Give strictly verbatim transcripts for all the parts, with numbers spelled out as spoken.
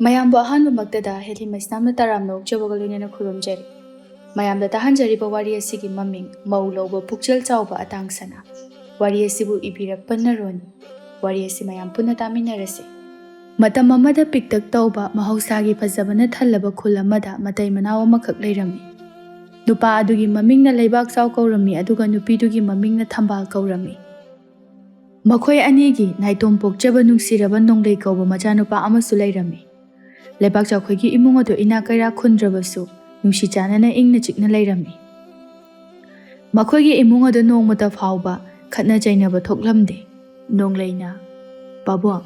ꯃꯌꯥꯝꯕꯨ ꯑꯍꯥꯟꯕꯃꯛꯇꯗ ꯍꯦꯂꯤ ꯃꯩꯁꯅꯥꯝꯅ ꯇꯔꯥꯝꯅ ꯑꯣꯛꯆꯕꯒ ꯂꯣꯏꯅꯅ ꯈꯨꯔꯨꯝꯖꯔꯤ꯫ ꯃꯌꯥꯝꯗ ꯇꯥꯍꯟꯖꯔꯤꯕ ꯋꯥꯔꯤ ꯑꯁꯤꯒꯤ ꯃꯃꯤꯡ ꯃꯧ ꯂꯧꯕ ꯄꯨꯛꯆꯦꯜ ꯆꯥꯎꯕ ꯑꯇꯥꯡ ꯁꯅꯥ꯫ ꯋꯥꯔꯤ ꯑꯁꯤꯕꯨ ꯏꯕꯤꯔꯛꯄ ꯅꯔꯣꯟꯅꯤ꯫ ꯋꯥꯔꯤ ꯑꯁꯤ ꯃꯌꯥꯝ ꯄꯨꯟꯅ ꯇꯥꯃꯤꯟꯅꯔꯁꯤ꯫ ꯃꯇꯝ ꯑꯃꯗ ꯄꯤꯛꯇꯛ ꯇꯧꯕ ꯃꯍꯧꯁꯥꯒꯤ ꯐꯖꯕꯅ ꯊꯜꯂꯕ ꯈꯨꯜ ꯑꯃꯗ ꯃꯇꯩ ꯃꯅꯥꯎ ꯑꯃꯈꯛ ꯂꯩꯔꯝꯃꯤ꯫ ꯅꯨꯄꯥ ꯑꯗꯨꯒꯤ ꯃꯃꯤꯡꯅ ꯂꯩꯕꯥꯛ ꯆꯥꯎ ꯀꯧꯔꯝꯃꯤ, ꯑꯗꯨꯒ ꯅꯨꯄꯤꯗꯨꯒꯤ ꯃꯃꯤꯡꯅ ꯊꯝꯕꯥꯜ ꯀꯧꯔꯝꯃꯤ꯫ ꯃꯈꯣꯏ ꯑꯅꯤꯒꯤ ꯅꯥꯏꯇꯣꯝ ꯄꯣꯛꯆꯕ ꯅꯨꯡꯁꯤꯔꯕ ꯅꯣꯡꯂꯩ ꯀꯧꯕ ꯃꯆꯥꯅꯨꯄꯥ ꯑꯃꯁꯨ ꯂꯩꯔꯝꯃꯤ꯫ ꯂꯩꯕꯥꯛ ꯆꯥꯎꯈꯣꯏꯒꯤ ꯏꯃꯨꯡ ꯑꯗꯨ ꯏꯅꯥꯛ ꯀꯩꯔꯥꯛ ꯈꯨꯟꯗ꯭ꯔꯕꯁꯨ ꯅꯨꯡꯁꯤ ꯆꯥꯟꯅꯅ ꯏꯪꯅ ꯆꯤꯛꯅ ꯂꯩꯔꯝꯃꯤ꯫ ꯃꯈꯣꯏꯒꯤ ꯏꯃꯨꯡ ꯑꯗꯨ ꯅꯣꯡꯃꯇ ꯐꯥꯎꯕ ꯈꯠꯅ ꯆꯩꯅꯕ ꯊꯣꯛꯂꯝꯗꯦ꯫ ꯅꯣꯡꯂꯩꯅ, "ꯄꯥꯕꯨꯡ,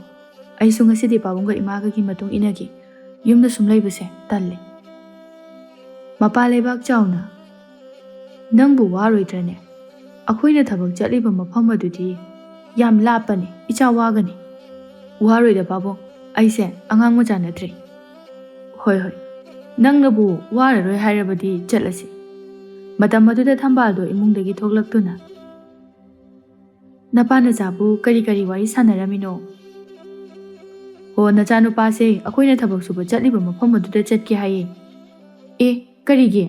ꯑꯩꯁꯨ ꯉꯁꯤꯗꯤ ꯄꯥꯕꯨꯡꯒ ꯏꯃꯥꯒꯒꯤ ꯃꯇꯨꯡ ꯏꯟꯅꯒꯦ꯫ ꯌꯨꯝꯗ ꯁꯨꯝ ꯂꯩꯕꯁꯦ ꯇꯜꯂꯦ꯫" ꯃꯄꯥ ꯂꯩꯕꯥꯛ ꯆꯥꯎꯅ, "ꯅꯪꯕꯨ ꯋꯥꯔꯣꯏꯗ꯭ꯔꯅꯦ? ꯑꯩꯈꯣꯏꯅ ꯊꯕꯛ ꯆꯠꯂꯤꯕ ꯃꯐꯝ ꯑꯗꯨꯗꯤ ꯌꯥꯝ ꯂꯥꯞꯄꯅꯤ, ꯏꯆꯥ ꯋꯥꯒꯅꯤ꯫" "ꯋꯥꯔꯣꯏꯗ ꯄꯥꯕꯨꯡ, ꯑꯩꯁꯦ ꯑꯉꯥꯡ ꯃꯆꯥ ꯅꯠꯇ꯭ꯔꯦ꯫" "ꯍꯣꯏ, ꯍꯣꯏ, ꯅꯪꯅꯕꯨ ꯋꯥꯔꯔꯣꯏ ꯍꯥꯏꯔꯕꯗꯤ ꯆꯠꯂꯁꯤ꯫" ꯃꯇꯝ ꯑꯗꯨꯗ ꯊꯝꯕꯥꯜꯗꯣ ꯏꯃꯨꯡꯗꯒꯤ ꯊꯣꯛꯂꯛꯇꯨꯅ, "ꯅꯄꯥ ꯅꯆꯥꯕꯨ ꯀꯔꯤ ꯀꯔꯤ ꯋꯥꯔꯤ ꯁꯥꯟꯅꯔꯝꯃꯤꯅꯣ?" "ꯑꯣ, ꯅꯆꯥꯅꯨꯄꯥꯁꯦ ꯑꯩꯈꯣꯏꯅ ꯊꯕꯛ ꯁꯨꯕ ꯆꯠꯂꯤꯕ ꯃꯐꯝ ꯑꯗꯨꯗ ꯆꯠꯀꯦ ꯍꯥꯏꯌꯦ꯫" "ꯑꯦ, ꯀꯔꯤꯒꯤ?"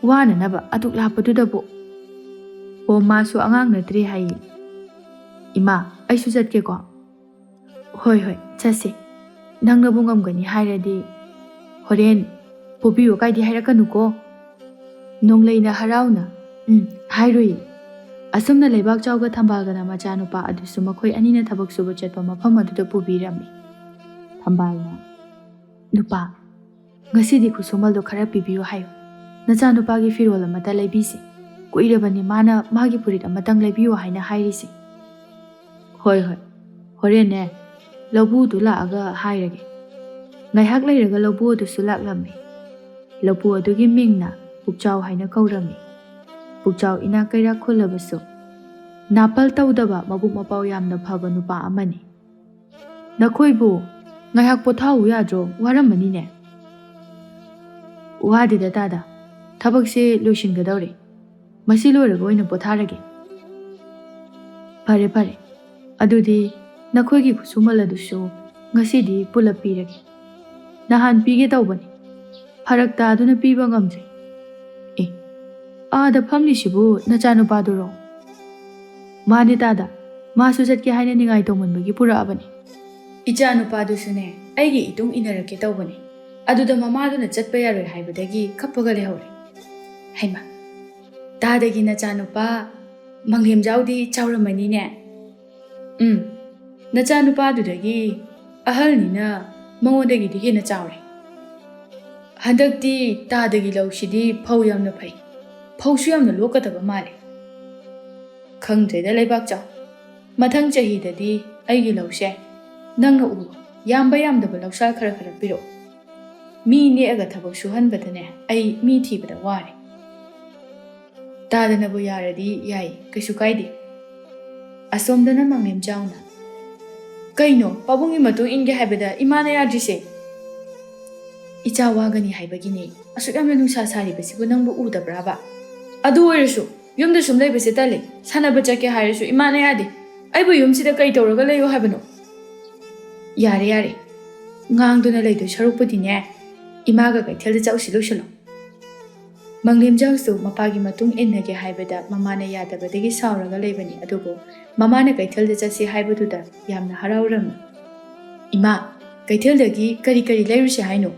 "ꯋꯥꯅꯅꯕ ꯑꯗꯨꯛ ꯂꯥꯞꯄꯗꯨꯗꯕꯨ꯫" "ꯑꯣ, ꯃꯥꯁꯨ ꯑꯉꯥꯡ ꯅꯠꯇ꯭ꯔꯦ ꯍꯥꯏꯌꯦ꯫" "ꯏꯃꯥ, ꯑꯩꯁꯨ ꯆꯠꯀꯦꯀꯣ꯫" "ꯍꯣꯏ, ꯍꯣꯏ, ꯆꯠꯁꯤ꯫ ꯅꯪꯅꯕꯨ ꯉꯝꯒꯅꯤ ꯍꯥꯏꯔꯗꯤ ꯍꯣꯔꯦꯟ ꯄꯨꯕꯤꯌꯨ ꯀꯥꯏꯗꯤ ꯍꯥꯏꯔꯛꯀꯅꯨꯀꯣ꯫" ꯅꯣꯡꯂꯩꯅ ꯍꯔꯥꯎꯅ, "ꯎꯝ, ꯍꯥꯏꯔꯨꯏ꯫" ꯑꯁꯨꯝꯅ ꯂꯩꯕꯥꯛ ꯆꯥꯎꯒ ꯊꯝꯕꯥꯜꯒꯅ ꯃꯆꯥꯅꯨꯄꯥ ꯑꯗꯨꯁꯨ ꯃꯈꯣꯏ ꯑꯅꯤꯅ ꯊꯕꯛ ꯁꯨꯕ ꯆꯠꯄ ꯃꯐꯝ ꯑꯗꯨꯗ ꯄꯨꯕꯤꯔꯝꯃꯤ꯫ ꯊꯝꯕꯥꯜꯅ, "ꯅꯨꯄꯥ, ꯉꯁꯤꯗꯤ ꯈꯨꯠꯁꯨꯃꯜꯗꯣ ꯈꯔ ꯄꯤꯕꯤꯌꯨ ꯍꯥꯏꯌꯨ꯫ ꯅꯆꯥꯅꯨꯄꯥꯒꯤ ꯐꯤꯔꯣꯜ ꯑꯃꯠꯇ ꯂꯩꯕꯤꯁꯤ꯫ ꯀꯨꯏꯔꯕꯅꯤ ꯃꯥꯅ ꯃꯥꯒꯤ ꯐꯨꯔꯤꯠ ꯑꯃꯇꯪ ꯂꯩꯕꯤꯌꯨ ꯍꯥꯏꯅ ꯍꯥꯏꯔꯤꯁꯤ꯫" "ꯍꯣꯏ, ꯍꯣꯏ, ꯍꯣꯔꯦꯟꯅꯦ ꯂꯧꯕꯨꯗꯨ ꯂꯥꯛꯑꯒ ꯍꯥꯏꯔꯒꯦ꯫" ꯉꯥꯏꯍꯥꯛ ꯂꯩꯔꯒ ꯂꯧꯕꯨ ꯑꯗꯨꯁꯨ ꯂꯥꯛꯂꯝꯃꯤ꯫ ꯂꯧꯕꯨ ꯑꯗꯨꯒꯤ ꯃꯤꯡꯅ ꯄꯨꯛꯆꯥꯎ ꯍꯥꯏꯅ ꯀꯧꯔꯝꯃꯤ꯫ ꯄꯨꯛꯆꯥꯎ ꯏꯅꯥꯛ ꯀꯩꯔꯥꯛ ꯈꯨꯜꯂꯕꯁꯨ ꯅꯥꯄꯜ ꯇꯧꯗꯕ ꯃꯕꯨꯛ ꯃꯄꯥꯎ ꯌꯥꯝꯅ ꯐꯕ ꯅꯨꯄꯥ ꯑꯃꯅꯤ꯫ "ꯅꯈꯣꯏꯕꯨ ꯉꯥꯏꯍꯥꯛ ꯄꯣꯊꯥꯎ ꯌꯥꯗ꯭ꯔꯣ? ꯋꯥꯔꯝꯃꯅꯤꯅꯦ꯫" "ꯋꯥꯗꯦꯗ ꯇꯥꯗ, ꯊꯕꯛꯁꯦ ꯂꯣꯏꯁꯤꯟꯒꯗꯧꯔꯦ꯫ ꯃꯁꯤ ꯂꯣꯏꯔꯒ ꯑꯣꯏꯅ ꯄꯣꯊꯥꯔꯒꯦ꯫" "ꯐꯔꯦ, ꯐꯔꯦ꯫ ꯑꯗꯨꯗꯤ ꯅꯈꯣꯏꯒꯤ ꯈꯨꯠꯁꯨꯃꯜ ꯑꯗꯨꯁꯨ ꯉꯁꯤꯗꯤ ꯄꯨꯂꯞ ꯄꯤꯔꯒꯦ꯫ ꯅꯍꯥꯟ ꯄꯤꯒꯦ ꯇꯧꯕꯅꯤ, ꯐꯔꯛ ꯇꯥꯗꯨꯅ ꯄꯤꯕ ꯉꯝꯗ꯭ꯔꯦ꯫ ꯑꯦ, ꯑꯥꯗ ꯐꯝꯂꯤꯁꯤꯕꯨ ꯅꯆꯥꯅꯨꯄꯥꯗꯨꯔꯣ? ꯃꯥꯅꯦ ꯇꯥꯗ, ꯃꯥꯁꯨ ꯆꯠꯀꯦ ꯍꯥꯏꯅ ꯅꯤꯡꯉꯥꯏ ꯇꯧꯃꯟꯕꯒꯤ ꯄꯨꯔꯛꯑꯕꯅꯤ꯫ ꯏꯆꯥꯅꯨꯄꯥꯗꯨꯁꯨꯅꯦ ꯑꯩꯒꯤ ꯏꯇꯨꯡ ꯏꯟꯅꯔꯛꯀꯦ ꯇꯧꯕꯅꯤ, ꯑꯗꯨꯗ ꯃꯃꯥꯗꯨꯅ ꯆꯠꯄ ꯌꯥꯔꯣꯏ ꯍꯥꯏꯕꯗꯒꯤ ꯀꯞꯄꯒ ꯂꯩꯍꯧꯔꯦ꯫ ꯍꯩꯃꯥ, ꯇꯥꯗꯒꯤ ꯅꯆꯥꯅꯨꯄꯥ ꯃꯪꯂꯦꯝꯖꯥꯎꯗꯤ ꯆꯥꯎꯔꯝꯃꯅꯤꯅꯦ꯫ ꯎꯝ, ꯅꯆꯥꯅꯨꯄꯥꯗꯨꯗꯒꯤ ꯑꯍꯜꯅꯤꯅ ꯃꯉꯣꯟꯗꯒꯤꯗꯤ ꯍꯦꯟꯅ ꯆꯥꯎꯔꯦ꯫ ꯍꯟꯗꯛꯇꯤ ꯇꯥꯗꯒꯤ ꯂꯧꯁꯤꯗꯤ ꯐꯧ ꯌꯥꯝꯅ ꯐꯩ, ꯐꯧꯁꯨ ꯌꯥꯝꯅ ꯂꯣꯛꯀꯗꯕ ꯃꯥꯜꯂꯦ꯫ ꯈꯪꯗ꯭ꯔꯦꯗ ꯂꯩꯕꯥꯛ ꯆꯥꯎ, ꯃꯊꯪ ꯆꯍꯤꯗꯗꯤ ꯑꯩꯒꯤ ꯂꯧꯁꯦ ꯅꯪꯅ ꯎꯔꯣ, ꯌꯥꯝꯕ ꯌꯥꯝꯗꯕ ꯂꯧꯁꯥ ꯈꯔ ꯈꯔ ꯄꯤꯔꯛꯑꯣ꯫ ꯃꯤ ꯅꯦꯛꯑꯒ ꯊꯕꯛ ꯁꯨꯍꯟꯕꯗꯅꯦ ꯑꯩ ꯃꯤ ꯊꯤꯕꯗ ꯋꯥꯔꯦ꯫ ꯇꯥꯗꯅꯕꯨ ꯌꯥꯔꯗꯤ ꯌꯥꯏ, ꯀꯩꯁꯨ ꯀꯥꯏꯗꯦ꯫ ꯑꯁꯣꯝꯗꯅ ꯃꯪꯂꯦꯝ ꯆꯥꯎꯅ, "ꯀꯩꯅꯣ, ꯄꯥꯕꯨꯡꯒꯤ ꯃꯇꯨꯡ ꯏꯟꯒꯦ ꯍꯥꯏꯕꯗ ꯏꯃꯥꯅ ꯌꯥꯗ꯭ꯔꯤꯁꯦ?" "ꯏꯆꯥ ꯋꯥꯒꯅꯤ ꯍꯥꯏꯕꯒꯤꯅꯦ꯫ ꯑꯁꯨꯛ ꯌꯥꯝꯅ ꯅꯨꯡꯁꯥ ꯁꯥꯔꯤꯕꯁꯤꯕꯨ ꯅꯪꯕꯨ ꯎꯗꯕ꯭ꯔꯥꯕ? ꯑꯗꯨ ꯑꯣꯏꯔꯁꯨ ꯌꯨꯝꯗ ꯁꯨꯝ ꯂꯩꯕꯁꯦ ꯇꯜꯂꯦ꯫ ꯁꯥꯟꯅꯕ ꯆꯠꯀꯦ ꯍꯥꯏꯔꯁꯨ ꯏꯃꯥꯅ ꯌꯥꯗꯦ꯫ ꯑꯩꯕꯨ ꯌꯨꯝꯁꯤꯗ ꯀꯩ ꯇꯧꯔꯒ ꯂꯩꯌꯣ ꯍꯥꯏꯕꯅꯣ?" "ꯌꯥꯔꯦ, ꯌꯥꯔꯦ꯫ ꯉꯥꯡꯗꯨꯅ ꯂꯩꯗꯣꯏ ꯁꯔꯨꯛꯄꯨꯗꯤꯅꯦ, ꯏꯃꯥꯒ ꯀꯩꯊꯦꯜꯗ ꯆꯠꯂꯨꯁꯤ ꯂꯣꯏꯁꯤꯜꯂꯣ꯫" ꯃꯪꯂꯦꯝꯖꯥꯎꯁꯨ ꯃꯄꯥꯒꯤ ꯃꯇꯨꯡ ꯏꯟꯅꯒꯦ ꯍꯥꯏꯕꯗ ꯃꯃꯥꯅ ꯌꯥꯗꯕꯗꯒꯤ ꯁꯥꯎꯔꯒ ꯂꯩꯕꯅꯤ, ꯑꯗꯨꯕꯨ ꯃꯃꯥꯅ ꯀꯩꯊꯦꯜꯗ ꯆꯠꯁꯤ ꯍꯥꯏꯕꯗꯨꯗ ꯌꯥꯝꯅ ꯍꯔꯥꯎꯔꯝꯃꯤ꯫ "ꯏꯃꯥ, ꯀꯩꯊꯦꯜꯗꯒꯤ ꯀꯔꯤ ꯀꯔꯤ ꯂꯩꯔꯨꯁꯤ ꯍꯥꯏꯅꯣ?"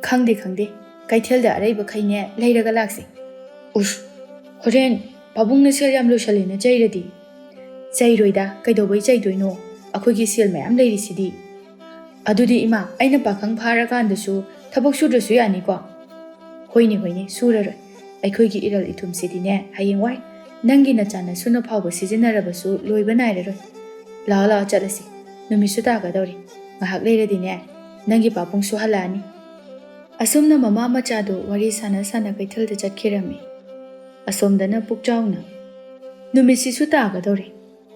"ꯈꯪꯗꯦ, ꯈꯪꯗꯦ꯫ ꯀꯩꯊꯦꯜꯗ ꯑꯔꯩꯕꯈꯩꯅꯦ ꯂꯩꯔꯒ ꯂꯥꯛꯁꯤ꯫" "ꯎꯁ, ꯍꯣꯔꯦꯟ ꯄꯥꯕꯨꯡꯅ ꯁꯦꯜ ꯌꯥꯝ ꯂꯣꯏꯁꯜꯂꯦꯅ ꯆꯩꯔꯗꯤ?" "ꯆꯩꯔꯣꯏꯗ, ꯀꯩꯗꯧꯕꯩ ꯆꯩꯗꯣꯏꯅꯣ? ꯑꯩꯈꯣꯏꯒꯤ ꯁꯦꯜ ꯃꯌꯥꯝ ꯂꯩꯔꯤꯁꯤꯗꯤ꯫" "ꯑꯗꯨꯗꯤ ꯏꯃꯥ, ꯑꯩꯅ ꯄꯥꯈꯪ ꯐꯥꯔꯀꯥꯟꯗꯁꯨ ꯊꯕꯛ ꯁꯨꯗ꯭ꯔꯁꯨ ꯌꯥꯅꯤꯀꯣ?" "ꯍꯣꯏꯅꯦ, ꯍꯣꯏꯅꯦ, ꯁꯨꯔꯔꯣꯏ꯫ ꯑꯩꯈꯣꯏꯒꯤ ꯏꯔꯜ ꯏꯊꯨꯝꯁꯤꯗꯤꯅꯦ, ꯍꯌꯦꯡꯋꯥꯏ ꯅꯪꯒꯤ ꯅꯆꯥ ꯅꯁꯨꯅ ꯐꯥꯎꯕ ꯁꯤꯖꯤꯟꯅꯔꯕꯁꯨ ꯂꯣꯏꯕ ꯅꯥꯏꯔꯔꯣꯏ꯫ ꯂꯥꯛꯑꯣ, ꯂꯥꯛꯑꯣ, ꯆꯠꯂꯁꯤ꯫ ꯅꯨꯃꯤꯠꯁꯨ ꯇꯥꯒꯗꯧꯔꯦ꯫ ꯉꯥꯏꯍꯥꯛ ꯂꯩꯔꯗꯤꯅꯦ, ꯅꯪꯒꯤ ꯄꯥꯕꯨꯡꯁꯨ ꯍꯜꯂꯛꯑꯅꯤ꯫" ꯑꯁꯨꯝꯅ ꯃꯃꯥ ꯃꯆꯥꯗꯣ ꯋꯥꯔꯤ ꯁꯥꯟꯅ ꯁꯥꯟꯅ ꯀꯩꯊꯦꯜꯗ ꯆꯠꯈꯤꯔꯝꯃꯤ꯫ ꯑꯁꯣꯝꯗꯅ ꯄꯨꯛꯆꯥꯎꯅ, "ꯅꯨꯃꯤꯠꯁꯤꯁꯨ ꯇꯥꯒꯗꯧꯔꯦ꯫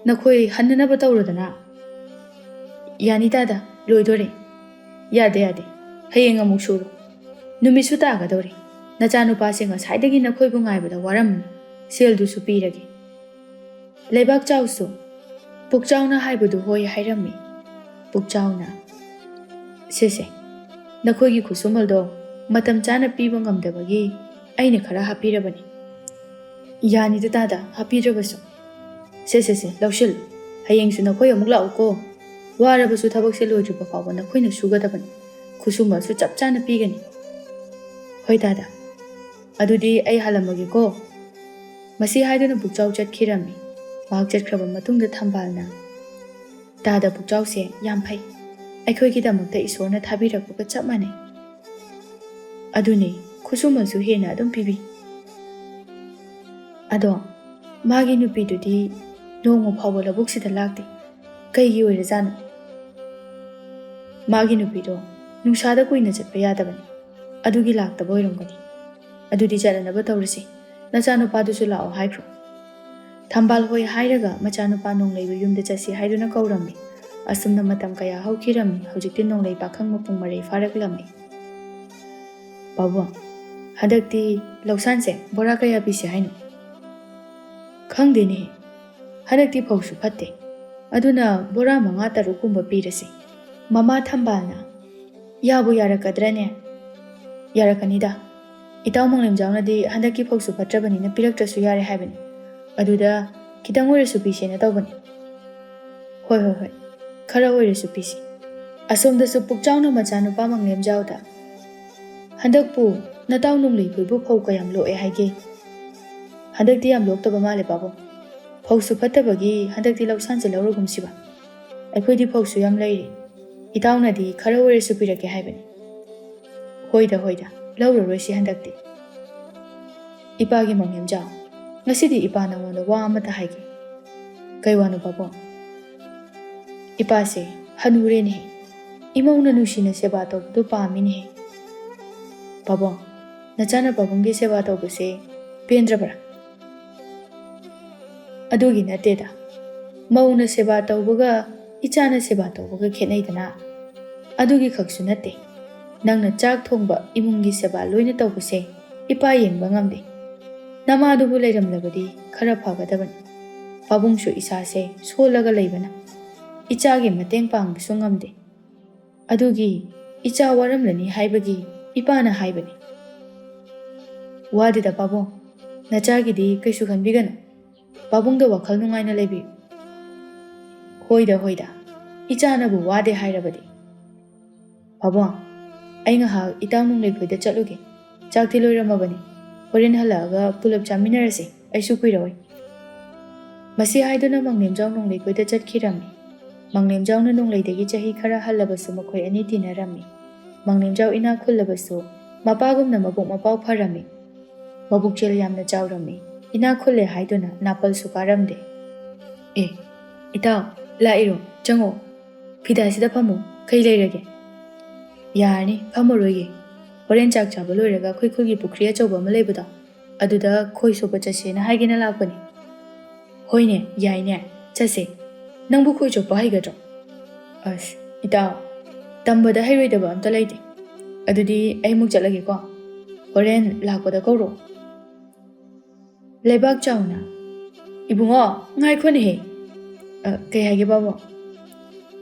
ꯅꯈꯣꯏ ꯍꯟꯅꯅꯕ ꯇꯧꯔꯣꯗꯅ꯫" "ꯌꯥꯅꯤ ꯇꯥꯗ, ꯂꯣꯏꯗꯣꯔꯦ꯫" "ꯌꯥꯗꯦ, ꯌꯥꯗꯦ꯫ ꯍꯌꯦꯡ ꯑꯃꯨꯛ ꯁꯨꯔꯣ꯫ ꯅꯨꯃꯤꯠꯁꯨ ꯇꯥꯒꯗꯧꯔꯦ꯫ ꯅꯆꯥꯅꯨꯄꯥꯁꯦ ꯉꯁꯥꯏꯗꯒꯤ ꯅꯈꯣꯏꯕꯨ ꯉꯥꯏꯕꯗ ꯋꯥꯔꯝꯃꯅꯤ꯫ ꯁꯦꯜꯗꯨꯁꯨ ꯄꯤꯔꯒꯦ꯫" ꯂꯩꯕꯥꯛ ꯆꯥꯎꯁꯨ ꯄꯨꯛꯆꯥꯎꯅ ꯍꯥꯏꯕꯗꯨ ꯍꯣꯏ ꯍꯥꯏꯔꯝꯃꯤ꯫ ꯄꯨꯛꯆꯥꯎꯅ, "ꯁꯦ, ꯁꯦ, ꯅꯈꯣꯏꯒꯤ ꯈꯨꯠꯁꯨꯃꯜꯗꯣ ꯃꯇꯝ ꯆꯥꯅ ꯄꯤꯕ ꯉꯝꯗꯕꯒꯤ ꯑꯩꯅ ꯈꯔ ꯍꯥꯞꯄꯤꯔꯕꯅꯤ꯫ ꯌꯥꯅꯤꯗ ꯇꯥꯗ, ꯍꯥꯞꯄꯤꯗ꯭ꯔꯕꯁꯨ꯫ ꯁꯦ, ꯁꯦ, ꯁꯦ, ꯂꯧꯁꯤꯜꯂꯨ꯫ ꯍꯌꯦꯡꯁꯨ ꯅꯈꯣꯏ ꯑꯃꯨꯛ ꯂꯥꯛꯎꯀꯣ꯫ ꯋꯥꯔꯕꯁꯨ ꯊꯕꯛꯁꯦ ꯂꯣꯏꯗ꯭ꯔꯤꯕ ꯐꯥꯎꯕ ꯅꯈꯣꯏꯅ ꯁꯨꯒꯗꯕꯅꯤ꯫ ꯈꯨꯠꯁꯨꯃꯜꯁꯨ ꯆꯞ ꯆꯥꯅ ꯄꯤꯒꯅꯤ꯫ ꯍꯣꯏ ꯇꯥꯗ꯫ ꯑꯗꯨꯗꯤ ꯑꯩ ꯍꯜꯂꯝꯃꯒꯦꯀꯣ꯫ ꯃꯁꯤ ꯍꯥꯏꯗꯨꯅ ꯄꯨꯛꯆꯥꯎ ꯆꯠꯈꯤꯔꯝꯃꯤ꯫ ꯃꯍꯥꯛ ꯆꯠꯈ꯭ꯔꯕ ꯃꯇꯨꯡꯗ ꯊꯝꯕꯥꯜꯅ, "ꯇꯥꯗ ꯄꯨꯛꯆꯥꯎꯁꯦ ꯌꯥꯝ ꯐꯩ꯫ ꯑꯩꯈꯣꯏꯒꯤꯗꯃꯛꯇ ꯏꯁꯣꯔꯅ ꯊꯥꯕꯤꯔꯛꯄꯒ ꯆꯞ ꯃꯥꯟꯅꯩ꯫ ꯑꯗꯨꯅꯤ, ꯈꯨꯠꯁꯨꯃꯜꯁꯨ ꯍꯦꯟꯅ ꯑꯗꯨꯝ ꯄꯤꯕꯤ꯫ ꯑꯗꯣ ꯃꯥꯒꯤ ꯅꯨꯄꯤꯗꯨꯗꯤ ꯅꯣꯡꯃ ꯐꯥꯎꯕ ꯂꯧꯕꯨꯛꯁꯤꯗ ꯂꯥꯛꯇꯦ꯫ ꯀꯩꯒꯤ ꯑꯣꯏꯔꯖꯥꯠꯅꯣ?" "ꯃꯥꯒꯤ ꯅꯨꯄꯤꯗꯣ ꯅꯨꯡꯁꯥꯗ ꯀꯨꯏꯅ ꯆꯠꯄ ꯌꯥꯗꯕꯅꯤ꯫ ꯑꯗꯨꯒꯤ ꯂꯥꯛꯇꯕ ꯑꯣꯏꯔꯝꯒꯅꯤ꯫ ꯑꯗꯨꯗꯤ ꯆꯠꯅꯅꯕ ꯇꯧꯔꯁꯤ꯫ ꯅꯆꯥꯅꯨꯄꯥꯗꯨꯁꯨ ꯂꯥꯛꯑꯣ ꯍꯥꯏꯈ꯭ꯔꯣ꯫" ꯊꯝꯕꯥꯜ ꯍꯣꯏ ꯍꯥꯏꯔꯒ ꯃꯆꯥꯅꯨꯄꯥ ꯅꯣꯡꯂꯩꯕ ꯌꯨꯝꯗ ꯆꯠꯁꯤ ꯍꯥꯏꯗꯨꯅ ꯀꯧꯔꯝꯃꯤ꯫ ꯑꯁꯨꯝꯅ ꯃꯇꯝ ꯀꯌꯥ ꯍꯧꯈꯤꯔꯝꯃꯤ꯫ ꯍꯧꯖꯤꯛꯇꯤ ꯅꯣꯡꯂꯩ ꯄꯥꯈꯪ ꯃꯄꯨꯡ ꯃꯔꯩ ꯐꯥꯔꯛꯂꯝꯃꯤ꯫ "ꯄꯥꯕꯨꯡ, ꯍꯟꯗꯛꯇꯤ ꯂꯧꯁꯥꯟꯁꯦ ꯕꯣꯔꯥ ꯀꯌꯥ ꯄꯤꯁꯤ ꯍꯥꯏꯅꯣ?" "ꯈꯪꯗꯦꯅꯦ꯫ ꯍꯟꯗꯛꯇꯤ ꯐꯧꯁꯨ ꯐꯠꯇꯦ꯫ ꯑꯗꯨꯅ ꯕꯣꯔꯥ ꯃꯉꯥ ꯇꯔꯨꯛꯀꯨꯝꯕ ꯄꯤꯔꯁꯤ꯫" ꯃꯃꯥ ꯊꯝꯕꯥꯜꯅ, "ꯌꯥꯕꯨ ꯌꯥꯔꯛꯀꯗ꯭ꯔꯅꯦ?" "ꯌꯥꯔꯛꯀꯅꯤꯗ꯫ ꯏꯇꯥꯎ ꯃꯪꯂꯦꯝꯖꯥꯎꯅꯗꯤ ꯍꯟꯗꯛꯀꯤ ꯐꯧꯁꯨ ꯐꯠꯇ꯭ꯔꯕꯅꯤꯅ ꯄꯤꯔꯛꯇ꯭ꯔꯁꯨ ꯌꯥꯔꯦ ꯍꯥꯏꯕꯅꯤ꯫ ꯑꯗꯨꯗ ꯈꯤꯇꯪ ꯑꯣꯏꯔꯁꯨ ꯄꯤꯁꯦꯅ ꯇꯧꯕꯅꯤ꯫" "ꯍꯣꯏ, ꯍꯣꯏ, ꯍꯣꯏ꯫ ꯈꯔ ꯑꯣꯏꯔꯁꯨ ꯄꯤꯁꯤ꯫" ꯑꯁꯣꯝꯗꯁꯨ ꯄꯨꯛꯆꯥꯎꯅ ꯃꯆꯥꯅꯨꯄꯥ ꯃꯪꯂꯦꯝꯖꯥꯎꯗ, "ꯍꯟꯗꯛꯄꯨ ꯅꯇꯥꯎ ꯅꯣꯡꯂꯩꯈꯣꯏꯕꯨ ꯐꯧ ꯀꯌꯥꯝ ꯂꯣꯛꯑꯦ ꯍꯥꯏꯒꯦ?" "ꯍꯟꯗꯛꯇꯤ ꯌꯥꯝ ꯂꯣꯛꯇꯕ ꯃꯥꯜꯂꯦ ꯄꯥꯕꯨꯡ꯫ ꯐꯧꯁꯨ ꯐꯠꯇꯕꯒꯤ ꯍꯟꯗꯛꯇꯤ ꯂꯧꯁꯥꯟꯁꯦ ꯂꯧꯔꯒꯨꯝꯁꯤꯕ꯫ ꯑꯩꯈꯣꯏꯗꯤ ꯐꯧꯁꯨ ꯌꯥꯝ ꯂꯩꯔꯤ꯫ ꯏꯇꯥꯎꯅꯗꯤ ꯈꯔ ꯑꯣꯏꯔꯁꯨ ꯄꯤꯔꯛꯀꯦ ꯍꯥꯏꯕꯅꯤ꯫" "ꯍꯣꯏꯗ, ꯍꯣꯏꯗ, ꯂꯧꯔꯔꯣꯏꯁꯤ ꯍꯟꯗꯛꯇꯤ꯫" "ꯏꯄꯥꯒꯤ ꯃꯪꯂꯦꯝꯖꯥꯎ, ꯉꯁꯤꯗꯤ ꯏꯄꯥ ꯅꯉꯣꯟꯗ ꯋꯥ ꯑꯃꯇ ꯍꯥꯏꯒꯦ꯫" "ꯀꯩ ꯋꯥꯅꯣ ꯄꯥꯕꯨꯡ?" "ꯏꯄꯥꯁꯦ ꯍꯅꯨꯔꯦꯅꯦꯍꯦ꯫ ꯏꯃꯧꯅ ꯅꯨꯡꯁꯤꯅ ꯁꯦꯕꯥ ꯇꯧꯕꯗꯨ ꯄꯥꯝꯃꯤꯅꯦꯍꯦ꯫" "ꯄꯥꯕꯨꯡ, ꯅꯆꯥꯅ ꯄꯥꯕꯨꯡꯒꯤ ꯁꯦꯕꯥ ꯇꯧꯕꯁꯦ ꯄꯦꯟꯗ꯭ꯔꯕ꯭ꯔꯥ?" "ꯑꯗꯨꯒꯤ ꯅꯠꯇꯦꯗ꯫ ꯃꯧꯅ ꯁꯦꯕꯥ ꯇꯧꯕꯒ ꯏꯆꯥꯅ ꯁꯦꯕꯥ ꯇꯧꯕꯒ ꯈꯦꯠꯅꯩꯗꯅ꯫ ꯑꯗꯨꯒꯤ ꯈꯛꯁꯨ ꯅꯠꯇꯦ꯫ ꯅꯪꯅ ꯆꯥꯛ ꯊꯣꯡꯕ, ꯏꯃꯨꯡꯒꯤ ꯁꯦꯕꯥ ꯂꯣꯏꯅ ꯇꯧꯕꯁꯦ ꯏꯄꯥ ꯌꯦꯡꯕ ꯉꯝꯗꯦ꯫ ꯅꯃꯥꯗꯨꯕꯨ ꯂꯩꯔꯝꯂꯕꯗꯤ ꯈꯔ ꯐꯒꯗꯕꯅꯤ꯫ ꯄꯥꯕꯨꯡꯁꯨ ꯏꯁꯥꯁꯦ ꯁꯣꯜꯂꯒ ꯂꯩꯕꯅ ꯏꯆꯥꯒꯤ ꯃꯇꯦꯡ ꯄꯥꯡꯕꯁꯨ ꯉꯝꯗꯦ꯫ ꯑꯗꯨꯒꯤ ꯏꯆꯥ ꯋꯥꯔꯝꯂꯅꯤ ꯍꯥꯏꯕꯒꯤ ꯏꯄꯥꯅ ꯍꯥꯏꯕꯅꯤ꯫ ꯋꯥꯗꯦꯗ ꯄꯥꯕꯨꯡ, ꯅꯆꯥꯒꯤꯗꯤ ꯀꯩꯁꯨ ꯈꯟꯕꯤꯒꯅꯨ꯫ ꯄꯥꯕꯨꯡꯗ ꯋꯥꯈꯜ ꯅꯨꯡꯉꯥꯏꯅ ꯂꯩꯕꯤꯌꯨ꯫ ꯍꯣꯏꯗ, ꯍꯣꯏꯗ, ꯏꯆꯥꯅꯕꯨ ꯋꯥꯗꯦ ꯍꯥꯏꯔꯕꯗꯤ꯫ ꯄꯥꯕꯨꯡ, ꯑꯩ ꯉꯥꯏꯍꯥꯛ ꯏꯇꯥꯎ ꯅꯣꯡꯂꯩꯈꯣꯏꯗ ꯆꯠꯂꯨꯒꯦ꯫ ꯆꯥꯛꯇꯤ ꯂꯣꯏꯔꯝꯃꯕꯅꯤ꯫ ꯍꯣꯔꯦꯟ ꯍꯜꯂꯛꯑꯒ ꯄꯨꯂꯞ ꯆꯥꯃꯤꯟꯅꯔꯁꯤ꯫ ꯑꯩꯁꯨ ꯀꯨꯏꯔꯣꯏ꯫ ꯃꯁꯤ ꯍꯥꯏꯗꯨꯅ ꯃꯪꯂꯦꯝꯖꯥꯎ ꯅꯣꯡꯂꯩꯈꯣꯏꯗ ꯆꯠꯈꯤꯔꯝꯃꯤ꯫ ꯃꯪꯂꯦꯝꯖꯥꯎꯅ ꯅꯣꯡꯂꯩꯗꯒꯤ ꯆꯍꯤ ꯈꯔ ꯍꯜꯂꯕꯁꯨ ꯃꯈꯣꯏ ꯑꯅꯤ ꯇꯤꯟꯅꯔꯝꯃꯤ꯫ ꯃꯪꯂꯦꯝꯖꯥꯎ ꯏꯅꯥꯛ ꯈꯨꯜꯂꯕꯁꯨ ꯃꯄꯥꯒꯨꯝꯅ ꯃꯕꯨꯛ ꯃꯄꯥꯎ ꯐꯔꯝꯃꯤ꯫ ꯃꯕꯨꯛꯆꯦꯜ ꯌꯥꯝꯅ ꯆꯥꯎꯔꯝꯃꯤ꯫ ꯏꯅꯥꯛ ꯈꯨꯜꯂꯦ ꯍꯥꯏꯗꯨꯅ ꯅꯥꯄꯜꯁꯨ ꯀꯥꯔꯝꯗꯦ꯫ ꯑꯦ, ꯏꯇꯥꯎ, ꯂꯥꯛꯏꯔꯣ? ꯆꯪꯉꯣ꯫ ꯐꯤꯗꯥꯁꯤꯗ ꯐꯝꯃꯨ꯫ ꯀꯩ ꯂꯩꯔꯒꯦ? ꯌꯥꯔꯅꯤ, ꯐꯝꯃꯔꯣꯏꯒꯦ꯫ ꯍꯣꯔꯦꯟ ꯆꯥꯛ ꯆꯥꯕ ꯂꯣꯏꯔꯒ ꯑꯩꯈꯣꯏ ꯈꯨꯜꯒꯤ ꯄꯨꯈ꯭ꯔꯤ ꯑꯆꯧꯕ ꯑꯃ ꯂꯩꯕꯗꯣ, ꯑꯗꯨꯗ ꯈꯣꯏ ꯁꯣꯛꯄ ꯆꯠꯁꯦꯅ ꯍꯥꯏꯒꯦꯅ ꯂꯥꯛꯄꯅꯤ꯫ ꯍꯣꯏꯅꯦ, ꯌꯥꯏꯅꯦ, ꯆꯠꯁꯦ꯫ ꯅꯪꯕꯨ ꯈꯣꯏ ꯆꯣꯞꯄ ꯍꯩꯒꯗ꯭ꯔꯣ? ꯑꯁ, ꯏꯇꯥꯎ, ꯇꯝꯕꯗ ꯍꯩꯔꯣꯏꯗꯕ ꯑꯝꯇ ꯂꯩꯇꯦ꯫ ꯑꯗꯨꯗꯤ ꯑꯩ ꯑꯃꯨꯛ ꯆꯠꯂꯒꯦꯀꯣ꯫ ꯍꯣꯔꯦꯟ ꯂꯥꯛꯄꯗ ꯀꯧꯔꯣ꯫ ꯂꯩꯕꯥꯛ ꯆꯥꯎꯅ, "ꯏꯕꯨꯡꯉꯣ, ꯉꯥꯏꯈꯣꯅꯦꯍꯦ!" "ꯑ, ꯀꯩ ꯍꯥꯏꯒꯦ ꯄꯥꯕꯨꯡ?"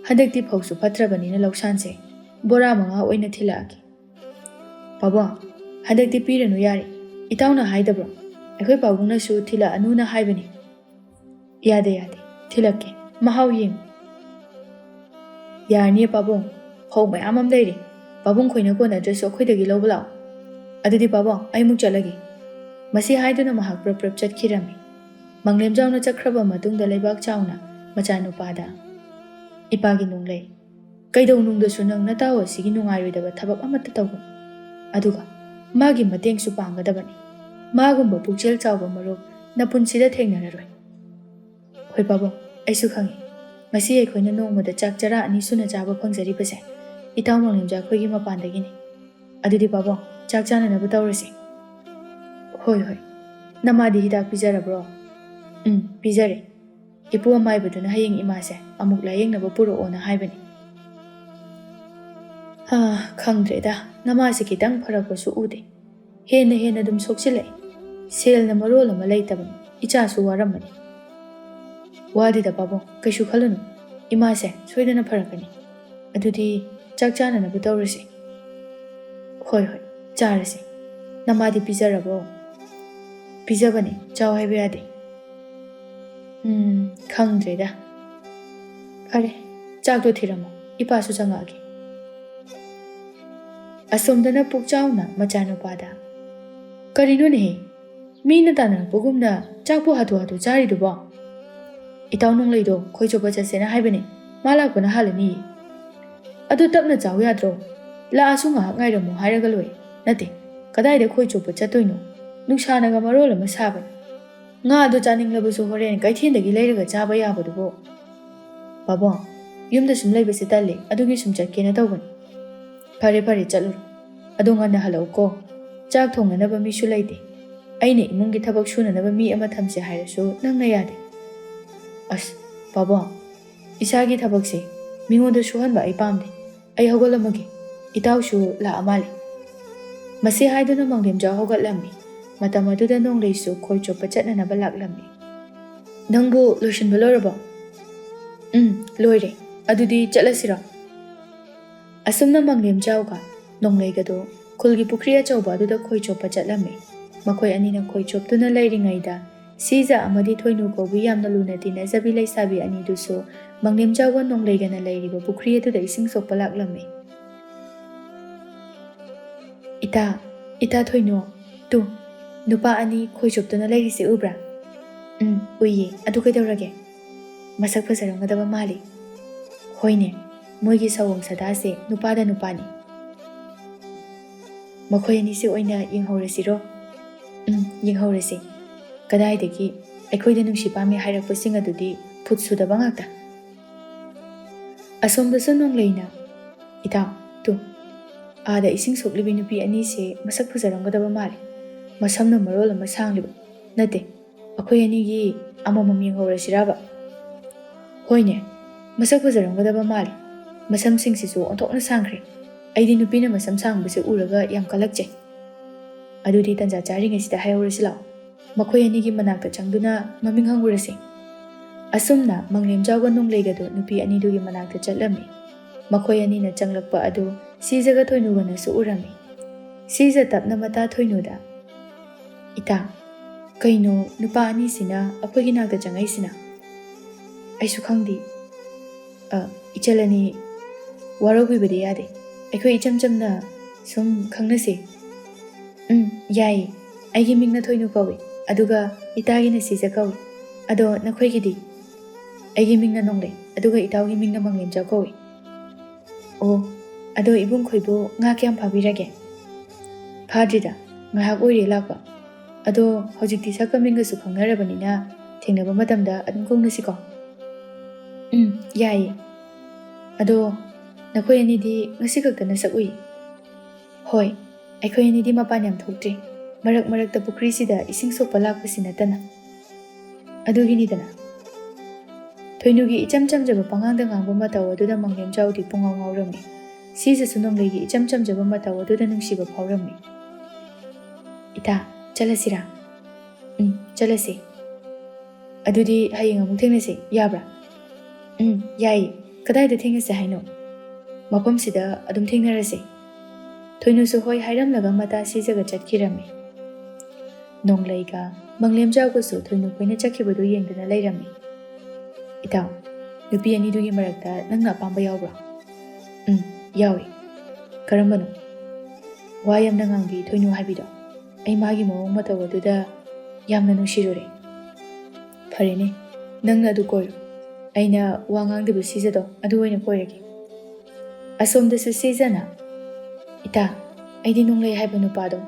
"ꯍꯟꯗꯛꯇꯤ ꯐꯧꯁꯨ ꯐꯠꯇ꯭ꯔꯕꯅꯤꯅ ꯂꯧꯁꯥꯟꯁꯦ ꯕꯣꯔꯥ ꯃꯉꯥ ꯑꯣꯏꯅ ꯊꯤꯜꯂꯛꯑꯒꯦ꯫" "ꯄꯥꯕꯨꯡ, ꯍꯟꯗꯛꯇꯤ ꯄꯤꯔꯅꯨ ꯌꯥꯔꯦ꯫ ꯏꯇꯥꯎꯅ ꯍꯥꯏꯗꯕ꯭ꯔꯣ? ꯑꯩꯈꯣꯏ ꯄꯥꯕꯨꯡꯅꯁꯨ ꯊꯤꯜꯂꯛꯑꯅꯨꯅ ꯍꯥꯏꯕꯅꯤ꯫" "ꯌꯥꯗꯦ, ꯌꯥꯗꯦ꯫ ꯊꯤꯜꯂꯛꯀꯦ꯫ ꯃꯍꯥꯎ ꯌꯦꯡꯉꯨ꯫" "ꯌꯥꯔꯅꯤꯌꯦ ꯄꯥꯕꯨꯡ, ꯐꯧ ꯃꯌꯥꯝ ꯑꯃ ꯂꯩꯔꯦ꯫ ꯄꯥꯕꯨꯡ ꯈꯣꯏꯅ ꯀꯣꯟꯅꯗ꯭ꯔꯁꯨ ꯑꯩꯈꯣꯏꯗꯒꯤ ꯂꯧꯕ ꯂꯥꯛꯑꯣ꯫ ꯑꯗꯨꯗꯤ ꯄꯥꯕꯨꯡ, ꯑꯩ ꯑꯃꯨꯛ ꯆꯠꯂꯒꯦ꯫" ꯃꯁꯤ ꯍꯥꯏꯗꯨꯅ ꯃꯍꯥꯛ ꯄ꯭ꯔꯞ ꯄ꯭ꯔꯞ ꯆꯠꯈꯤꯔꯝꯃꯤ꯫ ꯃꯪꯂꯦꯝꯖꯥꯎꯅ ꯆꯠꯈ꯭ꯔꯕ ꯃꯇꯨꯡꯗ ꯂꯩꯕꯥꯛ ꯆꯥꯎꯅ ꯃꯆꯥꯅꯨꯄꯥꯗ, "ꯏꯄꯥꯒꯤ ꯅꯣꯡꯂꯩ, ꯀꯩꯗꯧꯅꯨꯡꯗꯁꯨ ꯅꯪ ꯅꯇꯥꯎ ꯑꯁꯤꯒꯤ ꯅꯨꯡꯉꯥꯏꯔꯣꯏꯗꯕ ꯊꯕꯛ ꯑꯃꯠꯇ ꯇꯧꯒꯅꯨ꯫ ꯑꯗꯨꯒ ꯃꯥꯒꯤ ꯃꯇꯦꯡꯁꯨ ꯄꯥꯡꯒꯗꯕꯅꯤ꯫ ꯃꯥꯒꯨꯝꯕ ꯄꯨꯛꯆꯦꯜ ꯆꯥꯎꯕ ꯃꯔꯨꯞ ꯅꯄꯨꯟꯁꯤꯗ ꯊꯦꯡꯅꯔꯔꯣꯏ꯫" "ꯍꯣꯏ ꯄꯥꯕꯨꯡ, ꯑꯩꯁꯨ ꯈꯪꯉꯤ꯫ ꯉꯁꯤ ꯑꯩꯈꯣꯏꯅ ꯅꯣꯡꯃꯗ ꯆꯥꯛ ꯆꯔꯥ ꯑꯅꯤ ꯁꯨꯅ ꯆꯥꯕ ꯐꯪꯖꯔꯤꯕꯁꯦ ꯏꯇꯥꯎ ꯃꯪꯂꯦꯝꯖꯥꯎ ꯑꯩꯈꯣꯏꯒꯤ ꯃꯄꯥꯟꯗꯒꯤꯅꯤ꯫ ꯑꯗꯨꯗꯤ ꯄꯥꯕꯨꯡ, ꯆꯥꯛ ꯆꯥꯅꯅꯕ ꯇꯧꯔꯁꯤ꯫" "ꯍꯣꯏ, ꯍꯣꯏ꯫ ꯅꯃꯥꯗꯤ ꯍꯤꯗꯥꯛ ꯄꯤꯖꯔꯕ꯭ꯔꯣ?" "ꯎꯝ, ꯄꯤꯖꯔꯦ꯫ ꯏꯄꯨ ꯑꯃꯥꯏꯕꯗꯨꯅ ꯍꯌꯦꯡ ꯏꯃꯥꯁꯦ ꯑꯃꯨꯛ ꯂꯥꯌꯦꯡꯅꯕ ꯄꯨꯔꯛꯑꯣꯅ ꯍꯥꯏꯕꯅꯤ꯫" "ꯍꯥ, ꯈꯪꯗ꯭ꯔꯦꯗ, ꯅꯃꯥꯁꯦ ꯈꯤꯇꯪ ꯐꯔꯛꯄꯁꯨ ꯎꯗꯦ꯫ ꯍꯦꯟꯅ ꯍꯦꯟꯅ ꯑꯗꯨꯝ ꯁꯣꯛꯆꯤꯜꯂꯛꯑꯦ꯫ ꯁꯦꯜꯅ ꯃꯔꯣꯜ ꯑꯃ ꯂꯩꯇꯕꯅꯤ꯫ ꯏꯆꯥꯁꯨ ꯋꯥꯔꯝꯃꯅꯤ꯫" "ꯋꯥꯗꯦꯗ ꯄꯥꯕꯨꯡ, ꯀꯩꯁꯨ ꯈꯜꯂꯨꯅꯨ꯫ ꯏꯃꯥꯁꯦ ꯁꯣꯏꯗꯅ ꯐꯔꯛꯀꯅꯤ꯫ ꯑꯗꯨꯗꯤ ꯆꯥꯛ ꯆꯥꯅꯅꯕ ꯇꯧꯔꯁꯤ꯫ ꯍꯣꯏ, ꯍꯣꯏ, ꯆꯥꯔꯁꯤ꯫ ꯅꯃꯥꯗꯤ ꯄꯤꯖꯔꯕꯣ? ꯄꯤꯖꯕꯅꯤ, ꯆꯥꯎ ꯍꯥꯏꯕ ꯌꯥꯗꯦ꯫ ꯎꯝ, ꯈꯪꯗ꯭ꯔꯦꯗ꯫ ꯐꯔꯦ, ꯆꯥꯛꯇꯣ ꯊꯤꯔꯝꯃꯣ, ꯏꯄꯥꯁꯨ ꯆꯪꯉꯛꯑꯒꯦ꯫ ꯑꯁꯣꯝꯗꯅ ꯄꯨꯛꯆꯥꯎꯅ ꯃꯆꯥꯅꯨꯄꯥꯗ, "ꯀꯔꯤꯅꯣꯅꯦꯍꯦ? ꯃꯤꯅ ꯇꯥꯟꯅꯔꯛꯄꯒꯨꯝꯅ ꯆꯥꯛꯄꯨ ꯍꯥꯊꯨ ꯍꯥꯊꯨ ꯆꯥꯔꯤꯗꯨꯕꯣ? ꯏꯇꯥꯎ ꯅꯣꯡꯂꯩꯗꯣ ꯈꯣꯏ ꯆꯣꯞꯄ ꯆꯠꯁꯦꯅ ꯍꯥꯏꯕꯅꯦ, ꯃꯥ ꯂꯥꯛꯄꯅ ꯍꯥꯜꯂꯅꯤꯌꯦ꯫ ꯑꯗꯨ ꯇꯞꯅ ꯆꯥꯎ ꯌꯥꯗ꯭ꯔꯣ? ꯂꯥꯛꯑꯁꯨ ꯉꯥꯏꯍꯥꯛ ꯉꯥꯏꯔꯝꯃꯣ ꯍꯥꯏꯔꯒ ꯂꯣꯏꯔꯦ꯫ ꯅꯠꯇꯦ, ꯀꯗꯥꯏꯗ ꯈꯣꯏ ꯆꯣꯞꯄ ꯆꯠꯇꯣꯏꯅꯣ? ꯅꯨꯡꯁꯥꯅꯒ ꯃꯔꯣꯜ ꯑꯃ ꯁꯥꯕꯅꯦ꯫ ꯉꯥ ꯑꯗꯨ ꯆꯥꯅꯤꯡꯂꯕꯁꯨ ꯍꯣꯔꯦꯟ ꯀꯩꯊꯦꯜꯗꯒꯤ ꯂꯩꯔꯒ ꯆꯥꯕ ꯌꯥꯕꯗꯨꯕꯨ꯫" "ꯄꯥꯕꯨꯡ, ꯌꯨꯝꯗ ꯁꯨꯝ ꯂꯩꯕꯁꯦ ꯇꯜꯂꯦ, ꯑꯗꯨꯒꯤ ꯁꯨꯝ ꯆꯠꯀꯦꯅ ꯇꯧꯕꯅꯤ꯫" "ꯐꯔꯦ, ꯐꯔꯦ, ꯆꯠꯂꯨꯔꯣ꯫ ꯑꯗꯣ ꯉꯟꯅ ꯍꯜꯂꯛꯎꯀꯣ꯫ ꯆꯥꯛ ꯊꯣꯡꯅꯅꯕ ꯃꯤꯁꯨ ꯂꯩꯇꯦ꯫ ꯑꯩꯅ ꯏꯃꯨꯡꯒꯤ ꯊꯕꯛ ꯁꯨꯅꯅꯕ ꯃꯤ ꯑꯃ ꯊꯝꯁꯦ ꯍꯥꯏꯔꯁꯨ ꯅꯪꯅ ꯌꯥꯗꯦ꯫" "ꯑꯁ, ꯄꯥꯕꯨꯡ, ꯏꯁꯥꯒꯤ ꯊꯕꯛꯁꯦ ꯃꯤꯉꯣꯟꯗ ꯁꯨꯍꯟꯕ ꯑꯩ ꯄꯥꯝꯗꯦ꯫ ꯑꯩ ꯍꯧꯒꯠꯂꯝꯃꯒꯦ꯫ ꯏꯇꯥꯎꯁꯨ ꯂꯥꯛꯑ ꯃꯥꯜꯂꯦ꯫" ꯃꯁꯤ ꯍꯥꯏꯗꯨꯅ ꯃꯪꯂꯦꯝꯖꯥꯎ ꯍꯧꯒꯠꯂꯝꯃꯤ꯫ ꯃꯇꯝ ꯑꯗꯨꯗ ꯅꯣꯡꯂꯩꯁꯨ ꯈꯣꯏ ꯆꯣꯞꯄ ꯆꯠꯅꯅꯕ ꯂꯥꯛꯂꯝꯃꯤ꯫ "ꯅꯪꯕꯨ ꯂꯣꯏꯁꯤꯟꯕ ꯂꯣꯏꯔꯕꯣ?" "ꯎꯝ, ꯂꯣꯏꯔꯦ꯫ ꯑꯗꯨꯗꯤ ꯆꯠꯂꯁꯤꯔꯣ?" ꯑꯁꯨꯝꯅ ꯃꯪꯂꯦꯝꯖꯥꯎꯒ ꯅꯣꯡꯂꯩꯒꯗꯣ ꯈꯨꯜꯒꯤ ꯄꯨꯈ꯭ꯔꯤ ꯑꯆꯧꯕ ꯑꯗꯨꯗ ꯈꯣꯏ ꯆꯣꯞꯄ ꯆꯠꯂꯝꯃꯤ꯫ ꯃꯈꯣꯏ ꯑꯅꯤꯅ ꯈꯣꯏ ꯆꯣꯞꯇꯨꯅ ꯂꯩꯔꯤꯉꯩꯗ, ꯁꯤꯖ ꯑꯃꯗꯤ ꯊꯣꯏꯅꯨ ꯀꯧꯕꯤ ꯌꯥꯝꯅ ꯂꯨꯅ ꯇꯤꯟꯅꯖꯕꯤ ꯂꯩꯁꯥꯕꯤ ꯑꯅꯤꯗꯨꯁꯨ ꯃꯪꯂꯦꯝꯖꯥꯎꯒ ꯅꯣꯡꯂꯩꯒꯅ ꯂꯩꯔꯤꯕ ꯄꯨꯈ꯭ꯔꯤ ꯑꯗꯨꯗ ꯏꯁꯤꯡ ꯁꯣꯛꯄ ꯂꯥꯛꯂꯝꯃꯤ꯫ "ꯏꯇꯥ, ꯏꯇꯥ ꯊꯣꯏꯅꯨ, ꯇꯨ, ꯅꯨꯄꯥ ꯑꯅꯤ ꯈꯣꯏ ꯆꯣꯞꯇꯨꯅ ꯂꯩꯔꯤꯁꯦ ꯎꯕ꯭ꯔꯥ?" "ꯎꯝ, ꯎꯏꯌꯦ꯫ ꯑꯗꯨ ꯀꯩꯗꯧꯔꯒꯦ? ꯃꯁꯛ ꯐꯖꯔꯝꯒꯗꯕ ꯃꯥꯜꯂꯤ꯫" "ꯍꯣꯏꯅꯦ, ꯃꯣꯏꯒꯤ ꯁꯑꯣꯡ ꯁꯥꯗꯥꯁꯦ ꯅꯨꯄꯥꯗ ꯅꯨꯄꯥꯅꯤ꯫ ꯃꯈꯣꯏ ꯑꯅꯤꯁꯦ ꯑꯣꯏꯅ ꯌꯦꯡꯍꯧꯔꯁꯤꯔꯣ?" "ꯎꯝ, ꯌꯦꯡꯍꯧꯔꯁꯤ꯫ ꯀꯗꯥꯏꯗꯒꯤ ꯑꯩꯈꯣꯏꯗ ꯅꯨꯡꯁꯤ ꯄꯥꯝꯃꯤ ꯍꯥꯏꯔꯛꯄꯁꯤꯡ ꯑꯗꯨꯗꯤ ꯐꯨꯠ ꯁꯨꯗꯕ ꯉꯥꯛꯇ꯫" ꯑꯁꯣꯝꯗꯁꯨ ꯅꯣꯡꯂꯩꯅ, "ꯏꯇꯥꯎ, ꯇꯨ, ꯑꯥꯗ ꯏꯁꯤꯡ ꯁꯣꯛꯂꯤꯕꯤ ꯅꯨꯄꯤ ꯑꯅꯤꯁꯦ ꯃꯁꯛ ꯐꯖꯔꯝꯒꯗꯕ ꯃꯥꯜꯂꯤ꯫ ꯃꯁꯝꯅ ꯃꯔꯣꯜ ꯑꯃ ꯁꯥꯡꯂꯤꯕ꯫ ꯅꯠꯇꯦ, ꯑꯩꯈꯣꯏ ꯑꯅꯤꯒꯤ ꯑꯃꯃꯝ ꯌꯦꯡꯍꯧꯔꯁꯤꯔꯕ?" "ꯍꯣꯏꯅꯦ, ꯃꯁꯛ ꯐꯖꯔꯝꯒꯗꯕ ꯃꯥꯜꯂꯤ꯫ ꯃꯁꯝꯁꯤꯡꯁꯤꯁꯨ ꯑꯣꯟꯊꯣꯛꯅ ꯁꯥꯡꯈ꯭ꯔꯦ꯫ ꯑꯩꯗꯤ ꯅꯨꯄꯤꯅ ꯃꯁꯝ ꯁꯥꯡꯕꯁꯦ ꯎꯔꯒ ꯌꯥꯝ ꯀꯜꯂꯛꯆꯩ꯫ ꯑꯗꯨꯗꯤ ꯇꯟꯖꯥ ꯆꯥꯔꯤꯉꯩꯁꯤꯗ ꯍꯥꯏꯍꯧꯔꯁꯤ ꯂꯥꯛꯑꯣ꯫ ꯃꯈꯣꯏ ꯑꯅꯤꯒꯤ ꯃꯅꯥꯛꯇ ꯆꯪꯗꯨꯅ ꯃꯃꯤꯡ ꯍꯪꯉꯨꯔꯁꯤ꯫" ꯑꯁꯨꯝꯅ ꯃꯪꯂꯦꯝꯖꯥꯎꯒ ꯅꯣꯡꯂꯩꯒꯗꯨ ꯅꯨꯄꯤ ꯑꯅꯤꯗꯨꯒꯤ ꯃꯅꯥꯛꯇ ꯆꯠꯂꯝꯃꯤ꯫ ꯃꯈꯣꯏ ꯑꯅꯤꯅ ꯆꯪꯂꯛꯄ ꯑꯗꯨ ꯁꯤꯖꯒ ꯊꯣꯏꯅꯨꯒꯅꯁꯨ ꯎꯔꯝꯃꯤ꯫ ꯁꯤꯖ ꯇꯞꯅ ꯃꯇꯥ ꯊꯣꯏꯅꯨꯗ, "ꯏꯇꯥ, ꯀꯩꯅꯣ ꯅꯨꯄꯥ ꯑꯅꯤꯁꯤꯅ ꯑꯩꯈꯣꯏꯒꯤ ꯅꯥꯛꯇ ꯆꯪꯉꯛꯏꯁꯤꯅ?" "ꯑꯩꯁꯨ ꯈꯪꯗꯦ꯫ ꯑ, ꯏꯆꯜ ꯑꯅꯤ ꯋꯥꯔꯧꯕꯤꯕꯗꯤ ꯌꯥꯗꯦ꯫ ꯑꯩꯈꯣꯏ ꯏꯆꯝ ꯆꯝꯅ ꯁꯨꯝ ꯈꯪꯅꯁꯦ꯫ ꯎꯝ, ꯌꯥꯏꯌꯦ꯫ ꯑꯩꯒꯤ ꯃꯤꯡꯅ ꯊꯣꯏꯅꯨ ꯀꯧꯏ, ꯑꯗꯨꯒ ꯏꯇꯥꯒꯤꯅ ꯁꯤꯖ ꯀꯧꯏ꯫ ꯑꯗꯣ ꯅꯈꯣꯏꯒꯤꯗꯤ?" "ꯑꯩꯒꯤ ꯃꯤꯡꯅ ꯅꯣꯡꯂꯩ, ꯑꯗꯨꯒ ꯏꯇꯥꯎꯒꯤ ꯃꯤꯡꯅ ꯃꯪꯂꯦꯝꯖꯥꯎ ꯀꯧꯏ꯫" "ꯑꯣ, ꯑꯗꯣ ꯏꯕꯨꯡ ꯈꯣꯏꯕꯨ ꯉꯥ ꯀꯌꯥꯝ ꯐꯥꯕꯤꯔꯒꯦ?" "ꯐꯥꯗ꯭ꯔꯤꯗ, ꯉꯥꯏꯍꯥꯛ ꯑꯣꯏꯔꯦ ꯂꯥꯛꯄ꯫ ꯑꯗꯣ ꯍꯧꯖꯤꯛꯇꯤ ꯁꯛꯀ ꯃꯤꯡꯒꯁꯨ ꯈꯪꯅꯔꯕꯅꯤꯅ ꯊꯦꯡꯅꯕ ꯃꯇꯝꯗ ꯑꯗꯨꯝ ꯀꯧꯅꯁꯤꯀꯣ?" "ꯎꯝ, ꯌꯥꯏꯌꯦ꯫ ꯑꯗꯣ ꯅꯈꯣꯏ ꯑꯅꯤꯗꯤ ꯉꯁꯤ ꯈꯛꯇ ꯅꯁꯛ ꯎꯏ?" "ꯍꯣꯏ, ꯑꯩꯈꯣꯏ ꯑꯅꯤꯗꯤ ꯃꯄꯥꯟ ꯌꯥꯝ ꯊꯣꯛꯇ꯭ꯔꯤ꯫ ꯃꯔꯛ ꯃꯔꯛꯇ ꯄꯨꯈ꯭ꯔꯤꯁꯤꯗ ꯏꯁꯤꯡ ꯁꯣꯛꯄ ꯂꯥꯛꯄꯁꯤ ꯅꯠꯇꯅ꯫ ꯑꯗꯨꯒꯤꯅꯤꯗꯅ꯫" ꯊꯣꯏꯅꯨꯒꯤ ꯏꯆꯝ ꯆꯝꯖꯕ ꯄꯉꯥꯡꯗ ꯉꯥꯡꯕ ꯃꯇꯧ ꯑꯗꯨꯗ ꯃꯪꯂꯦꯝꯖꯥꯎꯗꯤ ꯄꯨꯡꯉꯥꯎ ꯉꯥꯎꯔꯝꯃꯤ꯫ ꯁꯤꯖꯁꯨ ꯅꯣꯡꯂꯩꯒꯤ ꯏꯆꯝ ꯆꯝꯖꯕ ꯃꯇꯧ ꯑꯗꯨꯗ ꯅꯨꯡꯁꯤꯕ ꯐꯥꯎꯔꯝꯃꯤ꯫ "ꯏꯇꯥ, ꯆꯠꯂꯁꯤꯔꯥ?" "ꯎꯝ, ꯆꯠꯂꯁꯤ꯫" "ꯑꯗꯨꯗꯤ ꯍꯌꯦꯡ ꯑꯃꯨꯛ ꯊꯦꯡꯅꯁꯤ, ꯌꯥꯕ꯭ꯔꯥ?" "ꯎꯝ, ꯌꯥꯏꯌꯦ꯫ ꯀꯗꯥꯏꯗ ꯊꯦꯡꯅꯁꯦ ꯍꯥꯏꯅꯣ?" "ꯃꯐꯝꯁꯤꯗ ꯑꯗꯨꯝ ꯊꯦꯡꯅꯔꯁꯦ꯫" ꯊꯣꯏꯅꯨꯁꯨ ꯍꯣꯏ ꯍꯥꯏꯔꯝꯂꯒ ꯃꯇꯥ ꯁꯤꯖꯒ ꯆꯠꯈꯤꯔꯝꯃꯤ꯫ ꯅꯣꯡꯂꯩꯒ ꯃꯪꯂꯦꯝꯖꯥꯎꯒꯁꯨ ꯊꯣꯏꯅꯨ ꯈꯣꯏꯅ ꯆꯠꯈꯤꯕꯗꯨ ꯌꯦꯡꯗꯨꯅ ꯂꯩꯔꯝꯃꯤ꯫ "ꯏꯇꯥꯎ, ꯅꯨꯄꯤ ꯑꯅꯤꯗꯨꯒꯤ ꯃꯔꯛꯇ ꯅꯪꯅ ꯑꯄꯥꯝꯕ ꯌꯥꯎꯕ꯭ꯔꯣ?" "ꯎꯝ, ꯌꯥꯎꯏ꯫" "ꯀꯔꯝꯕꯅꯣ?" "ꯋꯥ ꯌꯥꯝꯅ ꯉꯥꯡꯕꯤ ꯊꯣꯏꯅꯨ ꯍꯥꯏꯕꯤꯗꯣ꯫ ꯑꯩ ꯃꯥꯒꯤ ꯃꯑꯣꯡ ꯃꯇꯧ ꯑꯗꯨꯗ ꯌꯥꯝꯅ ꯅꯨꯡꯁꯤꯔꯨꯔꯦ꯫" "ꯐꯔꯦꯅꯦ, ꯅꯪꯅ ꯑꯗꯨ ꯀꯣꯏꯔꯣ꯫ ꯑꯩꯅ ꯋꯥ ꯉꯥꯡꯗꯕ ꯁꯤꯖꯗꯣ ꯑꯗꯨ ꯑꯣꯏꯅ ꯀꯣꯏꯔꯒꯦ꯫" ꯑꯁꯣꯝꯗꯁꯨ ꯁꯤꯖꯅ, "ꯏꯇꯥ, ꯑꯩꯗꯤ ꯅꯣꯡꯂꯩ ꯍꯥꯏꯕ ꯅꯨꯄꯥꯗꯣ,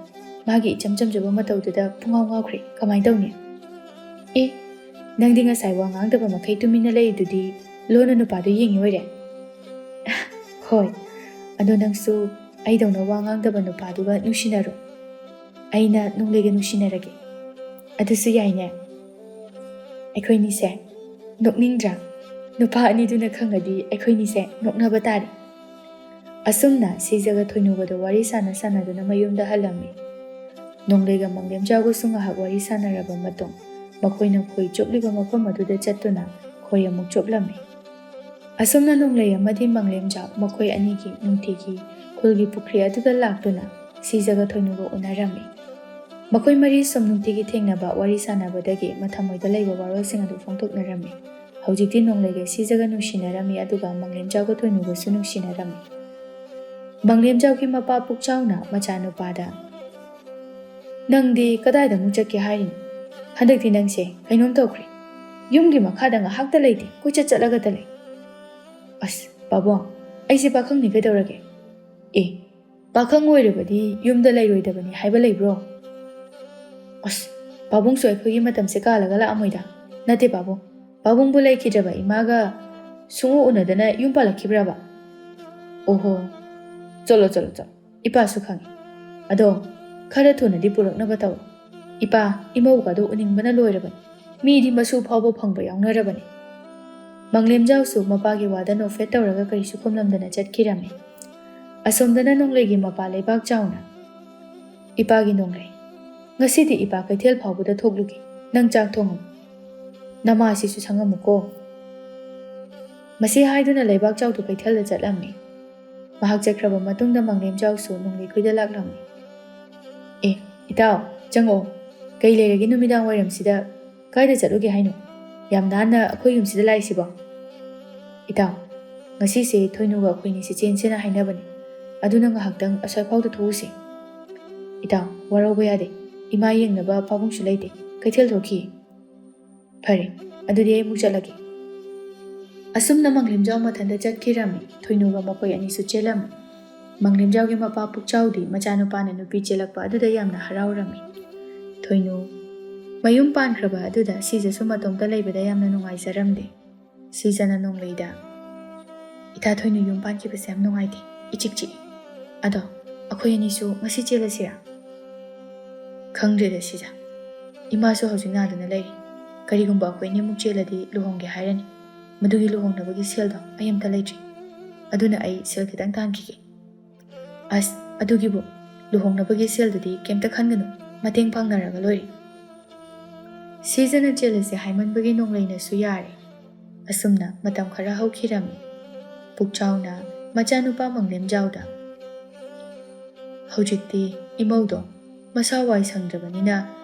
ꯃꯥꯒꯤ ꯏꯆꯝ ꯆꯝꯖꯕ ꯃꯇꯧꯗꯨꯗ ꯄꯨꯡꯉꯥꯎ ꯉꯥꯎꯈ꯭ꯔꯦ꯫ ꯀꯃꯥꯏ ꯇꯧꯅꯤ?" "ꯑꯦ, ꯅꯪꯗꯤ ꯉꯁꯥꯏ ꯋꯥ ꯉꯥꯡꯗꯕ ꯃꯈꯩ ꯇꯨꯃꯤꯟꯅ ꯂꯩꯔꯤꯗꯨꯗꯤ ꯂꯣꯟꯅ ꯅꯨꯄꯥꯗꯣ ꯌꯦꯡꯉꯤ ꯑꯣꯏꯔꯦ?" "ꯍꯣꯏ, ꯑꯗꯣ ꯅꯪꯁꯨ ꯑꯩꯗꯧꯅ ꯋꯥ ꯉꯥꯡꯗꯕ ꯅꯨꯄꯥꯗꯨꯒ ꯅꯨꯡꯁꯤꯅꯔꯣ꯫ ꯑꯩꯅ ꯅꯣꯡꯂꯩꯒ ꯅꯨꯡꯁꯤꯅꯔꯒꯦ꯫ ꯑꯗꯨꯁꯨ ꯌꯥꯏꯅꯦ꯫ ꯑꯩꯈꯣꯏꯅꯤꯁꯦ ꯅꯣꯛꯅꯤꯡꯗ꯭ꯔꯥ? ꯅꯨꯄꯥ ꯑꯅꯤꯗꯨꯅ ꯈꯪꯉꯗꯤ ꯑꯩꯈꯣꯏꯅꯤꯁꯦ ꯅꯣꯛꯅꯕ ꯇꯥꯔꯦ꯫" ꯑꯁꯨꯝꯅ ꯁꯤꯖꯒ ꯊꯣꯏꯅꯨꯒꯗꯣ ꯋꯥꯔꯤ ꯁꯥꯟꯅ ꯁꯥꯟꯅꯗꯨꯅ ꯃꯌꯨꯝꯗ ꯍꯜꯂꯝꯃꯤ꯫ ꯅꯣꯡꯂꯩꯒ ꯃꯪꯂꯦꯝꯖꯥꯎꯒꯁꯨ ꯉꯥꯏꯍꯥꯛ ꯋꯥꯔꯤ ꯁꯥꯟꯅꯔꯕ ꯃꯇꯨꯡ, ꯃꯈꯣꯏꯅ ꯈꯣꯏ ꯆꯣꯞꯂꯤꯕ ꯃꯐꯝ ꯑꯗꯨꯗ ꯆꯠꯇꯨꯅ ꯈꯣꯏ ꯑꯃꯨꯛ ꯆꯣꯞꯂꯝꯃꯤ꯫ ꯑꯁꯨꯝꯅ ꯅꯣꯡꯂꯩ ꯑꯃꯗꯤ ꯃꯪꯂꯦꯝꯖꯥꯎ ꯃꯈꯣꯏ ꯑꯅꯤꯒꯤ ꯅꯨꯡꯇꯤꯒꯤ ꯈꯨꯜꯒꯤ ꯄꯨꯈ꯭ꯔꯤ ꯑꯗꯨꯗ ꯂꯥꯛꯇꯨꯅ ꯁꯤꯖꯒ ꯊꯣꯏꯅꯨꯒ ꯎꯅꯔꯝꯃꯤ꯫ ꯃꯈꯣꯏ ꯃꯔꯤ ꯁꯨꯝ ꯅꯨꯡꯇꯤꯒꯤ ꯊꯦꯡꯅꯕ ꯋꯥꯔꯤ ꯁꯥꯟꯅꯕꯗꯒꯤ ꯃꯊꯃꯣꯏꯗ ꯂꯩꯕ ꯋꯥꯔꯣꯜꯁꯤꯡ ꯑꯗꯨ ꯐꯣꯡꯗꯣꯛꯅꯔꯝꯃꯤ꯫ ꯍꯧꯖꯤꯛꯇꯤ ꯅꯣꯡꯂꯩꯒ ꯁꯤꯖꯒ ꯅꯨꯡꯁꯤꯅꯔꯝꯃꯤ, ꯑꯗꯨꯒ ꯃꯪꯂꯦꯝꯖꯥꯎꯒ ꯊꯣꯏꯅꯨꯒꯁꯨ ꯅꯨꯡꯁꯤꯅꯔꯝꯃꯤ꯫ ꯃꯪꯂꯦꯝꯖꯥꯎꯒꯤ ꯃꯄꯥ ꯄꯨꯛꯆꯥꯎꯅ ꯃꯆꯥꯅꯨꯄꯥꯗ, "ꯅꯪꯗꯤ ꯀꯗꯥꯏꯗ ꯑꯃꯨꯛ ꯆꯠꯀꯦ ꯍꯥꯏꯔꯤꯅꯣ? ꯍꯟꯗꯛꯇꯤ ꯅꯪꯁꯦ ꯀꯩꯅꯣꯝ ꯇꯧꯈ꯭ꯔꯦ꯫ ꯌꯨꯝꯒꯤ ꯃꯈꯥꯗ ꯉꯥꯏꯍꯥꯛꯇ ꯂꯩꯇꯦ, ꯀꯣꯏꯆꯠ ꯆꯠꯂꯒꯇ ꯂꯩ꯫" "ꯑꯁ, ꯄꯥꯕꯨꯡ, ꯑꯩꯁꯦ ꯄꯥꯈꯪꯅꯤ ꯀꯩꯗꯧꯔꯒꯦ?" "ꯑꯦ, ꯄꯥꯈꯪ ꯑꯣꯏꯔꯕꯗꯤ ꯌꯨꯝꯗ ꯂꯩꯔꯣꯏꯗꯕꯅꯤ ꯍꯥꯏꯕ ꯂꯩꯕ꯭ꯔꯣ?" "ꯑꯁ, ꯄꯥꯕꯨꯡꯁꯨ ꯑꯩꯈꯣꯏꯒꯤ ꯃꯇꯝꯁꯦ ꯀꯥꯜꯂꯒ ꯂꯥꯛꯑꯝꯃꯣꯏꯗ꯫ ꯅꯠꯇꯦ ꯄꯥꯕꯨꯡ, ꯄꯥꯕꯨꯡꯕꯨ ꯂꯩꯈꯤꯗ꯭ꯔꯕ ꯏꯃꯥꯒ ꯁꯨꯡꯎ ꯎꯅꯗꯅ ꯌꯨꯝ ꯄꯥꯜꯂꯛꯈꯤꯕ꯭ꯔꯕ?" "ꯑꯣꯍꯣ, ꯆꯠꯂꯣ, ꯆꯠꯂꯣ, ꯆꯠꯂꯣ꯫ ꯏꯄꯥꯁꯨ ꯈꯪꯉꯤ꯫ ꯑꯗꯣ ꯈꯔ ꯊꯨꯅꯗꯤ ꯄꯨꯔꯛꯅꯕ ꯇꯧꯔꯣ꯫ ꯏꯄꯥ, ꯏꯃꯧꯒꯗꯣ ꯎꯅꯤꯡꯕꯅ ꯂꯣꯏꯔꯕꯅꯤ꯫ ꯃꯤꯗꯤ ꯃꯁꯨ ꯐꯥꯎꯕ ꯐꯪꯕ ꯌꯥꯎꯅꯔꯕꯅꯤ꯫" ꯃꯪꯂꯦꯝꯖꯥꯎꯁꯨ ꯃꯄꯥꯒꯤ ꯋꯥꯗ ꯅꯣꯛꯐꯦꯠ ꯇꯧꯔꯒ ꯀꯔꯤꯁꯨ ꯈꯨꯝꯂꯝꯗꯅ ꯆꯠꯈꯤꯔꯝꯃꯤ꯫ ꯑꯁꯣꯝꯗꯅ ꯅꯣꯡꯂꯩꯒꯤ ꯃꯄꯥ ꯂꯩꯕꯥꯛ ꯆꯥꯎꯅ, "ꯏꯄꯥꯒꯤ ꯅꯣꯡꯂꯩ, ꯉꯁꯤꯗꯤ ꯏꯄꯥ ꯀꯩꯊꯦꯜ ꯐꯥꯎꯕꯗ ꯊꯣꯛꯂꯨꯒꯦ, ꯅꯪ ꯆꯥꯛ ꯊꯣꯡꯉꯝꯃꯨ꯫ ꯅꯃꯥꯁꯤꯁꯨ ꯁꯪꯉꯝꯃꯨꯀꯣ꯫" ꯃꯁꯤ ꯍꯥꯏꯗꯨꯅ ꯂꯩꯕꯥꯛ ꯆꯥꯎꯗꯨ ꯀꯩꯊꯦꯜꯗ ꯆꯠꯂꯝꯃꯤ꯫ ꯃꯍꯥꯛ ꯆꯠꯈ꯭ꯔꯕ ꯃꯇꯨꯡꯗ ꯃꯪꯂꯦꯝꯖꯥꯎꯁꯨ ꯅꯣꯡꯂꯩ ꯈꯣꯏꯗ ꯂꯥꯛꯂꯝꯃꯤ꯫ "ꯑꯦ, ꯏꯇꯥꯎ, ꯆꯪꯉꯛꯑꯣ꯫ ꯀꯩ ꯂꯩꯔꯒꯦ ꯅꯨꯃꯤꯗꯥꯡ ꯋꯥꯏꯔꯝꯁꯤꯗ? ꯀꯥꯏꯗ ꯆꯠꯂꯨꯒꯦ ꯍꯥꯏꯅꯣ? ꯌꯥꯝ ꯅꯥꯟꯅ ꯑꯩꯈꯣꯏ ꯌꯨꯝꯁꯤꯗ ꯂꯥꯛꯏꯁꯤꯕꯣ?" "ꯏꯇꯥꯎ, ꯉꯁꯤꯁꯦ ꯊꯣꯏꯅꯨꯒ ꯑꯩꯈꯣꯏꯅꯤꯁꯦ ꯆꯦꯟꯁꯦꯅ ꯍꯥꯏꯅꯕꯅꯤ꯫ ꯑꯗꯨꯅ ꯉꯥꯏꯍꯥꯛꯇꯪ ꯑꯁ꯭ꯋꯥꯏꯐꯥꯎꯗ ꯊꯣꯛꯎꯁꯦ꯫" "ꯏꯇꯥꯎ, ꯋꯥꯔꯧꯕ ꯌꯥꯗꯦ꯫ ꯏꯃꯥ ꯌꯦꯡꯅꯕ ꯄꯥꯕꯨꯡꯁꯨ ꯂꯩꯇꯦ꯫ ꯀꯩꯊꯦꯜ ꯊꯣꯛꯈꯤ꯫" "ꯐꯔꯦ, ꯑꯗꯨꯗꯤ ꯑꯩ ꯑꯃꯨꯛ ꯆꯠꯂꯒꯦ꯫" ꯑꯁꯨꯝꯅ ꯃꯪꯂꯦꯝꯖꯥꯎ ꯃꯊꯟꯇ ꯆꯠꯈꯤꯔꯝꯃꯤ꯫ ꯊꯣꯏꯅꯨꯒ ꯃꯈꯣꯏ ꯑꯅꯤꯁꯨ ꯆꯦꯜꯂꯝꯃꯤ꯫ ꯃꯪꯂꯦꯝꯖꯥꯎꯒꯤ ꯃꯄꯥ ꯄꯨꯛꯆꯥꯎꯗꯤ ꯃꯆꯥꯅꯨꯄꯥꯅ ꯅꯨꯄꯤ ꯆꯦꯜꯂꯛꯄ ꯑꯗꯨꯗ ꯌꯥꯝꯅ ꯍꯔꯥꯎꯔꯝꯃꯤ꯫ ꯊꯣꯏꯅꯨ ꯃꯌꯨꯝ ꯄꯥꯟꯈ꯭ꯔꯕ ꯑꯗꯨꯗ ꯁꯤꯖꯁꯨ ꯃꯇꯣꯝꯇ ꯂꯩꯕꯗ ꯌꯥꯝꯅ ꯅꯨꯡꯉꯥꯏꯖꯔꯝꯗꯦ꯫ ꯁꯤꯖꯅ ꯅꯣꯡꯂꯩꯗ, "ꯏꯇꯥ ꯊꯣꯏꯅꯨ ꯌꯨꯝ ꯄꯥꯟꯈꯤꯕꯁꯦ ꯌꯥꯝ ꯅꯨꯡꯉꯥꯏꯇꯦ, ꯏꯆꯤꯛ ꯆꯤꯛꯏ꯫ ꯑꯗꯣ ꯑꯩꯈꯣꯏ ꯑꯅꯤꯁꯨ ꯉꯁꯤ ꯆꯦꯜꯂꯁꯤꯔꯥ?" "ꯈꯪꯗ꯭ꯔꯦꯗ ꯁꯤꯖ, ꯏꯃꯥꯁꯨ ꯍꯧꯖꯤꯛ ꯅꯥꯗꯨꯅ ꯂꯩꯔꯤ꯫ ꯀꯔꯤꯒꯨꯝꯕ ꯑꯩꯈꯣꯏ ꯑꯅꯤꯃꯨꯛ ꯆꯦꯜꯂꯗꯤ ꯂꯨꯍꯣꯡꯒꯦ ꯍꯥꯏꯔꯅꯤ꯫ ꯃꯗꯨꯒꯤ ꯂꯨꯍꯣꯡꯅꯕꯒꯤ ꯁꯦꯜꯗꯣ ꯑꯩ ꯑꯝꯇ ꯂꯩꯇ꯭ꯔꯤ꯫ ꯑꯗꯨꯅ ꯑꯩ ꯁꯦꯜ ꯈꯤꯇꯪ ꯇꯥꯟꯈꯤꯒꯦ꯫" "ꯑꯁ, ꯑꯗꯨꯒꯤꯕꯨ ꯂꯨꯍꯣꯡꯅꯕꯒꯤ ꯁꯦꯜꯗꯨꯗꯤ ꯀꯩꯝꯇ ꯈꯟꯒꯅꯨ, ꯃꯇꯦꯡ ꯄꯥꯡꯅꯔꯒ ꯂꯣꯏꯔꯦ꯫" ꯁꯤꯖꯅ ꯆꯦꯜꯂꯁꯦ ꯍꯥꯏꯃꯟꯕꯒꯤ ꯅꯣꯡꯂꯩꯅꯁꯨ ꯌꯥꯔꯦ꯫ ꯑꯁꯨꯝꯅ ꯃꯇꯝ ꯈꯔ ꯍꯧꯈꯤꯔꯝꯃꯤ꯫ ꯄꯨꯛꯆꯥꯎꯅ ꯃꯆꯥꯅꯨꯄꯥ ꯃꯪꯂꯦꯝꯖꯥꯎꯗ, "ꯍꯧꯖꯤꯛꯇꯤ ꯏꯃꯧꯗꯣ ꯃꯁꯥ ꯋꯥꯏ ꯁꯪꯗ꯭ꯔꯕꯅꯤꯅ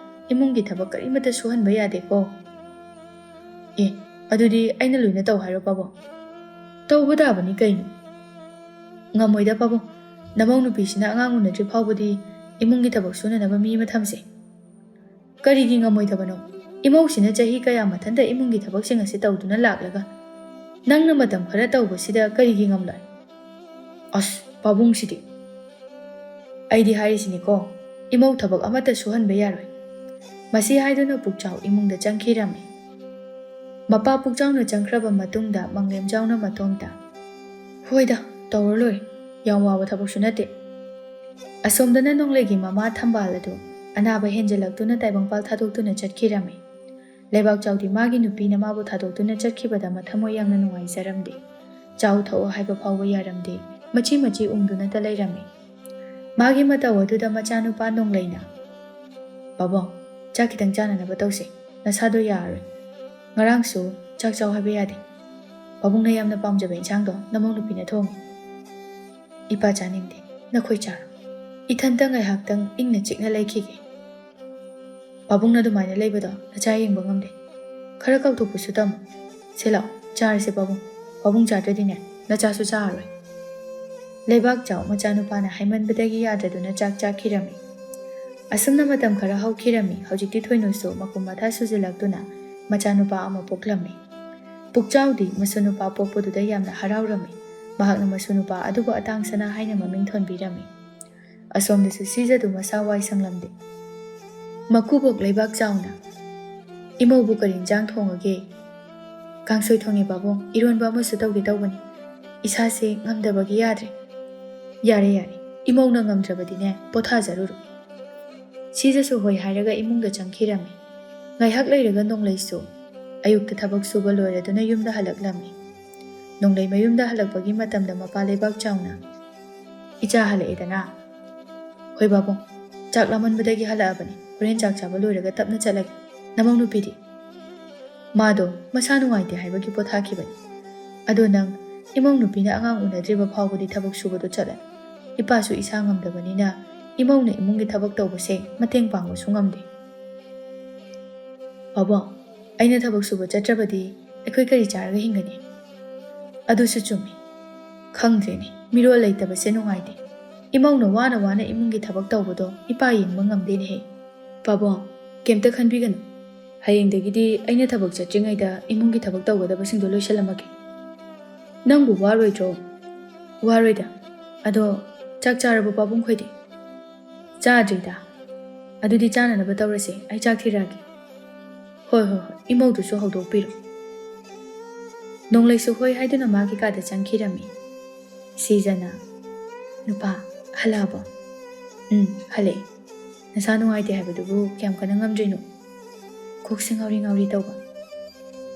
ꯏꯃꯨꯡꯒꯤ ꯊꯕꯛ ꯀꯔꯤꯃꯠꯇ ꯁꯨꯍꯟꯕ ꯌꯥꯗꯦꯀꯣ?" "ꯑꯦ, ꯑꯗꯨꯗꯤ ꯑꯩꯅ ꯂꯣꯏꯅ ꯇꯧ ꯍꯥꯏꯔꯣ ꯄꯥꯕꯨꯡ?" "ꯇꯧꯕ ꯇꯥꯕꯅꯤ ꯀꯩꯅꯣ?" "ꯉꯝꯃꯣꯏꯗ ꯄꯥꯕꯨꯡ, ꯅꯃꯧ ꯅꯨꯄꯤꯁꯤꯅ ꯑꯉꯥꯡ ꯎꯅꯗ꯭ꯔꯤ ꯐꯥꯎꯕꯗꯤ ꯏꯃꯨꯡꯒꯤ ꯊꯕꯛ ꯁꯨꯅꯅꯕ ꯃꯤ ꯑꯃ ꯊꯝꯁꯦ꯫" "ꯀꯔꯤꯒꯤ ꯉꯝꯃꯣꯏꯗꯕꯅꯣ? ꯏꯃꯧꯁꯤꯅ ꯆꯍꯤ ꯀꯌꯥ ꯃꯊꯟꯇ ꯏꯃꯨꯡꯒꯤ ꯊꯕꯛꯁꯤꯡ ꯑꯁꯤ ꯇꯧꯗꯨꯅ ꯂꯥꯛꯂꯒ ꯅꯪꯅ ꯃꯇꯝ ꯈꯔ ꯇꯧꯕꯁꯤꯗ ꯀꯔꯤꯒꯤ ꯉꯝꯂꯣꯏ?" "ꯑꯁ, ꯄꯥꯕꯨꯡꯁꯤꯗꯤ!" "ꯑꯩꯗꯤ ꯍꯥꯏꯔꯤꯁꯤꯅꯤꯀꯣ, ꯏꯃꯧ ꯊꯕꯛ ꯑꯃꯠꯇ ꯁꯨꯍꯟꯕ ꯌꯥꯔꯣꯏ꯫" ꯃꯁꯤ ꯍꯥꯏꯗꯨꯅ ꯄꯨꯛꯆꯥꯎ ꯏꯃꯨꯡꯗ ꯆꯪꯈꯤꯔꯝꯃꯤ꯫ ꯃꯄꯥ ꯄꯨꯛꯆꯥꯎꯅ ꯆꯪꯈ꯭ꯔꯕ ꯃꯇꯨꯡꯗ ꯃꯪꯂꯦꯝꯖꯥꯎꯅ ꯃꯇꯣꯝꯇ, "ꯍꯣꯏꯗ, ꯇꯧꯔ ꯂꯣꯏꯔꯦ, ꯌꯥꯝ ꯋꯥꯕ ꯊꯕꯛꯁꯨ ꯅꯠꯇꯦ꯫" ꯑꯁꯣꯝꯗꯅ ꯅꯣꯡꯂꯩꯒꯤ ꯃꯃꯥ ꯊꯝꯕꯥꯜ ꯑꯗꯨ ꯑꯅꯥꯕ ꯍꯦꯟꯖꯜꯂꯛꯇꯨꯅ ꯇꯥꯏꯕꯪꯄꯥꯜ ꯊꯥꯗꯣꯛꯇꯨꯅ ꯆꯠꯈꯤꯔꯝꯃꯤ꯫ ꯂꯩꯕꯥꯛ ꯆꯥꯎꯗꯤ ꯃꯥꯒꯤ ꯅꯨꯄꯤꯅ ꯃꯥꯕꯨ ꯊꯥꯗꯣꯛꯇꯨꯅ ꯆꯠꯈꯤꯕꯗ ꯃꯊꯃꯣꯏ ꯌꯥꯝꯅ ꯅꯨꯡꯉꯥꯏꯖꯔꯝꯗꯦ꯫ ꯆꯥꯎ ꯊꯛꯑꯣ ꯍꯥꯏꯕ ꯐꯥꯎꯕ ꯌꯥꯔꯝꯗꯦ꯫ ꯃꯆꯤ ꯃꯆꯤ ꯎꯪꯗꯨꯅꯇ ꯂꯩꯔꯝꯃꯤ꯫ ꯃꯥꯒꯤ ꯃꯇꯧ ꯑꯗꯨꯗ ꯃꯆꯥꯅꯨꯄꯥ ꯅꯣꯡꯂꯩꯅ, "ꯄꯥꯕꯨꯡ, ꯆꯥꯛ ꯈꯤꯇꯪ ꯆꯥꯅꯅꯕ ꯇꯧꯁꯦ꯫ ꯅꯁꯥꯗꯣ ꯌꯥꯔꯔꯣꯏ꯫ ꯉꯔꯥꯡꯁꯨ ꯆꯥꯛ ꯆꯥꯎ ꯍꯥꯏꯕ ꯌꯥꯗꯦ꯫ ꯄꯥꯕꯨꯡꯅ ꯌꯥꯝꯅ ꯄꯥꯝꯖꯕ ꯏꯟꯁꯥꯡꯗꯣ ꯅꯃꯧ ꯅꯨꯄꯤꯅ ꯊꯣꯡꯉꯤ꯫ ꯏꯄꯥ ꯆꯥꯅꯤꯡꯗꯦ꯫ ꯅꯈꯣꯏ ꯆꯥꯔꯣ꯫ ꯏꯊꯟꯇ ꯉꯥꯏꯍꯥꯛꯇꯪ ꯏꯪꯅ ꯆꯤꯛꯅ ꯂꯩꯈꯤꯒꯦ꯫" "ꯄꯥꯕꯨꯡꯅ ꯑꯗꯨꯃꯥꯏꯅ ꯂꯩꯕꯗꯣ ꯅꯆꯥ ꯌꯦꯡꯕ ꯉꯝꯗꯦ꯫ ꯈꯔ ꯀꯥꯎꯊꯣꯛꯄꯁꯨ ꯇꯝꯃꯨ꯫ ꯁꯦ ꯂꯥꯎ, ꯆꯥꯔꯁꯦ ꯄꯥꯕꯨꯡ꯫ ꯄꯥꯕꯨꯡ ꯆꯥꯗ꯭ꯔꯗꯤꯅꯦ, ꯅꯆꯥꯁꯨ ꯆꯥꯔꯔꯣꯏ꯫" ꯂꯩꯕꯥꯛ ꯆꯥꯎ ꯃꯆꯥꯅꯨꯄꯥꯅ ꯍꯥꯏꯃꯟꯕꯗꯒꯤ ꯌꯥꯗ꯭ꯔꯗꯨꯅ ꯆꯥꯛ ꯆꯥꯈꯤꯔꯝꯃꯤ꯫ ꯑꯁꯨꯝꯅ ꯃꯇꯝ ꯈꯔ ꯍꯧꯈꯤꯔꯝꯃꯤ꯫ ꯍꯧꯖꯤꯛꯇꯤ ꯊꯣꯏꯅꯨꯁꯨ ꯃꯀꯨꯝ ꯃꯊꯥ ꯁꯨꯖꯤꯜꯂꯛꯇꯨꯅ ꯃꯆꯥꯅꯨꯄꯥ ꯑꯃ ꯄꯣꯛꯂꯝꯃꯤ꯫ ꯄꯨꯛꯆꯥꯎꯗꯤ ꯃꯁꯨ ꯅꯨꯄꯥ ꯄꯣꯛꯄꯗꯨꯗ ꯌꯥꯝꯅ ꯍꯔꯥꯎꯔꯝꯃꯤ꯫ ꯃꯍꯥꯛꯅ ꯃꯁꯨ ꯅꯨꯄꯥ ꯑꯗꯨꯕꯨ ꯑꯇꯥꯡ ꯁꯅꯥ ꯍꯥꯏꯅ ꯃꯃꯤꯡ ꯊꯣꯟꯕꯤꯔꯝꯃꯤ꯫ ꯑꯁꯣꯝꯗꯁꯨ ꯁꯤꯖꯗꯨ ꯃꯁꯥ ꯋꯥꯏ ꯁꯪꯂꯝꯗꯦ꯫ ꯃꯀꯨꯕꯣꯛ ꯂꯩꯕꯥꯛ ꯆꯥꯎꯅ, "ꯏꯃꯧꯕꯨ ꯀꯔꯤ ꯏꯟꯖꯥꯡ ꯊꯣꯡꯉꯒꯦ?" "ꯀꯥꯡꯁꯣꯏ ꯊꯣꯡꯉꯦ ꯄꯥꯕꯨꯡ, ꯏꯔꯣꯟꯕ ꯑꯃꯁꯨ ꯇꯧꯒꯦ ꯇꯧꯕꯅꯤ꯫ ꯏꯁꯥꯁꯦ ꯉꯝꯗꯕꯒꯤ ꯌꯥꯗ꯭ꯔꯦ꯫" "ꯌꯥꯔꯦ, ꯌꯥꯔꯦ, ꯏꯃꯧꯅ ꯉꯝꯗ꯭ꯔꯕꯗꯤꯅꯦ, ꯄꯣꯊꯥꯖꯔꯨꯔꯣ꯫" ꯁꯤꯖꯁꯨ ꯍꯣꯏ ꯍꯥꯏꯔꯒ ꯏꯃꯨꯡꯗ ꯆꯪꯈꯤꯔꯝꯃꯤ꯫ ꯉꯥꯏꯍꯥꯛ ꯂꯩꯔꯒ ꯅꯣꯡꯂꯩꯁꯨ ꯑꯌꯨꯛꯇ ꯊꯕꯛ ꯁꯨꯕ ꯂꯣꯏꯔꯗꯨꯅ ꯌꯨꯝꯗ ꯍꯜꯂꯛꯂꯝꯃꯤ꯫ ꯅꯣꯡꯂꯩ ꯃꯌꯨꯝꯗ ꯍꯜꯂꯛꯄꯒꯤ ꯃꯇꯝꯗ ꯃꯄꯥ ꯂꯩꯕꯥꯛ ꯆꯥꯎꯅ, "ꯏꯆꯥ ꯍꯜꯂꯛꯑꯦꯗꯅ?" "ꯍꯣꯏ ꯕꯥꯕꯨꯡ, ꯆꯥꯛ ꯂꯥꯝꯃꯟꯕꯗꯒꯤ ꯍꯜꯂꯛꯑꯕꯅꯤ꯫ ꯍꯣꯔꯦꯟ ꯆꯥꯛ ꯆꯥꯕ ꯂꯣꯏꯔꯒ ꯇꯞꯅ ꯆꯠꯂꯒꯦ꯫ ꯅꯃꯧ ꯅꯨꯄꯤꯗꯤ?" ꯃꯥꯗꯣ ꯃꯁꯥ ꯅꯨꯡꯉꯥꯏꯇꯦ ꯍꯥꯏꯕꯒꯤ ꯄꯣꯊꯥꯈꯤꯕꯅꯤ꯫ ꯑꯗꯣ ꯅꯪ ꯏꯃꯧ ꯅꯨꯄꯤꯅ ꯑꯉꯥꯡ ꯎꯅꯗ꯭ꯔꯤꯕ ꯐꯥꯎꯕꯗꯤ ꯊꯕꯛ ꯁꯨꯕꯗꯣ ꯆꯠꯂꯦ꯫ ꯏꯄꯥꯁꯨ ꯏꯁꯥ ꯉꯝꯗꯕꯅꯤꯅ ꯏꯃꯧꯅ ꯏꯃꯨꯡꯒꯤ ꯊꯕꯛ ꯇꯧꯕꯁꯦ ꯃꯇꯦꯡ ꯄꯥꯡꯕꯁꯨ ꯉꯝꯗꯦ꯫ ꯄꯥꯕꯨꯡ, ꯑꯩꯅ ꯊꯕꯛ ꯁꯨꯕ ꯆꯠꯇ꯭ꯔꯕꯗꯤ ꯑꯩꯈꯣꯏ ꯀꯔꯤ ꯆꯥꯔꯒ ꯍꯤꯡꯒꯅꯤ? ꯑꯗꯨꯁꯨ ꯆꯨꯝꯃꯤ꯫ ꯈꯪꯗ꯭ꯔꯦꯅꯦ, ꯃꯤꯔꯣꯜ ꯂꯩꯇꯕꯁꯦ ꯅꯨꯡꯉꯥꯏꯇꯦ꯫ ꯏꯃꯧꯅ ꯋꯥꯅ ꯋꯥꯅ ꯏꯃꯨꯡꯒꯤ ꯊꯕꯛ ꯇꯧꯕꯗꯣ ꯏꯄꯥ ꯌꯦꯡꯕ ꯉꯝꯗꯦꯅꯦꯍꯦ꯫ ꯄꯥꯕꯨꯡ, ꯀꯩꯝꯇ ꯈꯟꯕꯤꯒꯅꯨ꯫ ꯍꯌꯦꯡꯗꯒꯤꯗꯤ ꯑꯩꯅ ꯊꯕꯛ ꯆꯠꯇ꯭ꯔꯤꯉꯩꯗ ꯏꯃꯨꯡꯒꯤ ꯊꯕꯛ ꯇꯧꯒꯗꯕꯁꯤꯡꯗꯣ ꯂꯣꯏꯁꯤꯜꯂꯝꯃꯒꯦ꯫ ꯅꯪꯕꯨ ꯋꯥꯔꯣꯏꯗ꯭ꯔꯣ? ꯋꯥꯔꯣꯏꯗ꯫ ꯑꯗꯣ ꯆꯥꯛ ꯆꯥꯔꯕꯣ ꯄꯥꯕꯨꯡ ꯈꯣꯏꯗꯤ? ꯆꯥꯗ꯭ꯔꯤꯗ꯫ ꯑꯗꯨꯗꯤ ꯆꯥꯅꯅꯕ ꯇꯧꯔꯁꯦ, ꯑꯩ ꯆꯥꯛ ꯊꯤꯔꯛꯑꯒꯦ꯫ ꯍꯣꯏ, ꯍꯣꯏ, ꯍꯣꯏ, ꯏꯃꯧꯗꯨꯁꯨ ꯍꯧꯗꯣꯛꯄꯤꯔꯣ꯫ ꯅꯣꯡꯂꯩꯁꯨ ꯍꯣꯏ ꯍꯥꯏꯗꯨꯅ ꯃꯥꯒꯤ ꯀꯥꯗ ꯆꯪꯈꯤꯔꯝꯃꯤ꯫ ꯁꯤꯖꯅ, "ꯅꯨꯄꯥ, ꯍꯜꯂꯛꯑꯕꯣ?" "ꯎꯝ, ꯍꯜꯂꯛꯑꯦ꯫ ꯅꯁꯥ ꯅꯨꯡꯉꯥꯏꯇꯦ ꯍꯥꯏꯕꯗꯨꯕꯨ ꯀꯌꯥꯝ ꯀꯟꯅ ꯉꯝꯗ꯭ꯔꯤꯅꯣ?" "ꯀꯣꯛꯁꯦ ꯉꯥꯎꯔꯤ ꯉꯥꯎꯔꯤ ꯇꯧꯕ꯫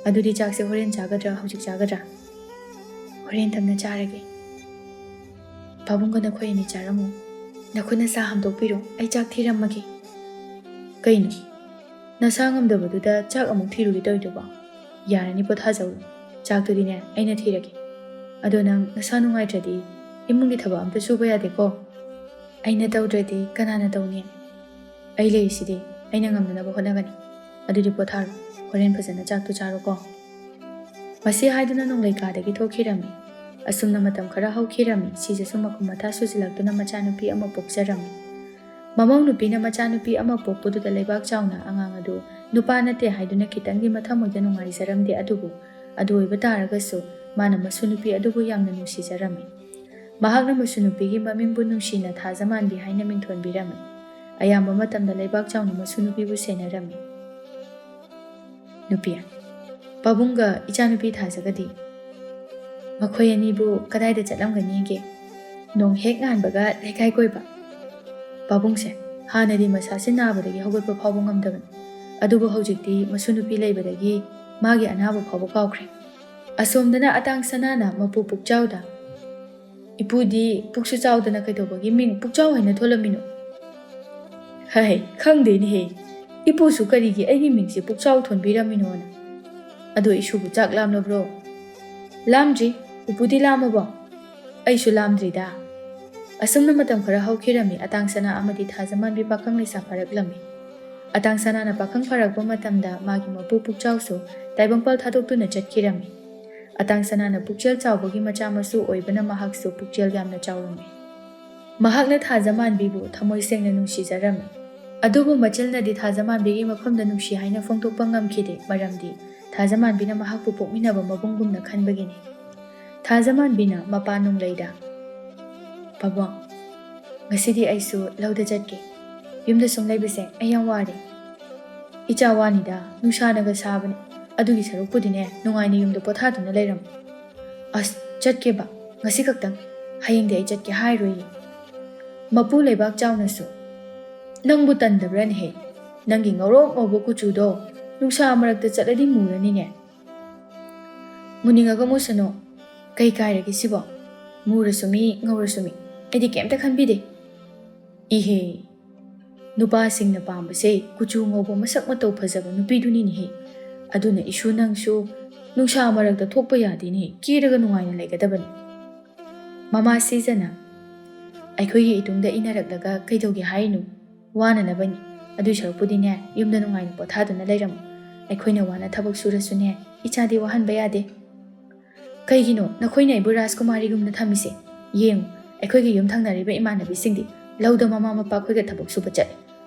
ꯑꯗꯨꯗꯤ ꯆꯥꯛꯁꯦ ꯍꯣꯔꯦꯟ ꯆꯥꯒꯗ꯭ꯔꯥ, ꯍꯧꯖꯤꯛ ꯆꯥꯒꯗ꯭ꯔꯥ?" "ꯍꯣꯔꯦꯟ ꯇꯞꯅ ꯆꯥꯔꯒꯦ꯫ ꯄꯥꯕꯨꯡꯒ ꯅꯈꯣꯏ ꯑꯅꯤ ꯆꯥꯔꯝꯃꯣ꯫ ꯅꯈꯨꯠ ꯅꯁꯥ ꯍꯥꯝꯗꯣꯛꯄꯤꯔꯣ, ꯑꯩ ꯆꯥꯛ ꯊꯤꯔꯝꯃꯒꯦ꯫" "ꯀꯩꯅꯣ? ꯅꯁꯥ ꯉꯝꯗꯕꯗꯨꯗ ꯆꯥꯛ ꯑꯃꯨꯛ ꯊꯤꯔꯨꯒꯦ ꯇꯧꯔꯤꯗꯨꯕꯣ? ꯌꯥꯔꯅꯤ, ꯄꯣꯊꯥꯖꯧꯔꯣ꯫ ꯆꯥꯛꯇꯨꯗꯤꯅꯦ, ꯑꯩꯅ ꯊꯤꯔꯒꯦ꯫ ꯑꯗꯣ ꯅꯪ ꯅꯁꯥ ꯅꯨꯡꯉꯥꯏꯇ꯭ꯔꯗꯤ ꯏꯃꯨꯡꯒꯤ ꯊꯕꯛ ꯑꯝꯇ ꯁꯨꯕ ꯌꯥꯗꯦꯀꯣ꯫ ꯑꯩꯅ ꯇꯧꯗ꯭ꯔꯗꯤ ꯀꯅꯥꯅ ꯇꯧꯅꯤ? ꯑꯩ ꯂꯩꯔꯤꯁꯤꯗꯤ, ꯑꯩꯅ ꯉꯝꯅꯅꯕ ꯍꯣꯠꯅꯒꯅꯤ꯫ ꯑꯗꯨꯗꯤ ꯄꯣꯊꯥꯔꯣ, ꯍꯣꯔꯦꯟ ꯐꯖꯅ ꯆꯥꯛꯇꯨ ꯆꯥꯔꯣꯀꯣ꯫" ꯃꯁꯤ ꯍꯥꯏꯗꯨꯅ ꯅꯣꯡꯂꯩ ꯀꯥꯗꯒꯤ ꯊꯣꯛꯈꯤꯔꯝꯃꯤ꯫ ꯑꯁꯨꯝꯅ ꯃꯇꯝ ꯈꯔ ꯍꯧꯈꯤꯔꯝꯃꯤ꯫ ꯁꯤꯖꯁꯨ ꯃꯈꯨꯝ ꯃꯊꯥ ꯁꯨꯖꯤꯜꯂꯛꯇꯨꯅ ꯃꯆꯥꯅꯨꯄꯤ ꯑꯃ ꯄꯣꯛꯆꯔꯝꯃꯤ꯫ ꯃꯃꯧ ꯅꯨꯄꯤꯅ ꯃꯆꯥꯅꯨꯄꯤ ꯑꯃ ꯄꯣꯛꯄꯗꯨꯗ ꯂꯩꯕꯥꯛ ꯆꯥꯎꯅ ꯑꯉꯥꯡ ꯑꯗꯨ ꯅꯨꯄꯥ ꯅꯠꯇꯦ ꯍꯥꯏꯗꯨꯅ ꯈꯤꯇꯪꯗꯤ ꯃꯊꯃꯣꯏꯗ ꯅꯨꯡꯉꯥꯏꯖꯔꯝꯗꯦ, ꯑꯗꯨꯕꯨ ꯑꯗꯨ ꯑꯣꯏꯕ ꯇꯥꯔꯒꯁꯨ ꯃꯥꯅ ꯃꯁꯨ ꯅꯨꯄꯤ ꯑꯗꯨꯕꯨ ꯌꯥꯝꯅ ꯅꯨꯡꯁꯤꯖꯔꯝꯃꯤ꯫ ꯃꯍꯥꯛꯅ ꯃꯁꯨ ꯅꯨꯄꯤꯒꯤ ꯃꯃꯤꯡꯕꯨ ꯅꯨꯡꯁꯤꯅ ꯊꯥꯖꯃꯥꯟꯕꯤ ꯍꯥꯏꯅ ꯃꯤꯡꯊꯣꯟꯕꯤꯔꯝꯃꯤ꯫ ꯑꯌꯥꯝꯕ ꯃꯇꯝꯗ ꯂꯩꯕꯥꯛ ꯆꯥꯎꯅ ꯃꯁꯨ ꯅꯨꯄꯤꯕꯨ ꯁꯦꯟꯅꯔꯝꯃꯤ꯫ ꯅꯨꯄꯤ, ꯄꯥꯕꯨꯡꯒ ꯏꯆꯥꯅꯨꯄꯤ ꯊꯥꯖꯒꯗꯤ ꯃꯈꯣꯏ ꯑꯅꯤꯕꯨ ꯀꯗꯥꯏꯗ ꯆꯠꯂꯝꯒꯅꯤꯒꯦ? ꯅꯣꯡ ꯍꯦꯛ ꯉꯥꯟꯕꯒ ꯂꯩꯀꯥꯏ ꯀꯣꯏꯕ꯫ ꯄꯥꯕꯨꯡꯁꯦ ꯍꯥꯟꯅꯗꯤ ꯃꯁꯥꯁꯦ ꯅꯥꯕꯗꯒꯤ ꯍꯧꯒꯠꯄ ꯐꯥꯎꯕ ꯉꯝꯗꯕꯅꯤ, ꯑꯗꯨꯕꯨ ꯍꯧꯖꯤꯛꯇꯤ ꯃꯁꯨ ꯅꯨꯄꯤ ꯂꯩꯕꯗꯒꯤ ꯃꯥꯒꯤ ꯑꯅꯥꯕ ꯐꯥꯎꯕ ꯀꯥꯎꯈ꯭ꯔꯦ꯫ ꯑꯁꯣꯝꯗꯅ ꯑꯇꯥꯡ ꯁꯅꯥꯅ ꯃꯄꯨ ꯄꯨꯛꯆꯥꯎꯗ, "ꯏꯄꯨꯗꯤ ꯄꯨꯛꯁꯨ ꯆꯥꯎꯗꯅ ꯀꯩꯗꯧꯕꯒꯤ ꯃꯤꯡ ꯄꯨꯛꯆꯥꯎ ꯍꯥꯏꯅ ꯊꯣꯜꯂꯝꯃꯤꯅꯣ?" ꯍꯩ, ꯈꯪꯗꯦꯅꯦꯍꯦ, ꯏꯄꯨꯁꯨ ꯀꯔꯤꯒꯤ ꯑꯩꯒꯤ ꯃꯤꯡꯁꯦ ꯄꯨꯛꯆꯥꯎ ꯊꯣꯟꯕꯤꯔꯝꯃꯤꯅꯣꯅ꯫ "ꯑꯗꯣ ꯏꯁꯨꯕꯨ ꯆꯥꯛ ꯂꯥꯝꯂꯕ꯭ꯔꯣ?" "ꯂꯥꯝꯗ꯭ꯔꯤ꯫ ꯄꯨꯄꯨꯗꯤ ꯂꯥꯝꯃꯕꯣ?" "ꯑꯩꯁꯨ ꯂꯥꯝꯗ꯭ꯔꯤꯗ꯫" ꯑꯁꯨꯝꯅ ꯃꯇꯝ ꯈꯔ ꯍꯧꯈꯤꯔꯝꯃꯤ꯫ ꯑꯇꯥꯡ ꯁꯅꯥ ꯑꯃꯗꯤ ꯊꯥꯖꯃꯥꯟꯕꯤ ꯄꯥꯈꯪ ꯂꯩꯁꯥ ꯐꯥꯔꯛꯂꯝꯃꯤ꯫ ꯑꯇꯥꯡ ꯁꯅꯥꯅ ꯄꯥꯈꯪ ꯐꯥꯔꯛꯄ ꯃꯇꯝꯗ ꯃꯥꯒꯤ ꯃꯄꯨ ꯄꯨꯛꯆꯥꯎꯁꯨ ꯇꯥꯏꯕꯪꯄꯥꯜ ꯊꯥꯗꯣꯛꯇꯨꯅ ꯆꯠꯈꯤꯔꯝꯃꯤ꯫ ꯑꯇꯥꯡ ꯁꯅꯥꯅ ꯄꯨꯛꯆꯦꯜ ꯆꯥꯎꯕꯒꯤ ꯃꯆꯥ ꯃꯁꯨ ꯑꯣꯏꯕꯅ ꯃꯍꯥꯛꯁꯨ ꯄꯨꯛꯆꯦꯜ ꯌꯥꯝꯅ ꯆꯥꯎꯔꯝꯃꯤ꯫ ꯃꯍꯥꯛꯅ ꯊꯥꯖꯃꯥꯟꯕꯤꯕꯨ ꯊꯃꯣꯏ ꯁꯦꯡꯅ ꯅꯨꯡꯁꯤꯖꯔꯝꯃꯤ꯫ ꯑꯗꯨꯕꯨ ꯃꯆꯜꯅꯗꯤ ꯊꯥꯖꯃꯥꯟꯕꯤꯒꯤ ꯃꯐꯝꯗ ꯅꯨꯡꯁꯤ ꯍꯥꯏꯅ ꯐꯣꯡꯗꯣꯛꯄ ꯉꯝꯈꯤꯗꯦ, ꯃꯔꯝꯗꯤ ꯊꯥꯖꯃꯥꯟꯕꯤꯅ ꯃꯍꯥꯛꯄꯨ ꯄꯣꯛꯃꯤꯟꯅꯕ ꯃꯕꯨꯡꯒꯨꯝꯅ ꯈꯟꯕꯒꯤꯅꯤ꯫ ꯊꯥꯖꯃꯥꯟꯕꯤꯅ ꯃꯄꯥ ꯅꯨꯡꯂꯩꯗ, "ꯄꯥꯕꯨꯡ, ꯉꯁꯤꯗꯤ ꯑꯩꯁꯨ ꯂꯧꯗ ꯆꯠꯀꯦ꯫ ꯌꯨꯝꯗ ꯁꯨꯝ ꯂꯩꯕꯁꯦ ꯑꯩ ꯌꯥꯝ ꯋꯥꯔꯦ꯫" "ꯏꯆꯥ, ꯋꯥꯅꯤꯗ, ꯅꯨꯡꯁꯥꯅꯒ ꯁꯥꯕꯅꯦ꯫ ꯑꯗꯨꯒꯤ ꯁꯔꯨꯛꯄꯨꯗꯤꯅꯦ, ꯅꯨꯡꯉꯥꯏꯅ ꯌꯨꯝꯗ ꯄꯣꯊꯥꯗꯨꯅ ꯂꯩꯔꯝꯃꯨ꯫" "ꯑꯁ, ꯆꯠꯀꯦꯕ, ꯉꯁꯤ ꯈꯛꯇꯪ꯫ ꯍꯌꯦꯡꯗꯤ ꯑꯩ ꯆꯠꯀꯦ ꯍꯥꯏꯔꯣꯏꯌꯦ꯫" ꯃꯄꯨ ꯂꯩꯕꯥꯛ ꯆꯥꯎꯅꯁꯨ, "ꯅꯪꯕꯨ ꯇꯟꯗꯕ꯭ꯔꯥꯅꯦꯍꯦ? ꯅꯪꯒꯤ ꯉꯧꯔꯣꯛ ꯉꯧꯕ ꯀꯨꯆꯨꯗꯣ ꯅꯨꯡꯁꯥ ꯃꯔꯛꯇ ꯆꯠꯂꯗꯤ ꯃꯨꯔꯅꯤꯅꯦ꯫" "ꯃꯨꯅꯤꯡꯉꯒ ꯃꯨꯁꯅꯨ꯫ ꯀꯩ ꯀꯥꯏꯔꯒꯦ ꯁꯤꯕꯣ? ꯃꯨꯔꯁꯨ ꯃꯤ, ꯉꯧꯔꯁꯨ ꯃꯤ꯫ ꯑꯩꯗꯤ ꯀꯩꯝꯇ ꯈꯟꯕꯤꯗꯦ꯫" "ꯏꯍꯦ, ꯅꯨꯄꯥꯁꯤꯡꯅ ꯄꯥꯝꯕꯁꯦ ꯀꯨꯆꯨ ꯉꯧꯕ, ꯃꯁꯛ ꯃꯇꯧ ꯐꯖꯕ ꯅꯨꯄꯤꯗꯨꯅꯤꯅꯦꯍꯦ꯫ ꯑꯗꯨꯅ ꯏꯁꯨ ꯅꯪꯁꯨ ꯅꯨꯡꯁꯥ ꯃꯔꯛꯇ ꯊꯣꯛꯄ ꯌꯥꯗꯦꯅꯦ, ꯀꯦꯔꯒ ꯅꯨꯡꯉꯥꯏꯅ ꯂꯩꯒꯗꯕꯅꯤ꯫" ꯃꯃꯥ ꯁꯤꯖꯅ, "ꯑꯩꯈꯣꯏꯒꯤ ꯏꯇꯨꯡꯗ ꯏꯟꯅꯔꯛꯂꯒ ꯀꯩꯗꯧꯒꯦ ꯍꯥꯏꯔꯤꯅꯣ? ꯋꯥꯅꯅꯕꯅꯤ꯫ ꯑꯗꯨꯏ ꯁꯔꯨꯛꯄꯨꯗꯤꯅꯦ, ꯌꯨꯝꯗ ꯅꯨꯡꯉꯥꯏꯅ ꯄꯣꯊꯥꯗꯨꯅ ꯂꯩꯔꯝꯃꯨ꯫ ꯑꯩꯈꯣꯏꯅ ꯋꯥꯅ ꯊꯕꯛ ꯁꯨꯔꯁꯨꯅꯦ, ꯏꯆꯥꯗꯤ ꯋꯥꯍꯟꯕ ꯌꯥꯗꯦ꯫" "ꯀꯩꯒꯤꯅꯣ ꯅꯈꯣꯏꯅ ꯑꯩꯕꯨ ꯔꯥꯖꯀꯨꯃꯥꯔꯤꯒꯨꯝꯅ ꯊꯝꯃꯤꯁꯦ? ꯌꯦꯡꯉꯨ, ꯑꯩꯈꯣꯏꯒꯤ ꯌꯨꯝ ꯊꯪꯅꯔꯤꯕ ꯏꯃꯥꯟꯅꯕꯤꯁꯤꯡꯗꯤ ꯂꯧꯗ ꯃꯃꯥ ꯃꯄꯥ ꯑꯩꯈꯣꯏꯒ ꯊꯕꯛ ꯁꯨꯕ ꯆꯠꯂꯤ꯫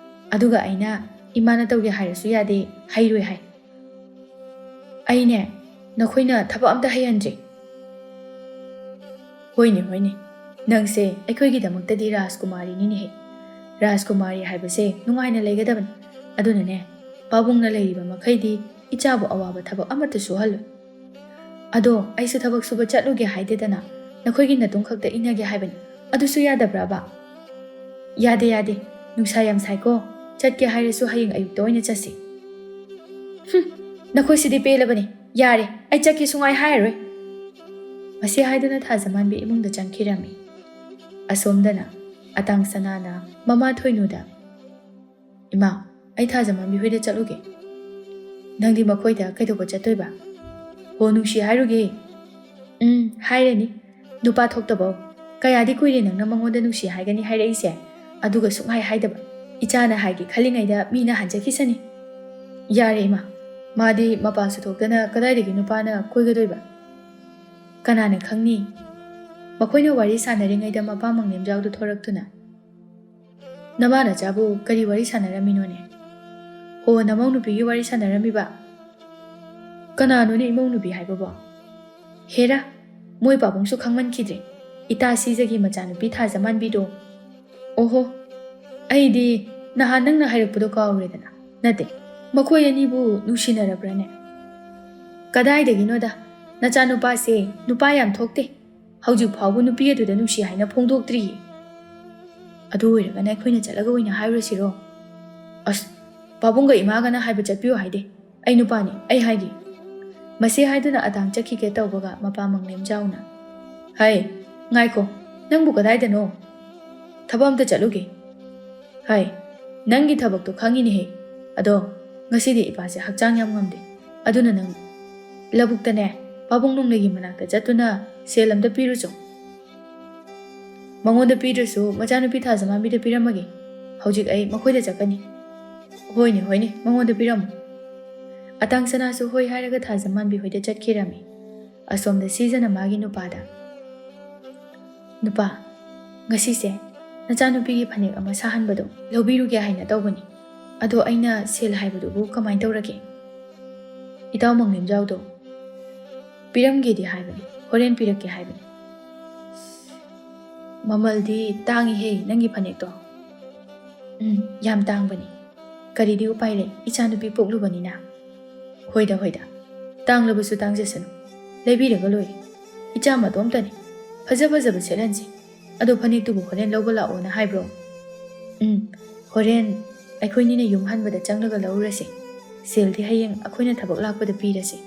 ꯑꯗꯨꯒ ꯑꯩꯅ ꯏꯃꯥꯅ ꯇꯧꯒꯦ ꯍꯥꯏꯔꯁꯨ ꯌꯥꯗꯦ, ꯍꯩꯔꯣꯏ ꯍꯥꯏ꯫ ꯑꯩꯅꯦ, ꯅꯈꯣꯏꯅ ꯊꯕꯛ ꯑꯝꯇ ꯍꯩꯍꯟꯗ꯭ꯔꯤ꯫" "ꯍꯣꯏꯅꯦ, ꯍꯣꯏꯅꯦ, ꯅꯪꯁꯦ ꯑꯩꯈꯣꯏꯒꯤꯗꯃꯛꯇꯗꯤ ꯔꯥꯖꯀꯨꯃꯥꯔꯤꯅꯤꯅꯦꯍꯦ꯫ ꯔꯥꯖꯀꯨꯃꯥꯔꯤ ꯍꯥꯏꯕꯁꯦ ꯅꯨꯡꯉꯥꯏꯅ ꯂꯩꯒꯗꯕꯅꯤ꯫ ꯑꯗꯨꯅꯅꯦ, ꯄꯥꯕꯨꯡꯅ ꯂꯩꯔꯤꯕ ꯃꯈꯩꯗꯤ ꯏꯆꯥꯕꯨ ꯑꯋꯥꯕ ꯊꯕꯛ ꯑꯃꯠꯇ ꯁꯨꯍꯜꯂꯣꯏ꯫" "ꯑꯗꯣ ꯑꯩꯁꯨ ꯊꯕꯛ ꯁꯨꯕ ꯆꯠꯂꯨꯒꯦ ꯍꯥꯏꯗꯦꯗꯅ, ꯅꯈꯣꯏꯒꯤ ꯅꯇꯨꯡ ꯈꯛꯇ ꯏꯟꯅꯒꯦ ꯍꯥꯏꯕꯅꯤ꯫ ꯑꯗꯨꯁꯨ ꯌꯥꯗꯕ꯭ꯔꯕ?" "ꯌꯥꯗꯦ, ꯌꯥꯗꯦ, ꯅꯨꯡꯁꯥ ꯌꯥꯝ ꯁꯥꯏꯀꯣ꯫ ꯆꯠꯀꯦ ꯍꯥꯏꯔꯁꯨ ꯍꯌꯦꯡ ꯑꯌꯨꯛꯇ ꯑꯣꯏꯅ ꯆꯠꯁꯤ꯫" "ꯍꯨꯝ, ꯅꯈꯣꯏꯁꯤꯗꯤ ꯄꯦꯜꯂꯕꯅꯤ꯫ ꯌꯥꯔꯦ, ꯑꯩ ꯆꯠꯀꯦ ꯁꯨꯡꯍꯥꯏ ꯍꯥꯏꯔꯔꯣꯏ꯫" ꯃꯁꯤ ꯍꯥꯏꯗꯨꯅ ꯊꯥꯖꯃꯥꯟꯕꯤ ꯏꯃꯨꯡꯗ ꯆꯪꯈꯤꯔꯝꯃꯤ꯫ ꯑꯁꯣꯝꯗꯅ ꯑꯇꯥꯡ ꯁꯅꯥꯅ ꯃꯃꯥ ꯊꯣꯏꯅꯨꯗ, "ꯏꯃꯥ, ꯑꯩ ꯊꯥꯖꯃꯥꯟꯕꯤ ꯍꯣꯏꯗ ꯆꯠꯂꯨꯒꯦ꯫" ꯅꯪꯗꯤ ꯃꯈꯣꯏꯗ ꯀꯩꯗꯧꯕ ꯆꯠꯇꯣꯏꯕ? ꯍꯣ, ꯅꯨꯡꯁꯤ ꯍꯥꯏꯔꯨꯒꯦ꯫ ꯎꯝ, ꯍꯥꯏꯔꯅꯤ꯫ ꯅꯨꯄꯥ ꯊꯣꯛꯇꯕꯧ꯫ ꯀꯌꯥꯗꯤ ꯀꯨꯏꯔꯦ ꯅꯪꯅ ꯃꯉꯣꯟꯗ ꯅꯨꯡꯁꯤ ꯍꯥꯏꯒꯅꯤ ꯍꯥꯏꯔꯛꯏꯁꯦ, ꯑꯗꯨꯒ ꯁꯨꯡꯍꯥꯏ ꯍꯥꯏꯗꯕ꯫ ꯏꯆꯥꯅ ꯍꯥꯏꯒꯦ ꯈꯜꯂꯤꯉꯩꯗ ꯃꯤꯅ ꯍꯟꯖꯈꯤꯁꯅꯤ꯫ ꯌꯥꯔꯦ ꯏꯃꯥ, ꯃꯥꯗꯤ ꯃꯄꯥꯟꯁꯨ ꯊꯣꯛꯇꯅ ꯀꯗꯥꯏꯗꯒꯤ ꯅꯨꯄꯥꯅ ꯀꯣꯏꯒꯗꯣꯏꯕ? ꯀꯅꯥꯅ ꯈꯪꯅꯤ? ꯃꯈꯣꯏꯅ ꯋꯥꯔꯤ ꯁꯥꯟꯅꯔꯤꯉꯩꯗ ꯃꯄꯥ ꯃꯪꯂꯦꯝꯖꯥꯎꯗꯨ ꯊꯣꯔꯛꯇꯨꯅ, "ꯅꯃꯥ ꯅꯆꯥꯕꯨ ꯀꯔꯤ ꯋꯥꯔꯤ ꯁꯥꯟꯅꯔꯝꯃꯤꯅꯣꯅꯦ?" "ꯍꯣ, ꯅꯃꯧ ꯅꯨꯄꯤꯒꯤ ꯋꯥꯔꯤ ꯁꯥꯟꯅꯔꯝꯃꯤꯕ?" "ꯀꯅꯥꯅꯣꯅꯦ ꯏꯃꯧ ꯅꯨꯄꯤ ꯍꯥꯏꯕꯕꯣ?" "ꯍꯦꯔꯥ, ꯃꯣꯏ ꯄꯥꯕꯨꯡꯁꯨ ꯈꯪꯃꯟꯈꯤꯗ꯭ꯔꯦ꯫ ꯏꯇꯥ ꯁꯤꯖꯒꯤ ꯃꯆꯥꯅꯨꯄꯤ ꯊꯥꯖꯃꯥꯟꯕꯤꯗꯣ꯫ ꯑꯣꯍꯣ, ꯑꯩꯗꯤ ꯅꯍꯥꯟ ꯅꯪꯅ ꯍꯥꯏꯔꯛꯄꯗꯣ ꯀꯥꯎꯔꯦꯗꯅ꯫ ꯅꯠꯇꯦ, ꯃꯈꯣꯏ ꯑꯅꯤꯕꯨ ꯅꯨꯡꯁꯤꯅꯔꯕ꯭ꯔꯥꯅꯦ?" "ꯀꯗꯥꯏꯗꯒꯤꯅꯣꯗ, ꯅꯆꯥꯅꯨꯄꯥꯁꯦ ꯅꯨꯄꯥ ꯌꯥꯝ ꯊꯣꯛꯇꯦ꯫ ꯍꯧꯖꯤꯛ ꯐꯥꯎꯕ ꯅꯨꯄꯤ ꯑꯗꯨꯗ ꯅꯨꯡꯁꯤ ꯍꯥꯏꯅ ꯐꯣꯡꯗꯣꯛꯇ꯭ꯔꯤꯌꯦ꯫ ꯑꯗꯨ ꯑꯣꯏꯔꯒꯅ ꯑꯩꯈꯣꯏꯅ ꯆꯠꯂꯒ ꯑꯣꯏꯅ ꯍꯥꯏꯔꯨꯔꯁꯤꯔꯣ?" "ꯑꯁ, ꯄꯥꯕꯨꯡꯒ ꯏꯃꯥꯒꯅ ꯍꯥꯏꯕ ꯆꯠꯄꯤꯌꯨ ꯍꯥꯏꯗꯦ꯫ ꯑꯩ ꯅꯨꯄꯥꯅꯤ, ꯑꯩ ꯍꯥꯏꯒꯦ꯫" ꯃꯁꯤ ꯍꯥꯏꯗꯨꯅ ꯑꯇꯥꯡ ꯆꯠꯈꯤꯒꯦ ꯇꯧꯕꯒ ꯃꯄꯥ ꯃꯪꯂꯦꯝꯖꯥꯎꯅ, "ꯍꯩ, ꯉꯥꯏꯈꯣ, ꯅꯪꯕꯨ ꯀꯗꯥꯏꯗꯅꯣ?" "ꯊꯕꯛ ꯑꯝꯇ ꯆꯠꯂꯨꯒꯦ꯫" "ꯍꯩ, ꯅꯪꯒꯤ ꯊꯕꯛꯇꯣ ꯈꯪꯉꯤꯅꯦꯍꯦ꯫ ꯑꯗꯣ ꯉꯁꯤꯗꯤ ꯏꯄꯥꯁꯦ ꯍꯛꯆꯥꯡ ꯌꯥꯝ ꯉꯝꯗꯦ꯫ ꯑꯗꯨꯅ ꯅꯪ ꯂꯧꯕꯨꯛꯇꯅꯦ, ꯄꯥꯕꯨꯡ ꯅꯣꯡꯂꯩꯒꯤ ꯃꯅꯥꯛꯇ ꯆꯠꯇꯨꯅ ꯁꯦꯜ ꯑꯝꯇ ꯄꯤꯔꯨꯆꯣ꯫ ꯃꯉꯣꯟꯗ ꯄꯤꯗ꯭ꯔꯁꯨ ꯃꯆꯥꯅꯨꯄꯤ ꯊꯥꯖꯃꯥꯟꯕꯤꯗ ꯄꯤꯔꯝꯃꯒꯦ꯫ ꯍꯧꯖꯤꯛ ꯑꯩ ꯃꯈꯣꯏꯗ ꯆꯠꯀꯅꯤ꯫" "ꯍꯣꯏꯅꯦ, ꯍꯣꯏꯅꯦ, ꯃꯉꯣꯟꯗ ꯄꯤꯔꯝꯃꯨ꯫" ꯑꯇꯥꯡ ꯁꯅꯥꯁꯨ ꯍꯣꯏ ꯍꯥꯏꯔꯒ ꯊꯥꯖꯃꯥꯟꯕꯤ ꯍꯣꯏꯗ ꯆꯠꯈꯤꯔꯝꯃꯤ꯫ ꯑꯁꯣꯝꯗ ꯁꯤꯖꯅ ꯃꯥꯒꯤ ꯅꯨꯄꯥꯗ, "ꯅꯨꯄꯥ, ꯉꯁꯤꯁꯦ ꯅꯆꯥꯅꯨꯄꯤꯒꯤ ꯐꯅꯦꯛ ꯑꯃ ꯁꯥꯍꯟꯕꯗꯣ ꯂꯧꯕꯤꯔꯨꯒꯦ ꯍꯥꯏꯅ ꯇꯧꯕꯅꯤ꯫ ꯑꯗꯣ ꯑꯩꯅ ꯁꯦꯜ ꯍꯥꯏꯕꯗꯨꯕꯨ ꯀꯃꯥꯏꯅ ꯇꯧꯔꯒꯦ?" "ꯏꯇꯥꯎ ꯃꯪꯂꯦꯝꯖꯥꯎꯗꯣ ꯄꯤꯔꯝꯒꯦꯗꯤ ꯍꯥꯏꯕꯅꯤ, ꯍꯣꯔꯦꯟ ꯄꯤꯔꯛꯀꯦ ꯍꯥꯏꯕꯅꯤ꯫" "ꯃꯃꯜꯗꯤ ꯇꯥꯡꯉꯤꯍꯦ ꯅꯪꯒꯤ ꯐꯅꯦꯛꯇꯣ꯫" "ꯎꯝ, ꯌꯥꯝ ꯇꯥꯡꯕꯅꯤ꯫ ꯀꯔꯤꯗꯤ ꯎꯄꯥꯏ ꯂꯩ, ꯏꯆꯥꯅꯨꯄꯤ ꯄꯣꯛꯂꯨꯕꯅꯤꯅ꯫" "ꯍꯣꯏꯗ, ꯍꯣꯏꯗ, ꯇꯥꯡꯂꯕꯁꯨ ꯇꯥꯡꯖꯁꯅꯨ, ꯂꯩꯕꯤꯔꯒ ꯂꯣꯏꯔꯦ꯫ ꯏꯆꯥ ꯃꯇꯣꯝꯇꯅꯤ, ꯐꯖ ꯐꯖꯕ ꯁꯦꯠꯍꯟꯁꯤ꯫ ꯑꯗꯣ ꯐꯅꯦꯛꯇꯨꯕꯨ ꯍꯣꯔꯦꯟ ꯂꯧꯕ ꯂꯥꯛꯑꯣꯅ ꯍꯥꯏꯕ꯭ꯔꯣ?" "ꯎꯝ, ꯍꯣꯔꯦꯟ ꯑꯩꯈꯣꯏꯅꯤꯅ ꯌꯨꯝ ꯍꯟꯕꯗ ꯆꯪꯂꯒ ꯂꯧꯔꯁꯤ꯫ ꯁꯦꯜꯗꯤ ꯍꯌꯦꯡ ꯑꯩꯈꯣꯏꯅ ꯊꯕꯛ ꯂꯥꯛꯄꯗ ꯄꯤꯔꯁꯤ꯫"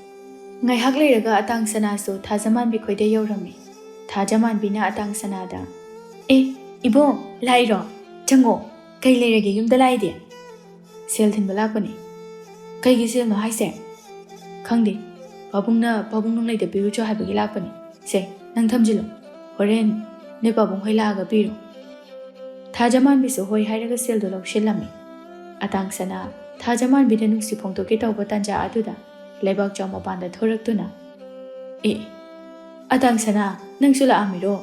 ꯉꯥꯏꯍꯥꯛ ꯂꯩꯔꯒ ꯑꯇꯥꯡ ꯁꯅꯥꯁꯨ ꯊꯥꯖꯃꯥꯟꯕꯤ ꯈꯣꯏꯗ ꯌꯧꯔꯝꯃꯤ꯫ ꯊꯥꯖꯃꯥꯟꯕꯤꯅ ꯑꯇꯥꯡ ꯁꯅꯥꯗ, "ꯑꯦ, ꯏꯕꯣ, ꯂꯥꯛꯏꯔꯣ? ꯆꯪꯉꯣ꯫ ꯀꯩ ꯂꯩꯔꯒꯦ ꯌꯨꯝꯗ ꯂꯥꯛꯏꯗꯤ?" "ꯁꯦꯜ ꯊꯤꯟꯕ ꯂꯥꯛꯄꯅꯤ꯫" "ꯀꯩꯒꯤ ꯁꯦꯜꯅꯣ ꯍꯥꯏꯁꯦ?" "ꯈꯪꯗꯦ, ꯄꯥꯕꯨꯡꯅ ꯄꯥꯕꯨꯡ ꯅꯣꯡꯂꯩꯗ ꯄꯤꯔꯨꯆꯣ ꯍꯥꯏꯕꯒꯤ ꯂꯥꯛꯄꯅꯤ꯫ ꯁꯦ, ꯅꯪ ꯊꯝꯖꯤꯜꯂꯨ, ꯍꯣꯔꯦꯟ ꯅꯣꯏ ꯄꯥꯕꯨꯡ ꯍꯣꯏ ꯂꯥꯛꯑꯒ ꯄꯤꯔꯣ"꯫ ꯊꯥꯖꯃꯥꯟꯕꯤꯁꯨ ꯍꯣꯏ ꯍꯥꯏꯔꯒ ꯁꯦꯜꯗꯣ ꯂꯧꯁꯤꯜꯂꯝꯃꯤ꯫ ꯑꯇꯥꯡꯁꯅꯥ ꯊꯥꯖꯃꯥꯟꯕꯤꯗ ꯅꯨꯡꯁꯤ ꯐꯣꯡꯗꯣꯛꯀꯦ ꯇꯧꯕ ꯇꯥꯟꯖꯥ ꯑꯗꯨꯗ ꯂꯩꯕꯥꯛꯆꯥꯎ ꯃꯄꯥꯟꯗ ꯊꯣꯔꯛꯇꯨꯅ, "ꯑꯦ, ꯑꯇꯥꯡꯁꯅꯥ, ꯅꯪꯁꯨ ꯂꯥꯛꯑꯝꯃꯤꯔꯣ?"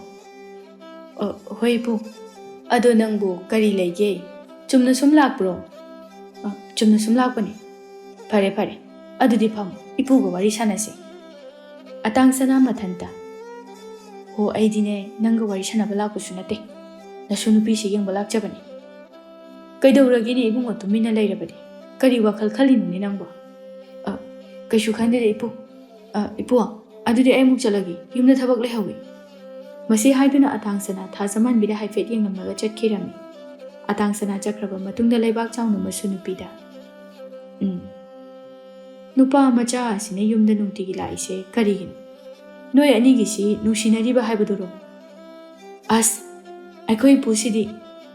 "ꯑ, ꯍꯣꯏ ꯏꯄꯨ꯫ ꯑꯗꯣ ꯅꯪꯕꯨ ꯀꯔꯤ ꯂꯩꯒꯦ? ꯆꯨꯝꯅ ꯁꯨꯝ ꯂꯥꯛꯄ꯭ꯔꯣ?" "ꯑ, ꯆꯨꯝꯅ ꯁꯨꯝ ꯂꯥꯛꯄꯅꯤ"꯫ "ꯐꯔꯦ ꯐꯔꯦ, ꯑꯗꯨꯗꯤ ꯐꯝꯃꯨ, ꯏꯄꯨꯒ ꯋꯥꯔꯤ ꯁꯥꯟꯅꯁꯤ"꯫ ꯑꯇꯥꯡꯁꯅꯥ ꯃꯊꯟꯇ, "ꯍꯣ, ꯑꯩꯗꯤꯅꯦ ꯅꯪꯒ ꯋꯥꯔꯤ ꯁꯥꯟꯅꯕ ꯂꯥꯛꯄꯁꯨ ꯅꯠꯇꯦ, ꯅꯁꯨ ꯅꯨꯄꯤꯁꯤ ꯌꯦꯡꯕ ꯂꯥꯛꯆꯕꯅꯤ"꯫ "ꯀꯩꯗꯧꯔꯒꯦꯅꯦ ꯏꯕꯨꯡꯉꯣ ꯇꯨꯃꯤꯟꯅ ꯂꯩꯔꯕꯗꯤ? ꯀꯔꯤ ꯋꯥꯈꯜ ꯈꯜꯂꯤꯅꯣꯅꯦ ꯅꯪꯕꯣ?" "ꯑ, ꯀꯩꯁꯨ ꯈꯟꯗꯦꯗ ꯏꯄꯨ꯫ ꯑ, ꯏꯄꯨ, ꯑꯗꯨꯗꯤ ꯑꯩ ꯑꯃꯨꯛ ꯆꯠꯂꯒꯦ, ꯌꯨꯝꯗ ꯊꯕꯛ ꯂꯩꯍꯧꯋꯤ"꯫ ꯃꯁꯤ ꯍꯥꯏꯗꯨꯅ ꯑꯇꯥꯡꯁꯅꯥ ꯊꯥꯖꯃꯥꯟꯕꯤꯗ ꯍꯥꯏꯐꯦꯠ ꯌꯦꯡꯂꯝꯂꯒ ꯆꯠꯈꯤꯔꯝꯃꯤ꯫ ꯑꯇꯥꯡꯁꯅꯥ ꯆꯠꯈ꯭ꯔꯕ ꯃꯇꯨꯡꯗ ꯂꯩꯕꯥꯛ ꯆꯥꯎꯅ ꯃꯁꯨ ꯅꯨꯄꯤꯗ, "ꯎꯝ, ꯅꯨꯄꯥ ꯃꯆꯥ ꯑꯁꯤꯅ ꯌꯨꯝꯗ ꯅꯨꯡꯇꯤꯒꯤ ꯂꯥꯛꯏꯁꯦ ꯀꯔꯤꯒꯤꯅꯣ? ꯅꯣꯏ ꯑꯅꯤꯒꯤꯁꯤ ꯅꯨꯡꯁꯤꯅꯔꯤꯕ ꯍꯥꯏꯕꯗꯨꯔꯣ? ꯑꯁ, ꯑꯩꯈꯣꯏ ꯏꯄꯨꯁꯤꯗꯤ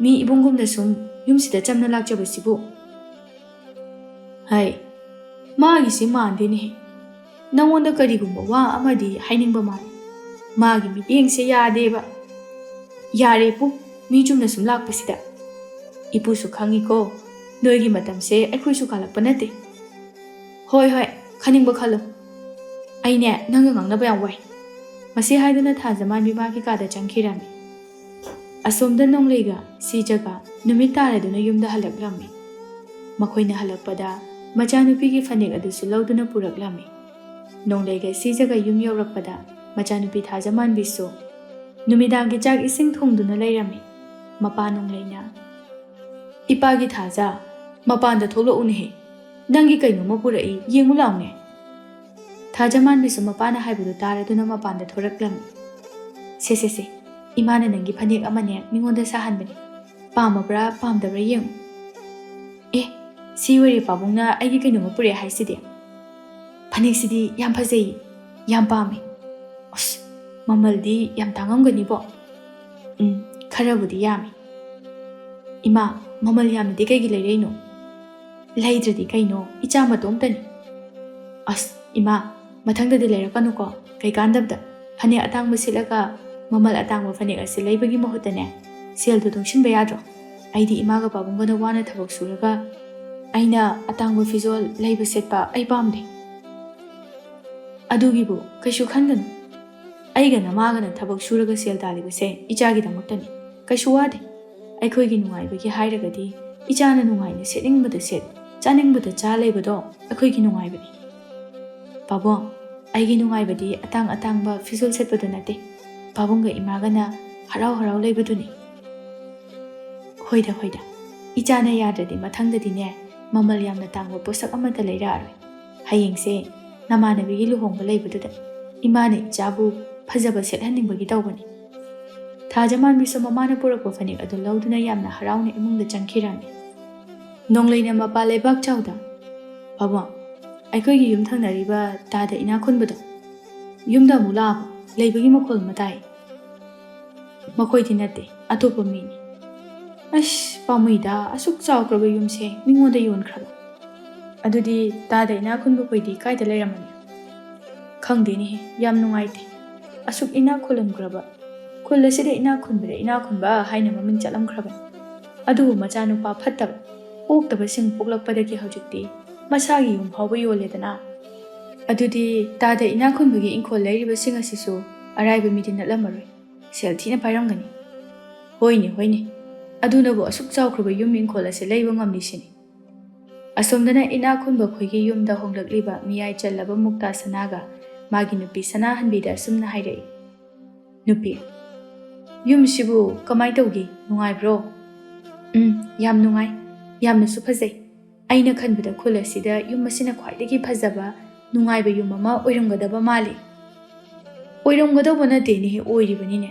ꯃꯤ ꯏꯕꯨꯡꯒꯨꯝꯅ ꯁꯨꯝ ꯌꯨꯝꯁꯤꯗ ꯆꯝꯅ ꯂꯥꯛꯆꯕꯁꯤꯕꯨ"꯫ "ꯍꯥꯏ, ꯃꯥꯒꯤꯁꯤ ꯃꯥꯟꯗꯦꯅꯦꯍꯦ꯫ ꯅꯪꯉꯣꯟꯗ ꯀꯔꯤꯒꯨꯝꯕ ꯋꯥ ꯑꯃꯗꯤ ꯍꯥꯏꯅꯤꯡꯕ ꯃꯥꯜꯂꯤ꯫ ꯃꯥꯒꯤ ꯃꯤꯠꯌꯦꯡꯁꯦ ꯌꯥꯗꯦꯕ"꯫ "ꯌꯥꯔꯦ ꯏꯄꯨ, ꯃꯤ ꯆꯨꯝꯅ ꯁꯨꯝ ꯂꯥꯛꯄꯁꯤꯗ꯫ ꯏꯄꯨꯁꯨ ꯈꯪꯉꯤꯀꯣ, ꯅꯣꯏꯒꯤ ꯃꯇꯝꯁꯦ ꯑꯩꯈꯣꯏꯁꯨ ꯀꯥꯜꯂꯛꯄ ꯅꯠꯇꯦ"꯫ "ꯍꯣꯏ ꯍꯣꯏ, ꯈꯟꯅꯤꯡꯕ ꯈꯜꯂꯣ꯫ ꯑꯩꯅꯦ ꯅꯪꯒ ꯉꯥꯡꯅꯕ ꯌꯥꯝ ꯋꯥꯏ"꯫ ꯃꯁꯤ ꯍꯥꯏꯗꯨꯅ ꯊꯥꯖꯃꯥꯟꯕꯤ ꯃꯥꯒꯤ ꯀꯥꯗ ꯆꯪꯈꯤꯔꯝꯃꯤ꯫ ꯑꯁꯣꯝꯗ ꯅꯣꯡꯂꯩꯒ ꯁꯤꯖꯒ ꯅꯨꯃꯤꯠ ꯇꯥꯔꯗꯨꯅ ꯌꯨꯝꯗ ꯍꯜꯂꯛꯂꯝꯃꯤ꯫ ꯃꯈꯣꯏꯅ ꯍꯜꯂꯛꯄꯗ ꯃꯆꯥꯅꯨꯄꯤꯒꯤ ꯐꯅꯦꯛ ꯑꯗꯨꯁꯨ ꯂꯧꯗꯨꯅ ꯄꯨꯔꯛꯂꯝꯃꯤ꯫ ꯅꯣꯡꯂꯩꯒ ꯁꯤꯖꯒ ꯌꯨꯝ ꯌꯧꯔꯛꯄꯗ ꯃꯆꯥꯅꯨꯄꯤ ꯊꯥꯖꯃꯥꯟꯕꯤꯁꯨ ꯅꯨꯃꯤꯗꯥꯡꯒꯤ ꯆꯥꯛ ꯏꯁꯤꯡ ꯊꯣꯡꯗꯨꯅ ꯂꯩꯔꯝꯃꯤ꯫ ꯃꯄꯥ ꯅꯣꯡꯂꯩꯅ, "ꯏꯄꯥꯒꯤ ꯊꯥꯖ, ꯃꯄꯥꯟꯗ ꯊꯣꯛꯂꯛꯎꯅꯦꯍꯦ, ꯅꯪꯒꯤ ꯀꯩꯅꯣꯝꯃ ꯄꯨꯔꯛꯏ, ꯌꯦꯡꯉꯨ ꯂꯥꯎꯅꯦ"꯫ ꯊꯥꯖꯃꯥꯟꯕꯤꯁꯨ ꯃꯄꯥꯅ ꯍꯥꯏꯕꯗꯨ ꯇꯥꯔꯗꯨꯅ ꯃꯄꯥꯟꯗ ꯊꯣꯔꯛꯂꯝꯃꯤ꯫ "ꯁꯦ, ꯁꯦ, ꯁꯦ, ꯏꯃꯥꯅ ꯅꯪꯒꯤ ꯐꯅꯦꯛ ꯑꯃꯅꯦ ꯃꯤꯉꯣꯟꯗ ꯁꯥꯍꯟꯕꯅꯤ, ꯄꯥꯝꯃꯕ꯭ꯔꯥ ꯄꯥꯝꯗꯕ꯭ꯔꯥ ꯌꯦꯡꯉꯨ"꯫ "ꯑꯦ, ꯁꯤ ꯑꯣꯏꯔꯦ ꯄꯥꯕꯨꯡꯅ ꯑꯩꯒꯤ ꯀꯩꯅꯣꯝꯃ ꯄꯨꯔꯛꯑꯦ ꯍꯥꯏꯁꯤꯗꯤ꯫ ꯐꯅꯦꯛꯁꯤꯗꯤ ꯌꯥꯝ ꯐꯖꯩ, ꯌꯥꯝ ꯄꯥꯝꯃꯤ"꯫ "ꯑꯁ, ꯃꯃꯜꯗꯤ ꯌꯥꯝ ꯇꯥꯡꯉꯝꯒꯅꯤꯕꯣ"꯫ "ꯎꯝ, ꯈꯔꯕꯨꯗꯤ ꯌꯥꯝꯃꯤ"꯫ "ꯏꯃꯥ, ꯃꯃꯜ ꯌꯥꯝꯅꯗꯤ ꯀꯩꯒꯤ ꯂꯩꯔꯛꯏꯅꯣ?" ꯂꯩꯗ꯭ꯔꯗꯤ ꯀꯩꯅꯣ, ꯏꯆꯥ ꯃꯇꯣꯝꯇꯅꯤ꯫ ꯑꯁ ꯏꯃꯥ, ꯃꯊꯪꯗꯗꯤ ꯂꯩꯔꯛꯀꯅꯨꯀꯣ, ꯀꯩꯀꯥꯟꯗꯕꯗ꯫ ꯐꯅꯦꯛ ꯑꯇꯥꯡꯕ ꯁꯦꯠꯂꯒ ꯃꯃꯜ ꯑꯇꯥꯡꯕ ꯐꯅꯦꯛ ꯑꯁꯤ ꯂꯩꯕꯒꯤ ꯃꯍꯨꯠꯇꯅꯦ, ꯁꯦꯜꯗꯣ ꯇꯨꯡꯁꯤꯟꯕ ꯌꯥꯗ꯭ꯔꯣ? ꯑꯩꯗꯤ ꯏꯃꯥꯒ ꯄꯥꯕꯨꯡꯒꯅ ꯋꯥꯅ ꯊꯕꯛ ꯁꯨꯔꯒ ꯑꯩꯅ ꯑꯇꯥꯡꯕ ꯐꯤꯖꯣꯜ ꯂꯩꯕ ꯁꯦꯠꯄ ꯑꯩ ꯄꯥꯝꯗꯦ꯫ ꯑꯗꯨꯒꯤꯕꯨ ꯀꯩꯁꯨ ꯈꯟꯒꯅꯨ꯫ ꯑꯩꯒ ꯅꯃꯥꯒꯅ ꯊꯕꯛ ꯁꯨꯔꯒ ꯁꯦꯜ ꯇꯥꯜꯂꯤꯕꯁꯦ ꯏꯆꯥꯒꯤꯗꯃꯛꯇꯅꯤ꯫ ꯀꯩꯁꯨ ꯋꯥꯗꯦ꯫ ꯑꯩꯈꯣꯏꯒꯤ ꯅꯨꯡꯉꯥꯏꯕꯒꯤ ꯍꯥꯏꯔꯒꯗꯤ ꯏꯆꯥꯅ ꯅꯨꯡꯉꯥꯏꯅ ꯁꯦꯠꯅꯤꯡꯕꯗ ꯁꯦꯠ, ꯆꯥꯅꯤꯡꯕꯗ ꯆꯥ ꯂꯩꯕꯗꯣ ꯑꯩꯈꯣꯏꯒꯤ ꯅꯨꯡꯉꯥꯏꯕꯅꯤ꯫ ꯄꯥꯕꯨꯡ, ꯑꯩꯒꯤ ꯅꯨꯡꯉꯥꯏꯕꯗꯤ ꯑꯇꯥꯡ ꯑꯇꯥꯡꯕ ꯐꯤꯖꯣꯜ ꯁꯦꯠꯄꯗꯨ ꯅꯠꯇꯦ, ꯄꯥꯕꯨꯡꯒ ꯏꯃꯥꯒꯅ ꯍꯔꯥꯎ ꯍꯔꯥꯎ ꯂꯩꯕꯗꯨꯅꯤ꯫ ꯍꯣꯏꯗ ꯍꯣꯏꯗ, ꯏꯆꯥꯅ ꯌꯥꯗ꯭ꯔꯗꯤ ꯃꯊꯪꯗꯗꯤꯅꯦ, ꯃꯃꯜ ꯌꯥꯝꯅ ꯇꯥꯡꯕ ꯄꯣꯠꯁꯛ ꯑꯃꯠꯇ ꯂꯩꯔꯛꯑꯔꯣꯏ꯫ ꯍꯌꯦꯡꯁꯦ ꯅꯃꯥꯟꯅꯕꯤꯒꯤ ꯂꯨꯍꯣꯡꯕ ꯂꯩꯕꯗꯨꯗ ꯏꯃꯥꯅ ꯏꯆꯥꯕꯨ ꯐꯖꯕ ꯁꯦꯠꯍꯟꯅꯤꯡꯕꯒꯤ ꯇꯧꯕꯅꯤ꯫ ꯊꯥꯖꯃꯥꯟꯕꯤꯁꯨ ꯃꯃꯥꯅ ꯄꯨꯔꯛꯄ ꯐꯅꯦꯛ ꯑꯗꯨ ꯂꯧꯗꯨꯅ ꯌꯥꯝꯅ ꯍꯔꯥꯎꯅ ꯏꯃꯨꯡꯗ ꯆꯪꯈꯤꯔꯝꯃꯤ꯫ ꯅꯣꯡꯂꯩꯅ ꯃꯄꯥ ꯂꯩꯕꯥꯛ ꯆꯥꯎꯗ꯫ ꯄꯥꯕꯨꯡ, ꯑꯩꯈꯣꯏꯒꯤ ꯌꯨꯝ ꯊꯪꯅꯔꯤꯕ ꯇꯥꯗ ꯏꯅꯥꯛ ꯈꯨꯟꯕꯗꯣ ꯌꯨꯝꯗ ꯑꯃꯨꯛ ꯂꯥꯛꯑꯕ? ꯂꯩꯕꯒꯤ ꯃꯈꯣꯜ ꯑꯃ ꯇꯥꯏ꯫ ꯃꯈꯣꯏꯗꯤ ꯅꯠꯇꯦ, ꯑꯇꯣꯞꯄ ꯃꯤꯅꯤ꯫ ꯑꯁ ꯄꯥꯝꯃꯨꯏꯗ, ꯑꯁꯨꯛ ꯆꯥꯎꯈ꯭ꯔꯕ ꯌꯨꯝꯁꯦ ꯃꯤꯉꯣꯟꯗ ꯌꯣꯟꯈ꯭ꯔꯕ꯫ ꯑꯗꯨꯗꯤ ꯇꯥꯗ ꯏꯅꯥꯛ ꯈꯨꯟꯕ ꯈꯣꯏꯗꯤ ꯀꯥꯏꯗ ꯂꯩꯔꯝꯃꯅꯤ? ꯈꯪꯗꯦꯅꯦꯍꯦ, ꯌꯥꯝ ꯅꯨꯡꯉꯥꯏꯇꯦ꯫ ꯑꯁꯨꯛ ꯏꯅꯥꯛ ꯈꯨꯜꯂꯝꯈ꯭ꯔꯕ, ꯈꯨꯜ ꯑꯁꯤꯗ ꯏꯅꯥꯛ ꯈꯨꯟꯕꯗ ꯏꯅꯥꯛ ꯈꯨꯟꯕ ꯍꯥꯏꯅ ꯃꯃꯤꯡ ꯆꯠꯂꯝꯈ꯭ꯔꯕꯅꯤ꯫ ꯑꯗꯨꯕꯨ ꯃꯆꯥꯅꯨꯄꯥ ꯐꯠꯇꯕ, ꯑꯣꯛꯇꯕꯁꯤꯡ ꯄꯣꯛꯂꯛꯄꯗꯒꯤ ꯍꯧꯖꯤꯛꯇꯤ ꯃꯁꯥꯒꯤ ꯌꯨꯝ ꯐꯥꯎꯕ ꯌꯣꯜꯂꯦꯗꯅ꯫ ꯑꯗꯨꯗꯤ ꯇꯥꯗ ꯏꯅꯥꯛ ꯈꯨꯟꯕꯒꯤ ꯏꯪꯈꯣꯜ ꯂꯩꯔꯤꯕꯁꯤꯡ ꯑꯁꯤꯁꯨ ꯑꯔꯥꯏꯕ ꯃꯤꯗꯤ ꯅꯠꯂꯝꯃꯔꯣꯏ꯫ ꯁꯦꯜ ꯊꯤꯅ ꯄꯥꯏꯔꯝꯒꯅꯤ꯫ ꯍꯣꯏꯅꯦ ꯍꯣꯏꯅꯦ, ꯑꯗꯨꯅꯕꯨ ꯑꯁꯨꯛ ꯆꯥꯎꯈ꯭ꯔꯕ ꯌꯨꯝ ꯏꯪꯈꯣꯜ ꯑꯁꯤ ꯂꯩꯕ ꯉꯝꯂꯤꯁꯤꯅꯤ꯫ ꯑꯁꯣꯝꯗꯅ ꯏꯅꯥꯛ ꯈꯨꯟꯕ ꯈꯣꯏꯒꯤ ꯌꯨꯝꯗ ꯍꯣꯡꯂꯛꯂꯤꯕ ꯃꯤꯌꯥꯏ ꯆꯜꯂꯕ ꯃꯨꯛꯇꯥ ꯁꯅꯥꯒ ꯃꯥꯒꯤ ꯅꯨꯄꯤ ꯁꯅꯥꯍꯟꯕꯤꯗ ꯑꯁꯨꯝꯅ ꯍꯥꯏꯔꯛꯏ, ꯅꯨꯄꯤ, ꯌꯨꯝꯁꯤꯕꯨ ꯀꯃꯥꯏ ꯇꯧꯒꯦ? ꯅꯨꯡꯉꯥꯏꯕ꯭ꯔꯣ? ꯎꯝ, ꯌꯥꯝ ꯅꯨꯡꯉꯥꯏ, ꯌꯥꯝꯅꯁꯨ ꯐꯖꯩ꯫ ꯑꯩꯅ ꯈꯟꯕꯗ ꯈꯨꯜ ꯑꯁꯤꯗ ꯌꯨꯝ ꯑꯁꯤꯅ ꯈ꯭ꯋꯥꯏꯗꯒꯤ ꯐꯖꯕ, ꯅꯨꯡꯉꯥꯏꯕ ꯌꯨꯝ ꯑꯃ ꯑꯣꯏꯔꯝꯒꯗꯕ ꯃꯥꯜꯂꯤ꯫ ꯑꯣꯏꯔꯝꯒꯗꯧꯕ ꯅꯠꯇꯦꯅꯦꯍꯦ, ꯑꯣꯏꯔꯤꯕꯅꯤꯅꯦ꯫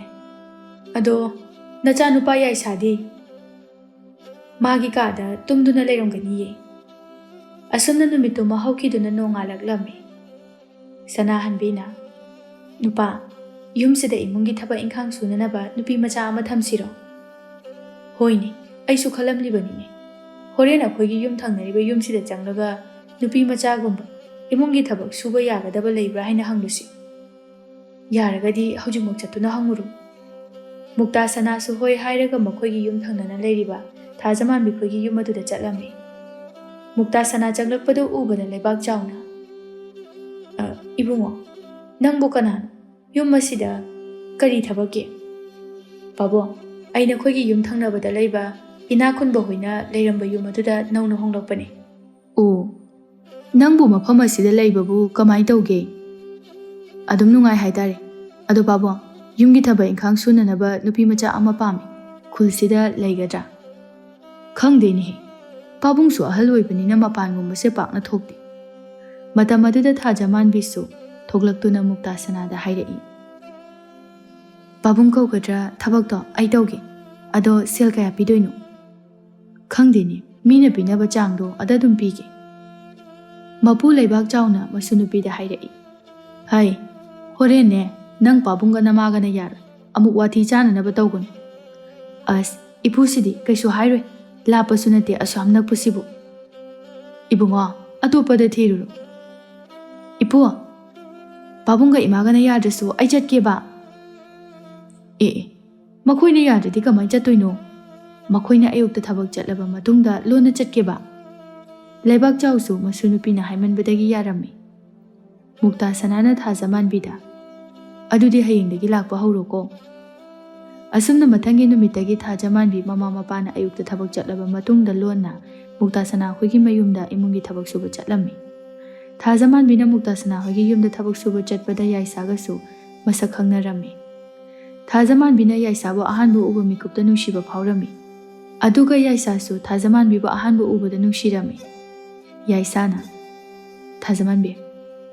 ꯑꯗꯣ ꯅꯆꯥꯅꯨꯄꯥ ꯌꯥꯏꯁꯥꯗꯤ? ꯃꯥꯒꯤ ꯀꯥꯗ ꯇꯨꯝꯗꯨꯅ ꯂꯩꯔꯝꯒꯅꯤꯌꯦ꯫ ꯑꯁꯨꯝꯅ ꯅꯨꯃꯤꯠꯇꯨꯃ ꯍꯧꯈꯤꯗꯨꯅ ꯅꯣꯡꯉꯥꯜꯂꯛꯂꯝꯃꯤ꯫ ꯁꯅꯥꯍꯟꯕꯤꯅ, ꯅꯨꯄꯥ, ꯌꯨꯝꯁꯤꯗ ꯏꯃꯨꯡꯒꯤ ꯊꯕꯛ ꯏꯪꯈꯥꯡ ꯁꯨꯅꯅꯕ ꯅꯨꯄꯤ ꯃꯆꯥ ꯑꯃ ꯊꯝꯁꯤꯔꯣ? ꯍꯣꯏꯅꯦ, ꯑꯩꯁꯨ ꯈꯜꯂꯝꯂꯤꯕꯅꯤꯅꯦ꯫ ꯍꯣꯔꯦꯟ ꯑꯩꯈꯣꯏꯒꯤ ꯌꯨꯝ ꯊꯪꯅꯔꯤꯕ ꯌꯨꯝꯁꯤꯗ ꯆꯪꯂꯒ ꯅꯨꯄꯤ ꯃꯆꯥꯒꯨꯝꯕ ꯏꯃꯨꯡꯒꯤ ꯊꯕꯛ ꯁꯨꯕ ꯌꯥꯒꯗꯕ ꯂꯩꯕ꯭ꯔꯥ ꯍꯥꯏꯅ ꯍꯪꯂꯨꯁꯤ꯫ ꯌꯥꯔꯒꯗꯤ ꯍꯧꯖꯤꯛꯃꯛ ꯆꯠꯇꯨꯅ ꯍꯪꯉꯨꯔꯣ꯫ ꯃꯨꯛꯇꯥ ꯁꯅꯥꯁꯨ ꯍꯣꯏ ꯍꯥꯏꯔꯒ ꯃꯈꯣꯏꯒꯤ ꯌꯨꯝ ꯊꯪꯅꯅ ꯂꯩꯔꯤꯕ ꯊꯥꯖꯃꯥꯟꯕꯤ ꯈꯣꯏꯒꯤ ꯌꯨꯝ ꯑꯗꯨꯗ ꯆꯠꯂꯝꯃꯤ꯫ ꯃꯨꯛꯇꯥ ꯁꯅꯥ ꯆꯪꯂꯛꯄꯗꯨ ꯎꯕꯗ ꯂꯩꯕꯥꯛ ꯆꯥꯎꯅ, "ꯑ, ꯏꯕꯨꯡꯉꯣ, ꯅꯪꯕꯨ ꯀꯅꯥꯅꯣ? ꯌꯨꯝ ꯑꯁꯤꯗ ꯀꯔꯤ ꯊꯕꯛꯀꯤ?" "ꯄꯥꯕꯨꯡ, ꯑꯩ ꯅꯈꯣꯏꯒꯤ ꯌꯨꯝ ꯊꯪꯅꯕꯗ ꯂꯩꯕ ꯏꯅꯥꯛ ꯈꯨꯟꯕ ꯍꯣꯏꯅ ꯂꯩꯔꯝꯕ ꯌꯨꯝ ꯑꯗꯨꯗ ꯅꯧꯅ ꯍꯣꯡꯂꯛꯄꯅꯤ꯫" "ꯑꯣ, ꯅꯪꯕꯨ ꯃꯐꯝ ꯑꯁꯤꯗ ꯂꯩꯕꯕꯨ ꯀꯃꯥꯏ ꯇꯧꯒꯦ?" "ꯑꯗꯨꯝ ꯅꯨꯡꯉꯥꯏ ꯍꯥꯏꯇꯥꯔꯦ꯫ ꯑꯗꯣ ꯄꯥꯕꯨꯡ, ꯌꯨꯝꯒꯤ ꯊꯕꯛ ꯏꯪꯈꯥꯡ ꯁꯨꯅꯅꯕ ꯅꯨꯄꯤ ꯃꯆꯥ ꯑꯃ ꯄꯥꯝꯃꯤ꯫ ꯈꯨꯜꯁꯤꯗ ꯂꯩꯒꯗ꯭ꯔꯥ?" "ꯈꯪꯗꯦꯅꯦꯍꯦ꯫ ꯄꯥꯕꯨꯡꯁꯨ ꯑꯍꯜ ꯑꯣꯏꯕꯅꯤꯅ ꯃꯄꯥꯟꯒꯨꯝꯕꯁꯦ ꯄꯥꯛꯅ ꯊꯣꯛꯇꯦ꯫" ꯃꯇꯝ ꯑꯗꯨꯗ ꯊꯥꯖꯃꯥꯟꯕꯤꯁꯨ ꯊꯣꯛꯂꯛꯇꯨꯅ ꯃꯨꯛꯇꯥ ꯁꯅꯥꯗ ꯍꯥꯏꯔꯛꯏ, "ꯄꯥꯕꯨꯡ ꯀꯧꯒꯗ꯭ꯔꯥ ꯊꯕꯛꯇꯣ ꯑꯩ ꯇꯧꯒꯦ꯫ ꯑꯗꯣ ꯁꯦꯜ ꯀꯌꯥ ꯄꯤꯗꯣꯏꯅꯣ?" "ꯈꯪꯗꯦꯅꯦ, ꯃꯤꯅ ꯄꯤꯅꯕ ꯆꯥꯡꯗꯣ ꯑꯗ ꯑꯗꯨꯝ ꯄꯤꯒꯦ꯫" ꯃꯄꯨ ꯂꯩꯕꯥꯛ ꯆꯥꯎꯅ ꯃꯁꯨ ꯅꯨꯄꯤꯗ ꯍꯥꯏꯔꯛꯏ, "ꯍꯩ, ꯍꯣꯔꯦꯟꯅꯦ ꯅꯪ ꯄꯥꯕꯨꯡꯒ ꯅꯃꯥꯒꯅ ꯌꯥꯔꯣꯏ, ꯑꯃꯨꯛ ꯋꯥꯊꯤ ꯆꯥꯅꯅꯕ ꯇꯧꯒꯅꯨ꯫" "ꯑꯁ, ꯏꯄꯨꯁꯤꯗꯤ ꯀꯩꯁꯨ ꯍꯥꯏꯔꯣꯏ, ꯂꯥꯞꯄꯁꯨ ꯅꯠꯇꯦ ꯑꯁꯨꯛ ꯌꯥꯝ ꯅꯛꯄꯁꯤꯕꯨ꯫" "ꯏꯕꯨꯡꯉꯣ, ꯑꯇꯣꯞꯄꯗ ꯊꯤꯔꯨꯔꯣ꯫" "ꯏꯄꯨ, ꯄꯥꯕꯨꯡꯒ ꯏꯃꯥꯒꯅ ꯌꯥꯗ꯭ꯔꯁꯨ ꯑꯩ ꯆꯠꯀꯦꯕ꯫" "ꯑꯦ ꯑꯦ, ꯃꯈꯣꯏꯅ ꯌꯥꯗ꯭ꯔꯗꯤ ꯀꯃꯥꯏꯅ ꯆꯠꯇꯣꯏꯅꯣ? ꯃꯈꯣꯏꯅ ꯑꯌꯨꯛꯇ ꯊꯕꯛ ꯆꯠꯂꯕ ꯃꯇꯨꯡꯗ ꯂꯣꯟꯅ ꯆꯠꯀꯦꯕ꯫" ꯂꯩꯕꯥꯛ ꯆꯥꯎꯁꯨ ꯃꯁꯨ ꯅꯨꯄꯤꯅ ꯍꯥꯏꯃꯟꯕꯗꯒꯤ ꯌꯥꯔꯝꯃꯤ꯫ ꯃꯨꯛꯇꯥ ꯁꯅꯥꯅ ꯊꯥꯖꯃꯥꯟꯕꯤꯗ, "ꯑꯗꯨꯗꯤ ꯍꯌꯦꯡꯗꯒꯤ ꯂꯥꯛꯄ ꯍꯧꯔꯣꯀꯣ꯫" ꯑꯁꯨꯝꯅ ꯃꯊꯪꯒꯤ ꯅꯨꯃꯤꯠꯇꯒꯤ ꯊꯥꯖꯃꯥꯟꯕꯤ ꯃꯃꯥ ꯃꯄꯥꯅ ꯑꯌꯨꯛꯇ ꯊꯕꯛ ꯆꯠꯂꯕ ꯃꯇꯨꯡꯗ ꯂꯣꯟꯅ ꯃꯨꯛꯇꯥ ꯁꯅꯥ ꯈꯣꯏꯒꯤ ꯃꯌꯨꯝꯗ ꯏꯃꯨꯡꯒꯤ ꯊꯕꯛ ꯁꯨꯕ ꯆꯠꯂꯝꯃꯤ꯫ ꯊꯥꯖꯃꯥꯟꯕꯤꯅ ꯃꯨꯛꯇꯥ ꯁꯅꯥ ꯈꯣꯏꯒꯤ ꯌꯨꯝꯗ ꯊꯕꯛ ꯁꯨꯕ ꯆꯠꯄꯗ ꯌꯥꯏꯁꯥꯒꯁꯨ ꯃꯁꯛ ꯈꯪꯅꯔꯝꯃꯤ꯫ ꯊꯥꯖꯃꯥꯟꯕꯤꯅ ꯌꯥꯏꯁꯥꯕꯨ ꯑꯍꯥꯟꯕ ꯎꯕ ꯃꯤꯀꯨꯞꯇ ꯅꯨꯡꯁꯤꯕ ꯐꯥꯎꯔꯝꯃꯤ꯫ ꯑꯗꯨꯒ ꯌꯥꯏꯁꯥꯁꯨ ꯊꯥꯖꯃꯥꯟꯕꯤꯕꯨ ꯑꯍꯥꯟꯕ ꯎꯕꯗ ꯅꯨꯡꯁꯤꯔꯝꯃꯤ꯫ ꯌꯥꯏꯁꯥꯅ, "ꯊꯥꯖꯃꯥꯟꯕꯤ,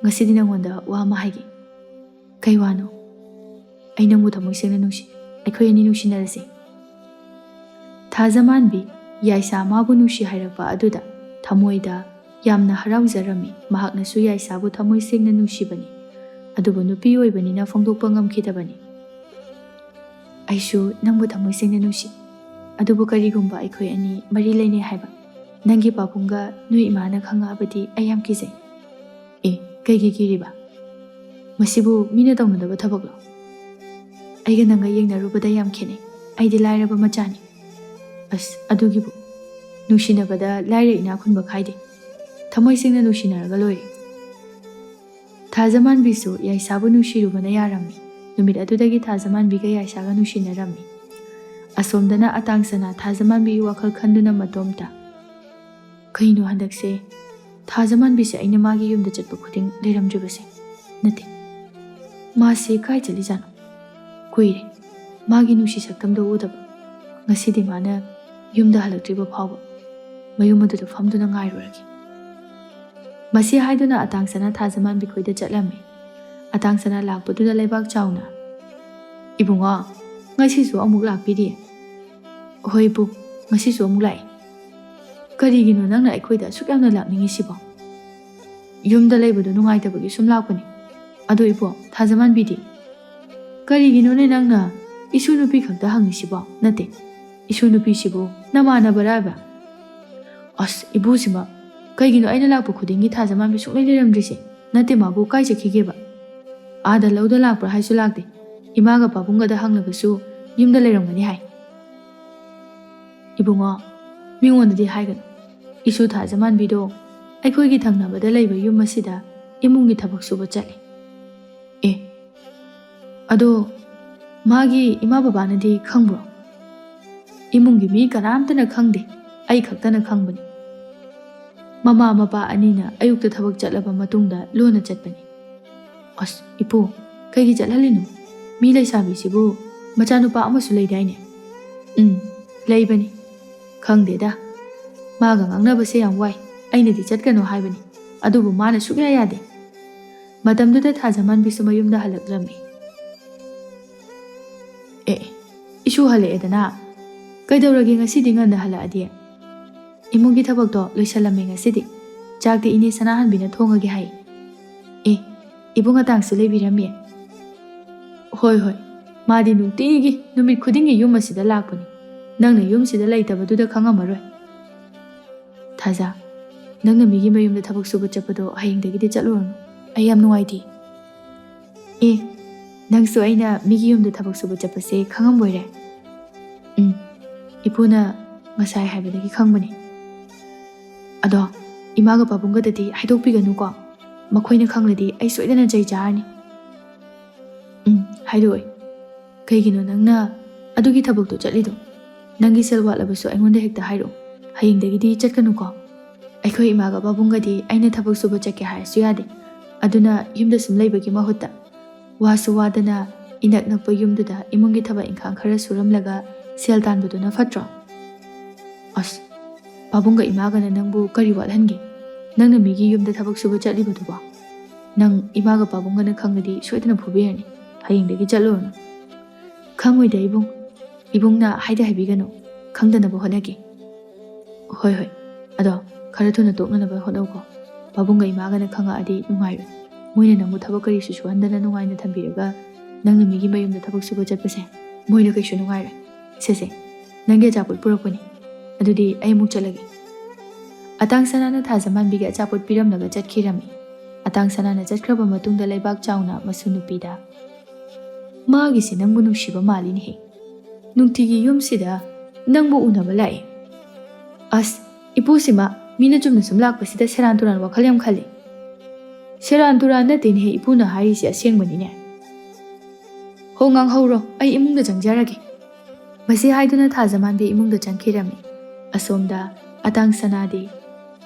ꯉꯁꯤꯗꯤ ꯅꯪꯉꯣꯟꯗ ꯋꯥ ꯑꯃ ꯍꯥꯏꯒꯦ꯫" "ꯀꯩ ꯋꯥꯅꯣ?" "ꯑꯩ ꯅꯪꯕꯨ ꯊꯃꯣꯏ ꯁꯦꯡꯅ ꯅꯨꯡꯁꯤ꯫ ꯑꯩꯈꯣꯏ ꯑꯅꯤ ꯅꯨꯡꯁꯤꯅꯔꯁꯤ꯫" ꯊꯥꯖꯃꯥꯟꯕꯤ ꯌꯥꯏꯁꯥ ꯃꯥꯕꯨ ꯅꯨꯡꯁꯤ ꯍꯥꯏꯔꯛꯄ ꯑꯗꯨꯗ ꯊꯃꯣꯏꯗ ꯌꯥꯝꯅ ꯍꯔꯥꯎꯖꯔꯝꯃꯤ꯫ ꯃꯍꯥꯛꯅꯁꯨ ꯌꯥꯏꯁꯥꯕꯨ ꯊꯃꯣꯏ ꯁꯦꯡꯅ ꯅꯨꯡꯁꯤꯕꯅꯤ, ꯑꯗꯨꯕꯨ ꯅꯨꯄꯤ ꯑꯣꯏꯕꯅꯤꯅ ꯐꯣꯡꯗꯣꯛꯄ ꯉꯝꯈꯤꯗꯕꯅꯤ꯫ "ꯑꯩꯁꯨ ꯅꯪꯕꯨ ꯊꯃꯣꯏ ꯁꯦꯡꯅ ꯅꯨꯡꯁꯤ, ꯑꯗꯨꯕꯨ ꯀꯔꯤꯒꯨꯝꯕ ꯑꯩꯈꯣꯏ ꯑꯅꯤ ꯃꯔꯤ ꯂꯩꯅꯩ ꯍꯥꯏꯕ ꯅꯪꯒꯤ ꯄꯥꯕꯨꯡꯒ ꯅꯣꯏ ꯏꯃꯥꯅ ꯈꯪꯉꯛꯑꯕꯗꯤ ꯑꯩ ꯌꯥꯝ ꯀꯤꯖꯩ꯫ ꯑꯦ, ꯀꯩꯒꯤ ꯀꯤꯔꯤꯕ? ꯃꯁꯤꯕꯨ ꯃꯤꯅ ꯇꯧꯅꯗꯕ ꯊꯕꯛꯂꯣ? ꯑꯩꯒ ꯅꯪꯒ ꯌꯦꯡꯅꯔꯨꯕꯗ ꯌꯥꯝ ꯈꯦꯠꯅꯩ꯫ ꯑꯩꯗꯤ ꯂꯥꯏꯔꯕ ꯃꯆꯥꯅꯤ꯫ ꯑꯁ, ꯑꯗꯨꯒꯤꯕꯨ, ꯅꯨꯡꯁꯤꯅꯕꯗ ꯂꯥꯏꯔ ꯏꯅꯥꯛ ꯈꯨꯟꯕ ꯈꯥꯏꯗꯦ꯫ ꯊꯃꯣꯏ ꯁꯦꯡꯅ ꯅꯨꯡꯁꯤꯅꯔꯒ ꯂꯣꯏꯔꯦ꯫ ꯊꯥꯖꯃꯥꯟꯕꯤꯁꯨ ꯌꯥꯏꯁꯥꯕꯨ ꯅꯨꯡꯁꯤꯔꯨꯕꯅ ꯌꯥꯔꯝꯃꯤ꯫ ꯅꯨꯃꯤꯠ ꯑꯗꯨꯗꯒꯤ ꯊꯥꯖꯃꯥꯟꯕꯤꯒ ꯌꯥꯏꯁꯥꯒ ꯅꯨꯡꯁꯤꯅꯔꯝꯃꯤ꯫ ꯑꯁꯣꯝꯗꯅ ꯑꯇꯥꯡꯁꯅꯥ ꯊꯥꯖꯃꯥꯟꯕꯤꯒꯤ ꯋꯥꯈꯜ ꯈꯟꯗꯨꯅ ꯃꯇꯣꯝꯇ, "ꯀꯩꯅꯣ ꯍꯟꯗꯛꯁꯦ ꯊꯥꯖꯃꯥꯟꯕꯤꯁꯦ ꯑꯩꯅ ꯃꯥꯒꯤ ꯌꯨꯝꯗ ꯆꯠꯄ ꯈꯨꯗꯤꯡ ꯂꯩꯔꯝꯗ꯭ꯔꯤꯕꯁꯦ? ꯅꯠꯇꯦ, ꯃꯥꯁꯦ ꯀꯥꯏ ꯆꯠꯂꯤꯖꯥꯠꯅꯣ? ꯀꯨꯏꯔꯦ ꯃꯥꯒꯤ ꯅꯨꯡꯁꯤ ꯁꯛꯇꯝꯗꯣ ꯎꯗꯕ꯫ ꯉꯁꯤꯗꯤ ꯃꯥꯅ ꯌꯨꯝꯗ ꯍꯜꯂꯛꯇ꯭ꯔꯤꯕ ꯐꯥꯎꯕ ꯃꯌꯨꯝ ꯑꯗꯨꯗ ꯐꯝꯗꯨꯅ ꯉꯥꯏꯔꯨꯔꯒꯦ"꯫ ꯃꯁꯤ ꯍꯥꯏꯗꯨꯅ ꯑꯇꯥꯡꯁꯅꯥ ꯊꯥꯖꯃꯥꯟꯕꯤ ꯈꯣꯏꯗ ꯆꯠꯂꯝꯃꯤ꯫ ꯑꯇꯥꯡꯁꯅꯥ ꯂꯥꯛꯄꯗꯨꯗ ꯂꯩꯕꯥꯛ ꯆꯥꯎꯅ, "ꯏꯕꯨꯡꯉꯣ, ꯉꯁꯤꯁꯨ ꯑꯃꯨꯛ ꯂꯥꯛꯄꯤꯔꯤ?" "ꯍꯣꯏ ꯏꯄꯨ, ꯉꯁꯤꯁꯨ ꯑꯃꯨꯛ ꯂꯥꯛꯏ"꯫ "ꯀꯔꯤꯒꯤꯅꯣ ꯅꯪꯅ ꯑꯩꯈꯣꯏꯗ ꯑꯁꯨꯛ ꯌꯥꯝꯅ ꯂꯥꯛꯅꯤꯡꯉꯤꯁꯤꯕꯣ?" "ꯌꯨꯝꯗ ꯂꯩꯕꯗꯣ ꯅꯨꯡꯉꯥꯏꯇꯕꯒꯤ ꯁꯨꯝ ꯂꯥꯛꯄꯅꯤ꯫ ꯑꯗꯣ ꯏꯄꯨ, ꯊꯥꯖꯃꯥꯟꯕꯤꯗꯤ?" "ꯀꯔꯤꯒꯤꯅꯣꯅꯦ ꯅꯪꯅ ꯏꯁꯨ ꯅꯨꯄꯤ ꯈꯛꯇ ꯍꯪꯉꯤꯁꯤꯕꯣ? ꯅꯠꯇꯦ, ꯏꯁꯨ ꯅꯨꯄꯤꯁꯤꯕꯨ ꯅꯃꯥꯟꯅꯕꯔꯕ?" "ꯑꯁ, ꯏꯕꯨꯁꯤꯃ, ꯀꯩꯒꯤꯅꯣ ꯑꯩꯅ ꯂꯥꯛꯄ ꯈꯨꯗꯤꯡꯒꯤ ꯊꯥꯖꯃꯥꯟꯕꯤ ꯁꯨꯡꯂꯩ ꯂꯩꯔꯝꯗ꯭ꯔꯤꯁꯦ? ꯅꯠꯇꯦ, ꯃꯥꯕꯨ ꯀꯥꯏ ꯆꯠꯈꯤꯒꯦꯕ? ꯑꯥꯗ ꯂꯧꯗ ꯂꯥꯛꯄ꯭ꯔꯥ ꯍꯥꯏꯁꯨ ꯂꯥꯛꯇꯦ꯫ ꯏꯃꯥꯒ ꯄꯥꯕꯨꯡꯒꯗ ꯍꯪꯂꯕꯁꯨ ꯌꯨꯝꯗ ꯂꯩꯔꯝꯒꯅꯤ ꯍꯥꯏ"꯫ "ꯏꯕꯨꯡꯉꯣ, ꯃꯤꯉꯣꯟꯗꯗꯤ ꯍꯥꯏꯒꯅꯨ꯫ ꯏꯁꯨ ꯊꯥꯖꯃꯥꯟꯕꯤꯗꯣ ꯑꯩꯈꯣꯏꯒꯤ ꯊꯪꯅꯕꯗ ꯂꯩꯕ ꯌꯨꯝ ꯑꯁꯤꯗ ꯏꯃꯨꯡꯒꯤ ꯊꯕꯛ ꯁꯨꯕ ꯆꯠꯂꯤ"꯫ "ꯑꯦ, ꯑꯗꯣ ꯃꯥꯒꯤ ꯏꯃꯥ ꯕꯕꯥꯅꯗꯤ ꯈꯪꯕ꯭ꯔꯣ?" "ꯏꯃꯨꯡꯒꯤ ꯃꯤ ꯀꯅꯥꯝꯇꯅ ꯈꯪꯗꯦ, ꯑꯩ ꯈꯛꯇꯅ ꯈꯪꯕꯅꯤ꯫ ꯃꯃꯥ ꯃꯄꯥ ꯑꯅꯤꯅ ꯑꯌꯨꯛꯇ ꯊꯕꯛ ꯆꯠꯂꯕ ꯃꯇꯨꯡꯗ ꯂꯣꯟꯅ ꯆꯠꯄꯅꯤ"꯫ "ꯑꯁ, ꯏꯄꯨ, ꯀꯩꯒꯤ ꯆꯠꯍꯜꯂꯤꯅꯣ? ꯃꯤ ꯂꯩꯁꯥꯕꯤꯁꯤꯕꯨ ꯃꯆꯥꯅꯨꯄꯥ ꯑꯃꯁꯨ ꯂꯩꯗꯥꯏꯅꯦ?" "ꯎꯝ, ꯂꯩꯕꯅꯤ꯫ ꯈꯪꯗꯦꯗ, ꯃꯥꯒ ꯉꯥꯡꯅꯕꯁꯦ ꯌꯥꯝ ꯋꯥꯏ꯫ ꯑꯩꯅꯗꯤ ꯆꯠꯀꯅꯨ ꯍꯥꯏꯕꯅꯤ, ꯑꯗꯨꯕꯨ ꯃꯥꯅ ꯁꯨꯛꯌꯥ ꯌꯥꯗꯦ"꯫ ꯃꯇꯝꯗꯨꯗ ꯊꯥꯖꯃꯥꯟꯕꯤꯁꯨ ꯃꯌꯨꯝꯗ ꯍꯜꯂꯛꯂꯝꯃꯤ꯫ "ꯑꯦ, ꯏꯁꯨ ꯍꯜꯂꯛꯑꯦꯗꯅ꯫ ꯀꯩꯗꯧꯔꯒꯦ, ꯉꯁꯤꯗꯤ ꯉꯟꯅ ꯍꯜꯂꯛꯑꯗꯤ?" "ꯏꯃꯨꯡꯒꯤ ꯊꯕꯛꯇꯣ ꯂꯣꯏꯁꯜꯂꯝꯃꯦ ꯉꯁꯤꯗꯤ꯫ ꯆꯥꯛꯇꯤ ꯏꯅꯦ ꯁꯅꯥꯍꯟꯕꯤꯅ ꯊꯣꯡꯉꯒꯦ ꯍꯥꯏ"꯫ "ꯑꯦ, ꯏꯕꯨꯡ ꯑꯇꯥꯡꯁꯨ ꯂꯩꯕꯤꯔꯝꯃꯦ"꯫ "ꯍꯣꯏ, ꯍꯣꯏ, ꯃꯥꯗꯤ ꯅꯨꯡꯇꯤꯒꯤ, ꯅꯨꯃꯤꯠ ꯈꯨꯗꯤꯡꯒꯤ ꯌꯨꯝ ꯑꯁꯤꯗ ꯂꯥꯛꯄꯅꯤ꯫ ꯅꯪꯅ ꯌꯨꯝꯁꯤꯗ ꯂꯩꯇꯕꯗꯨꯗ ꯈꯪꯉꯝꯃꯔꯣꯏ"꯫ ꯊꯥꯖ, ꯅꯪꯅ ꯃꯤꯒꯤ ꯃꯌꯨꯝꯗ ꯊꯕꯛ ꯁꯨꯕ ꯆꯠꯄꯗꯣ ꯍꯌꯦꯡꯗꯒꯤꯗꯤ ꯆꯠꯂꯨꯔꯅꯨ꯫ ꯑꯩ ꯌꯥꯝ ꯅꯨꯡꯉꯥꯏꯇꯦ꯫ ꯑꯦ, ꯅꯪꯁꯨ ꯑꯩꯅ ꯃꯤꯒꯤ ꯌꯨꯝꯗ ꯊꯕꯛ ꯁꯨꯕ ꯆꯠꯄꯁꯦ ꯈꯪꯉꯝꯕꯣꯏꯔꯦ? ꯎꯝ, ꯏꯄꯨꯅ ꯉꯁꯥꯏ ꯍꯥꯏꯕꯗꯒꯤ ꯈꯪꯕꯅꯤ꯫ ꯑꯗꯣ ꯏꯃꯥꯒ ꯄꯥꯕꯨꯡꯒꯗꯗꯤ ꯍꯥꯏꯗꯣꯛꯄꯤꯒꯅꯨꯀꯣ꯫ ꯃꯈꯣꯏꯅ ꯈꯪꯂꯗꯤ ꯑꯩ ꯁꯣꯏꯗꯅ ꯆꯩ ꯆꯥꯔꯅꯤ꯫ ꯎꯝ, ꯍꯥꯏꯗꯣꯛꯑꯣꯏ꯫ ꯀꯩꯒꯤꯅꯣ ꯅꯪꯅ ꯑꯗꯨꯒꯤ ꯊꯕꯛꯇꯣ ꯆꯠꯂꯤꯗꯣ? ꯅꯪꯒꯤ ꯁꯦꯜ ꯋꯥꯠꯂꯕꯁꯨ ꯑꯩꯉꯣꯟꯗ ꯍꯦꯛꯇ ꯍꯥꯏꯔꯛꯑꯣ꯫ ꯍꯌꯦꯡꯗꯒꯤꯗꯤ ꯆꯠꯀꯅꯨꯀꯣ꯫ ꯑꯩꯈꯣꯏ ꯏꯃꯥꯒ ꯄꯥꯕꯨꯡꯒꯗꯤ ꯑꯩꯅ ꯊꯕꯛ ꯁꯨꯕ ꯆꯠꯀꯦ ꯍꯥꯏꯔꯁꯨ ꯌꯥꯗꯦ꯫ ꯑꯗꯨꯅ ꯌꯨꯝꯗ ꯁꯨꯝ ꯂꯩꯕꯒꯤ ꯃꯍꯨꯠꯇ ꯋꯥꯁꯨ ꯋꯥꯗꯅ ꯏꯅꯛ ꯅꯛꯄ ꯌꯨꯝꯗꯨꯗ ꯏꯃꯨꯡꯒꯤ ꯊꯕꯛ ꯏꯪꯈꯥꯡ ꯈꯔ ꯁꯨꯔꯝꯂꯒ ꯁꯦꯜ ꯇꯥꯟꯕꯗꯨꯅ ꯐꯠꯇ꯭ꯔꯣ? ꯑꯁ, ꯄꯥꯕꯨꯡꯒ ꯏꯃꯥꯒꯅ ꯅꯪꯕꯨ ꯀꯔꯤ ꯋꯥꯠꯍꯟꯒꯦ? ꯅꯪꯅ ꯃꯤꯒꯤ ꯌꯨꯝꯗ ꯊꯕꯛ ꯁꯨꯕ ꯆꯠꯂꯤꯕꯗꯨꯕꯣ? ꯅꯪ ꯏꯃꯥꯒ ꯄꯥꯕꯨꯡꯒꯅ ꯈꯪꯂꯗꯤ ꯁꯣꯏꯗꯅ ꯐꯨꯕꯤꯔꯅꯤ꯫ ꯍꯌꯦꯡꯗꯒꯤ ꯆꯠꯂꯨꯔꯅꯨ꯫ ꯈꯪꯉꯣꯏꯗ ꯏꯕꯨꯡ꯫ ꯏꯕꯨꯡꯅ ꯍꯥꯏꯗ ꯍꯥꯏꯕꯤꯒꯅꯨ꯫ ꯈꯪꯗꯅꯕ ꯍꯣꯠꯅꯒꯦ꯫ ꯍꯣꯏ, ꯍꯣꯏ꯫ ꯑꯗꯣ ꯈꯔ ꯊꯨꯅ ꯇꯣꯛꯅꯅꯕ ꯍꯣꯠꯅꯧꯀꯣ꯫ ꯄꯥꯕꯨꯡꯒ ꯏꯃꯥꯒꯅ ꯈꯪꯉꯛꯑꯗꯤ ꯅꯨꯡꯉꯥꯏꯔꯣꯏ꯫ ꯃꯣꯏꯅ ꯅꯪꯕꯨ ꯊꯕꯛ ꯀꯔꯤꯁꯨ ꯁꯨꯍꯟꯗꯅ ꯅꯨꯡꯉꯥꯏꯅ ꯊꯝꯕꯤꯔꯒ ꯅꯪꯅ ꯃꯤꯒꯤ ꯃꯌꯨꯝꯗ ꯊꯕꯛ ꯁꯨꯕ ꯆꯠꯄꯁꯦ ꯃꯣꯏꯅ ꯀꯩꯁꯨ ꯅꯨꯡꯉꯥꯏꯔꯣꯏ꯫ ꯁꯦꯁꯦ, ꯅꯪꯒꯤ ꯑꯆꯥꯄꯣꯠ ꯄꯨꯔꯛꯄꯅꯤ꯫ ꯑꯗꯨꯗꯤ ꯑꯩ ꯑꯃꯨꯛ ꯆꯠꯂꯒꯦ꯫ ꯑꯇꯥꯡ ꯁꯅꯥꯅ ꯊꯥꯖꯃꯥꯟꯕꯤꯒꯤ ꯑꯆꯥꯄꯣꯠ ꯄꯤꯔꯝꯂꯒ ꯆꯠꯈꯤꯔꯝꯃꯤ꯫ ꯑꯇꯥꯡ ꯁꯅꯥꯅ ꯆꯠꯈ꯭ꯔꯕ ꯃꯇꯨꯡꯗ ꯂꯩꯕꯥꯛ ꯆꯥꯎꯅ ꯃꯁꯨ ꯅꯨꯄꯤꯗ, "ꯃꯥꯒꯤꯁꯦ ꯅꯪꯕꯨ ꯅꯨꯡꯁꯤꯕ ꯃꯥꯜꯂꯤꯅꯦꯍꯦ꯫ ꯅꯨꯡꯇꯤꯒꯤ ꯌꯨꯝꯁꯤꯗ ꯅꯪꯕꯨ ꯎꯅꯕ ꯂꯥꯛꯑꯦ꯫ ꯑꯁ, ꯏꯄꯨꯁꯤꯃ ꯃꯤꯅ ꯆꯨꯝꯅ ꯁꯨꯝ ꯂꯥꯛꯄꯁꯤꯗ ꯁꯦꯔꯥꯟ ꯇꯨꯔꯥꯟ ꯋꯥꯈꯜ ꯌꯥꯝ ꯈꯜꯂꯤ꯫" "ꯁꯦꯔꯥꯟ ꯇꯨꯔꯥꯟ ꯅꯠꯇꯦꯅꯦꯍꯦ, ꯏꯄꯨꯅ ꯍꯥꯏꯔꯤꯁꯦ ꯑꯁꯦꯡꯕꯅꯤꯅꯦ꯫ ꯍꯣ, ꯉꯥꯡꯍꯧꯔꯣ, ꯑꯩ ꯏꯃꯨꯡꯗ ꯆꯪꯖꯔꯒꯦ꯫" ꯃꯁꯤ ꯍꯥꯏꯗꯨꯅ ꯊꯥꯖꯃꯥꯟꯕꯤ ꯏꯃꯨꯡꯗ ꯆꯪꯈꯤꯔꯝꯃꯤ꯫ ꯑꯁꯣꯝꯗ ꯑꯇꯥꯡ ꯁꯅꯥꯗꯤ,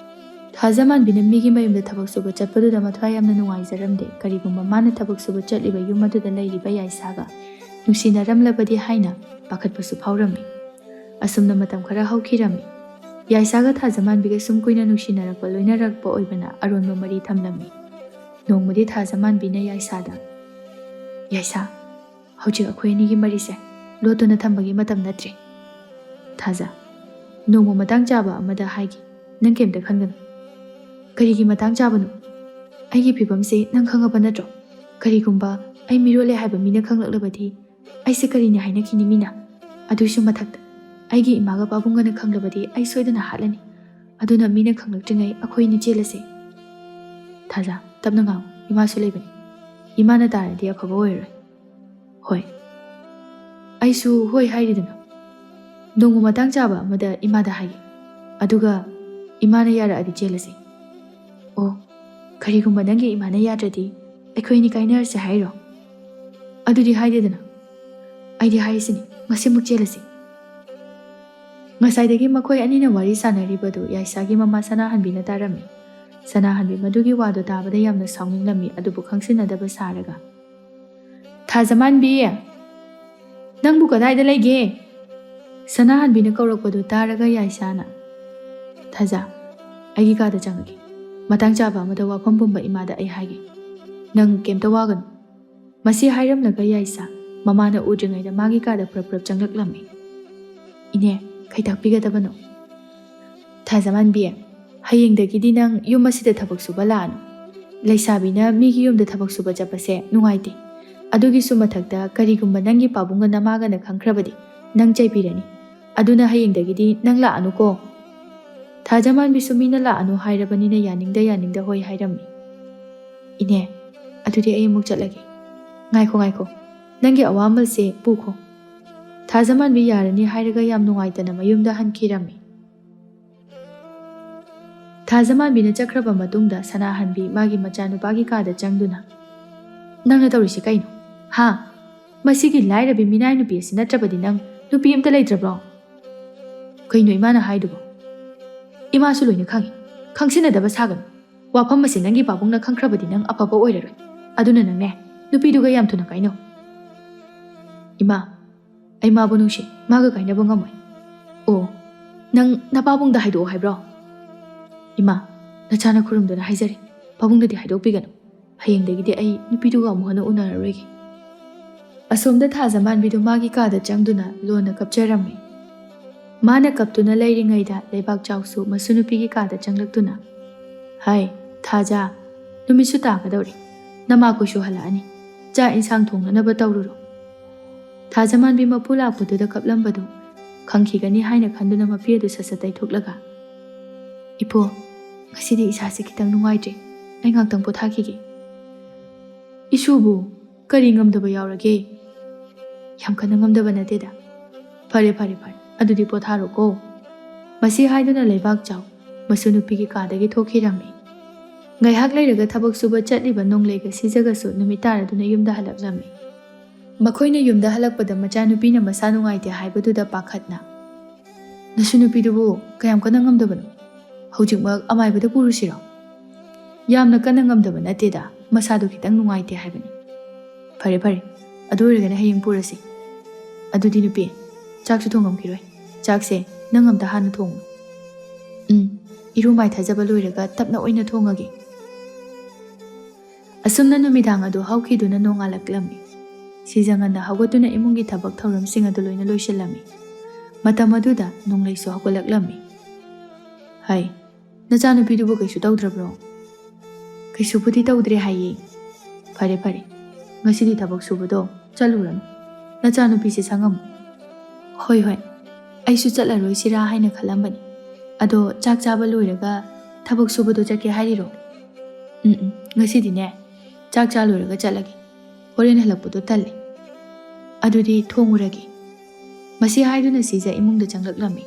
ꯊꯥꯖꯃꯥꯟꯕꯤꯅ ꯃꯤꯒꯤ ꯃꯌꯨꯝꯗ ꯊꯕꯛ ꯁꯨꯕ ꯆꯠꯄꯗꯨꯗ ꯃꯊ꯭ꯋꯥꯏ ꯌꯥꯝꯅ ꯅꯨꯡꯉꯥꯏꯖꯔꯝꯗꯦ꯫ ꯀꯔꯤꯒꯨꯝꯕ ꯃꯥꯅ ꯊꯕꯛ ꯁꯨꯕ ꯆꯠꯂꯤꯕ ꯌꯨꯝ ꯑꯗꯨꯗ ꯂꯩꯔꯤꯕ ꯌꯥꯏꯁꯥꯒ ꯅꯨꯡꯁꯤꯅꯔꯝꯂꯕꯗꯤ ꯍꯥꯏꯅ ꯄꯥꯈꯠꯄꯁꯨ ꯐꯥꯎꯔꯝꯃꯤ꯫ ꯑꯁꯨꯝꯅ ꯃꯇꯝ ꯈꯔ ꯍꯧꯈꯤꯔꯝꯃꯤ꯫ ꯌꯥꯏꯁꯥꯒ ꯊꯥꯖꯃꯥꯟꯕꯤꯒ ꯁꯨꯝ ꯀꯨꯏꯅ ꯅꯨꯡꯁꯤꯅꯔꯛꯄ ꯂꯣꯏꯅꯔꯛꯄ ꯑꯣꯏꯕꯅ ꯑꯔꯣꯟꯕ ꯃꯔꯤ ꯊꯝꯂꯝꯃꯤ꯫ ꯅꯣꯡꯃꯗꯤ ꯊꯥꯖꯃꯥꯟꯕꯤꯅ ꯌꯥꯏꯁꯥꯗ, "ꯌꯥꯏꯁꯥ, ꯍꯧꯖꯤꯛ ꯑꯩꯈꯣꯏ ꯑꯅꯤꯒꯤ ꯃꯔꯤꯁꯦ ꯂꯣꯠꯇꯨꯅ ꯊꯝꯕꯒꯤ ꯃꯇꯝ ꯅꯠꯇ꯭ꯔꯦ꯫ ꯊꯥꯖ, ꯅꯣꯡꯃ ꯃꯇꯥꯡ ꯆꯥꯕ ꯑꯃꯗ ꯍꯥꯏꯒꯦ, ꯅꯪ ꯀꯩꯝꯇ ꯈꯟꯒꯅꯨ꯫" "ꯀꯔꯤꯒꯤ ꯃꯇꯥꯡ ꯆꯥꯕꯅꯣ? ꯑꯩꯒꯤ ꯐꯤꯕꯝꯁꯦ ꯅꯪ ꯈꯪꯉꯕ ꯅꯠꯇ꯭ꯔꯣ? ꯀꯔꯤꯒꯨꯝꯕ ꯑꯩ ꯃꯤꯔꯣꯜꯂꯦ ꯍꯥꯏꯕ ꯃꯤꯅ ꯈꯪꯂꯛꯂꯕꯗꯤ ꯑꯩꯁꯦ ꯀꯔꯤꯅꯤ ꯍꯥꯏꯅꯈꯤꯅꯤ ꯃꯤꯅ? ꯑꯗꯨꯏꯁꯨ ꯃꯊꯛꯇ ꯑꯩꯒꯤ ꯏꯃꯥꯒ ꯄꯥꯕꯨꯡꯒꯅ ꯈꯪꯂꯕꯗꯤ ꯑꯩ ꯁꯣꯏꯗꯅ ꯍꯥꯠꯂꯅꯤ꯫ ꯑꯗꯨꯅ ꯃꯤꯅ ꯈꯪꯂꯛꯇ꯭ꯔꯤꯉꯩ ꯑꯩꯈꯣꯏ ꯑꯅꯤ ꯆꯦꯜꯂꯁꯦ꯫ ꯊꯥꯖ, ꯇꯞꯅ ꯉꯥꯡꯉꯨ, ꯏꯃꯥꯁꯨ ꯂꯩꯕꯅꯤ꯫ ꯏꯃꯥꯅ ꯇꯥꯔꯗꯤ ꯑꯐꯕ ꯑꯣꯏꯔꯣꯏ꯫ ꯍꯣꯏ, ꯑꯩꯁꯨ ꯍꯣꯏ ꯍꯥꯏꯔꯤꯗꯅ꯫ ꯅꯣꯡꯃ ꯃꯇꯥꯡ ꯆꯥꯕ ꯑꯃꯗ ꯏꯃꯥꯗ ꯍꯥꯏꯒꯦ, ꯑꯗꯨꯒ ꯏꯃꯥꯅ ꯌꯥꯔꯛꯑꯗꯤ ꯆꯦꯜꯂꯁꯦ꯫ ꯑꯣ, ꯀꯔꯤꯒꯨꯝꯕ ꯅꯪꯒꯤ ꯏꯃꯥꯅ ꯌꯥꯗ꯭ꯔꯗꯤ ꯑꯩꯈꯣꯏ ꯑꯅꯤ ꯀꯥꯏꯅꯔꯁꯦ ꯍꯥꯏꯔꯣ? ꯑꯗꯨꯗꯤ ꯍꯥꯏꯗꯦꯗꯅ꯫ ꯑꯩꯗꯤ ꯍꯥꯏꯔꯤꯁꯤꯅꯤ, ꯉꯁꯤꯃꯛ ꯆꯦꯜꯂꯁꯤ꯫ ꯉꯁꯥꯏꯗꯒꯤ ꯃꯈꯣꯏ ꯑꯅꯤꯅ ꯋꯥꯔꯤ ꯁꯥꯟꯅꯔꯤꯕꯗꯨ ꯌꯥꯏꯁꯥꯒꯤ ꯃꯃꯥ ꯁꯅꯥꯍꯟꯕꯤꯅ ꯇꯥꯔꯝꯃꯤ꯫ ꯁꯅꯥꯍꯟꯕꯤ ꯃꯗꯨꯒꯤ ꯋꯥꯗꯨ ꯇꯥꯕꯗ ꯌꯥꯝꯅ ꯁꯥꯎꯅꯤꯡꯂꯝꯃꯤ, ꯑꯗꯨꯕꯨ ꯈꯪꯁꯤꯟꯅꯗꯕ ꯁꯥꯔꯒ, "ꯊꯥꯖꯃꯥꯟꯕꯤ, ꯅꯪꯕꯨ ꯀꯗꯥꯏꯗ ꯂꯩꯒꯦ?" ꯁꯅꯥꯍꯟꯕꯤꯅ ꯀꯧꯔꯛꯄꯗꯨ ꯇꯥꯔꯒ ꯌꯥꯏꯁꯥꯅ, "ꯊꯥꯖ, ꯑꯩꯒꯤ ꯀꯥꯗ ꯆꯪꯉꯒꯦ꯫ ꯃꯇꯥꯡ ꯆꯥꯕ ꯑꯃꯗ ꯋꯥꯐꯝ ꯄꯨꯝꯕ ꯏꯃꯥꯗ ꯑꯩ ꯍꯥꯏꯒꯦ꯫ ꯅꯪ ꯀꯩꯝꯇ ꯋꯥꯒꯅꯨ꯫" ꯃꯁꯤ ꯍꯥꯏꯔꯝꯂꯒ ꯌꯥꯏꯁꯥ ꯃꯃꯥꯅ ꯎꯗ꯭ꯔꯤꯉꯩꯗ ꯃꯥꯒꯤ ꯀꯥꯗ ꯄ꯭ꯔꯞ ꯄ꯭ꯔꯞ ꯆꯪꯂꯛꯂꯝꯃꯤ꯫ "ꯏꯅꯦ, ꯀꯩ ꯇꯥꯛꯄꯤꯒꯗꯕꯅꯣ?" "ꯊꯥꯖꯃꯥꯟꯕꯤ, ꯍꯌꯦꯡꯗꯒꯤꯗꯤ ꯅꯪ ꯌꯨꯝ ꯑꯁꯤꯗ ꯊꯕꯛ ꯁꯨꯕ ꯂꯥꯛꯑꯅꯨ꯫ ꯂꯩꯁꯥꯕꯤꯅ ꯃꯤꯒꯤ ꯌꯨꯝꯗ ꯊꯕꯛ ꯁꯨꯕ ꯆꯠꯄꯁꯦ ꯅꯨꯡꯉꯥꯏꯇꯦ꯫ ꯑꯗꯨꯒꯤꯁꯨ ꯃꯊꯛꯇ ꯀꯔꯤꯒꯨꯝꯕ ꯅꯪꯒꯤ ꯄꯥꯕꯨꯡꯒ ꯅꯃꯥꯒꯅ ꯈꯪꯈ꯭ꯔꯕꯗꯤ ꯅꯪ ꯆꯩꯕꯤꯔꯅꯤ꯫ ꯑꯗꯨꯅ ꯍꯌꯦꯡꯗꯒꯤꯗꯤ ꯅꯪ ꯂꯥꯛꯑꯅꯨꯀꯣ꯫" ꯊꯥꯖꯃꯥꯟꯕꯤꯁꯨ ꯃꯤꯅ ꯂꯥꯛꯑꯅꯨ ꯍꯥꯏꯔꯕꯅꯤꯅ ꯌꯥꯅꯤꯡꯗ ꯌꯥꯅꯤꯡꯗ ꯍꯣꯏ ꯍꯥꯏꯔꯝꯃꯤ꯫ "ꯏꯅꯦ, ꯑꯗꯨꯗꯤ ꯑꯩ ꯑꯃꯨꯛ ꯆꯠꯂꯒꯦ꯫" "ꯉꯥꯏꯈꯣ, ꯉꯥꯏꯈꯣ, ꯅꯪꯒꯤ ꯑꯋꯥꯃꯜꯁꯦ ꯄꯨꯈꯣ꯫" ꯊꯥꯖꯃꯥꯟꯕꯤ ꯌꯥꯔꯅꯤ ꯍꯥꯏꯔꯒ ꯌꯥꯝ ꯅꯨꯡꯉꯥꯏꯇꯅ ꯃꯌꯨꯝꯗ ꯍꯟꯈꯤꯔꯝꯃꯤ꯫ ꯊꯥꯖꯃꯥꯟꯕꯤꯅ ꯆꯠꯈ꯭ꯔꯕ ꯃꯇꯨꯡꯗ ꯁꯅꯥꯍꯟꯕꯤ ꯃꯥꯒꯤ ꯃꯆꯥꯅꯨꯄꯥꯒꯤ ꯀꯥꯗ ꯆꯪꯗꯨꯅ, "ꯅꯪꯅ ꯇꯧꯔꯤꯁꯤ ꯀꯩꯅꯣ? ꯍꯥ? ꯃꯁꯤꯒꯤ ꯂꯥꯏꯔꯕꯤ ꯃꯤꯅꯥꯏ ꯅꯨꯄꯤ ꯑꯁꯤ ꯅꯠꯇ꯭ꯔꯕꯗꯤ ꯅꯪ ꯅꯨꯄꯤ ꯑꯝꯇ ꯂꯩꯇ꯭ꯔꯕ꯭ꯔꯣ?" "ꯀꯩꯅꯣ ꯏꯃꯥꯅ ꯍꯥꯏꯗꯨꯕꯣ?" "ꯏꯃꯥꯁꯨ ꯂꯣꯏꯅ ꯈꯪꯉꯤ꯫ ꯈꯪꯁꯤꯟꯅꯗꯕ ꯁꯥꯒꯅꯨ꯫ ꯋꯥꯐꯝ ꯑꯁꯤ ꯅꯪꯒꯤ ꯄꯥꯕꯨꯡꯅ ꯈꯪꯈ꯭ꯔꯕꯗꯤ ꯅꯪ ꯑꯐꯕ ꯑꯣꯏꯔꯔꯣꯏ꯫ ꯑꯗꯨꯅ ꯅꯪꯅꯦ, ꯅꯨꯄꯤꯗꯨꯒ ꯌꯥꯝ ꯊꯨꯅ ꯀꯥꯏꯅꯧ꯫" "ꯏꯃꯥ, ꯑꯩ ꯃꯥꯕꯨ ꯅꯨꯡꯁꯤ, ꯃꯥꯒ ꯀꯥꯏꯅꯕ ꯉꯝꯃꯣꯏ꯫" "ꯑꯣ, ꯅꯪ ꯅꯄꯥꯕꯨꯡꯗ ꯍꯥꯏꯗꯣꯛꯑꯣ ꯍꯥꯏꯕ꯭ꯔꯣ?" "ꯏꯃꯥ, ꯅꯆꯥꯅ ꯈꯨꯔꯨꯝꯗꯨꯅ ꯍꯥꯏꯖꯔꯤ, ꯄꯥꯕꯨꯡꯗꯗꯤ ꯍꯥꯏꯗꯣꯛꯄꯤꯒꯅꯨ꯫ ꯍꯌꯦꯡꯗꯒꯤꯗꯤ ꯑꯩ ꯅꯨꯄꯤꯗꯨꯒ ꯑꯃꯨꯛ ꯍꯟꯅ ꯎꯅꯔꯔꯣꯏꯒꯦ꯫" ꯑꯁꯣꯝꯗ ꯊꯥꯖꯃꯥꯟꯕꯤꯗꯨ ꯃꯥꯒꯤ ꯀꯥꯗ ꯆꯪꯗꯨꯅ ꯂꯣꯟꯅ ꯀꯞꯆꯔꯝꯃꯤ꯫ ꯃꯥꯅ ꯀꯞꯇꯨꯅ ꯂꯩꯔꯤꯉꯩꯗ ꯂꯩꯕꯥꯛ ꯆꯥꯎꯁꯨ ꯃꯁꯨ ꯅꯨꯄꯤꯒꯤ ꯀꯥꯗ ꯆꯪꯂꯛꯇꯨꯅ, "ꯍꯥꯏ, ꯊꯥꯖ, ꯅꯨꯃꯤꯠꯁꯨ ꯇꯥꯒꯗꯧꯔꯦ꯫ ꯅꯃꯥꯈꯣꯏꯁꯨ ꯍꯜꯂꯛꯑꯅꯤ꯫ ꯆꯥꯛ ꯏꯟꯁꯥꯡ ꯊꯣꯡꯅꯅꯕ ꯇꯧꯔꯨꯔꯣ꯫" ꯊꯥꯖꯃꯥꯟꯕꯤ ꯃꯄꯨ ꯂꯥꯛꯄꯗꯨꯗ ꯀꯞꯂꯝꯕꯗꯨ ꯈꯪꯈꯤꯒꯅꯤ ꯍꯥꯏꯅ ꯈꯟꯗꯨꯅ ꯃꯄꯤ ꯑꯗꯨ ꯁꯠ ꯁꯠ ꯇꯩꯊꯣꯛꯂꯒ, "ꯏꯄꯨ, ꯉꯁꯤꯗꯤ ꯏꯁꯥꯁꯦ ꯈꯤꯇꯪ ꯅꯨꯡꯉꯥꯏꯇ꯭ꯔꯦ꯫ ꯑꯩ ꯉꯥꯛꯇꯪ ꯄꯣꯊꯥꯈꯤꯒꯦ꯫" "ꯏꯁꯨꯕꯨ ꯀꯔꯤ ꯉꯝꯗꯕ ꯌꯥꯎꯔꯒꯦ?" "ꯌꯥꯝ ꯀꯟꯅ ꯉꯝꯗꯕ ꯅꯠꯇꯦꯗ꯫" "ꯐꯔꯦ, ꯐꯔꯦ, ꯐꯔꯦ꯫ ꯑꯗꯨꯗꯤ ꯄꯣꯊꯥꯔꯣꯀꯣ꯫" ꯃꯁꯤ ꯍꯥꯏꯗꯨꯅ ꯂꯩꯕꯥꯛ ꯆꯥꯎ ꯃꯁꯨ ꯅꯨꯄꯤꯒꯤ ꯀꯥꯗꯒꯤ ꯊꯣꯛꯈꯤꯔꯝꯃꯤ꯫ ꯉꯥꯏꯍꯥꯛ ꯂꯩꯔꯒ ꯊꯕꯛ ꯁꯨꯕ ꯆꯠꯂꯤꯕ ꯅꯣꯡꯂꯩꯒ ꯁꯤꯖꯒꯁꯨ ꯅꯨꯃꯤꯠ ꯇꯥꯔꯗꯨꯅ ꯌꯨꯝꯗ ꯍꯜꯂꯛꯂꯝꯃꯤ꯫ ꯃꯈꯣꯏꯅ ꯌꯨꯝꯗ ꯍꯜꯂꯛꯄꯗ ꯃꯆꯥꯅꯨꯄꯤꯅ ꯃꯁꯥ ꯅꯨꯡꯉꯥꯏꯇꯦ ꯍꯥꯏꯕꯗꯨꯗ ꯄꯥꯈꯠꯅ, "ꯅꯁꯨ ꯅꯨꯄꯤꯗꯨꯕꯨ ꯀꯌꯥꯝ ꯀꯟꯅ ꯉꯝꯗꯕꯅꯣ? ꯍꯧꯖꯤꯛꯃꯛ ꯑꯃꯥꯏꯕꯗ ꯄꯨꯔꯨꯁꯤꯔꯣ?" "ꯌꯥꯝꯅ ꯀꯟꯅ ꯉꯝꯗꯕ ꯅꯠꯇꯦꯗ, ꯃꯁꯥꯗꯣ ꯈꯤꯇꯪ ꯅꯨꯡꯉꯥꯏꯇꯦ ꯍꯥꯏꯕꯅꯤ꯫" "ꯐꯔꯦ, ꯐꯔꯦ, ꯑꯗꯨ ꯑꯣꯏꯔꯒꯅ ꯍꯌꯦꯡ ꯄꯨꯔꯁꯤ꯫ ꯑꯗꯨꯗꯤ ꯅꯨꯄꯤ, ꯆꯥꯛꯁꯨ ꯊꯣꯡꯉꯝꯈꯤꯔꯣꯏ꯫ ꯆꯥꯛꯁꯦ ꯅꯪ ꯑꯝꯇ ꯍꯥꯟꯅ ꯊꯣꯡꯉꯨ꯫" "ꯎꯝ, ꯏꯔꯨ ꯃꯥꯏꯊꯖꯕ ꯂꯣꯏꯔꯒ ꯇꯞꯅ ꯑꯣꯏꯅ ꯊꯣꯡꯉꯒꯦ꯫" ꯑꯁꯨꯝꯅ ꯅꯨꯃꯤꯗꯥꯡ ꯑꯗꯨ ꯍꯧꯈꯤꯗꯨꯅ ꯅꯣꯡꯉꯥꯜꯂꯛꯂꯝꯃꯤ꯫ ꯁꯤꯖ ꯉꯟꯅ ꯍꯧꯒꯠꯇꯨꯅ ꯏꯃꯨꯡꯒꯤ ꯊꯕꯛ ꯊꯧꯔꯝꯁꯤꯡ ꯑꯗꯨ ꯂꯣꯏꯅ ꯂꯣꯏꯁꯤꯜꯂꯝꯃꯤ꯫ ꯃꯇꯝ ꯑꯗꯨꯗ ꯅꯣꯡꯂꯩꯁꯨ ꯍꯧꯒꯠꯂꯛꯂꯝꯃꯤ꯫ "ꯍꯩ, ꯅꯆꯥꯅꯨꯄꯤꯗꯨꯕꯨ ꯀꯩꯁꯨ ꯇꯧꯗ꯭ꯔꯕ꯭ꯔꯣ?" "ꯀꯩꯁꯨꯕꯨꯗꯤ ꯇꯧꯗ꯭ꯔꯦ ꯍꯥꯏꯌꯦ꯫" "ꯐꯔꯦ, ꯐꯔꯦ, ꯉꯁꯤꯗꯤ ꯊꯕꯛ ꯁꯨꯕꯗꯣ ꯆꯠꯂꯨꯔꯅꯨ꯫ ꯅꯆꯥꯅꯨꯄꯤꯁꯦ ꯁꯪꯉꯝꯃꯨ꯫" "ꯍꯣꯏ, ꯍꯣꯏ, ꯑꯩꯁꯨ ꯆꯠꯂꯔꯣꯏꯁꯤꯔꯥ ꯍꯥꯏꯅ ꯈꯜꯂꯝꯕꯅꯤ꯫ ꯑꯗꯣ ꯆꯥꯛ ꯆꯥꯕ ꯂꯣꯏꯔꯒ ꯊꯕꯛ ꯁꯨꯕꯗꯣ ꯆꯠꯀꯦ ꯍꯥꯏꯔꯤꯔꯣ?" "ꯎꯝ, ꯎꯝ, ꯉꯁꯤꯗꯤꯅꯦ, ꯆꯥꯛ ꯆꯥ ꯂꯣꯏꯔꯒ ꯆꯠꯂꯒꯦ꯫ ꯍꯣꯔꯦꯟ ꯍꯜꯂꯛꯄꯗꯣ ꯇꯜꯂꯦ꯫ ꯑꯗꯨꯗꯤ ꯊꯣꯡꯉꯨꯔꯒꯦ꯫" ꯃꯁꯤ ꯍꯥꯏꯗꯨꯅ ꯁꯤꯖ ꯏꯃꯨꯡꯗ ꯆꯪꯂꯛꯂꯝꯃꯤ꯫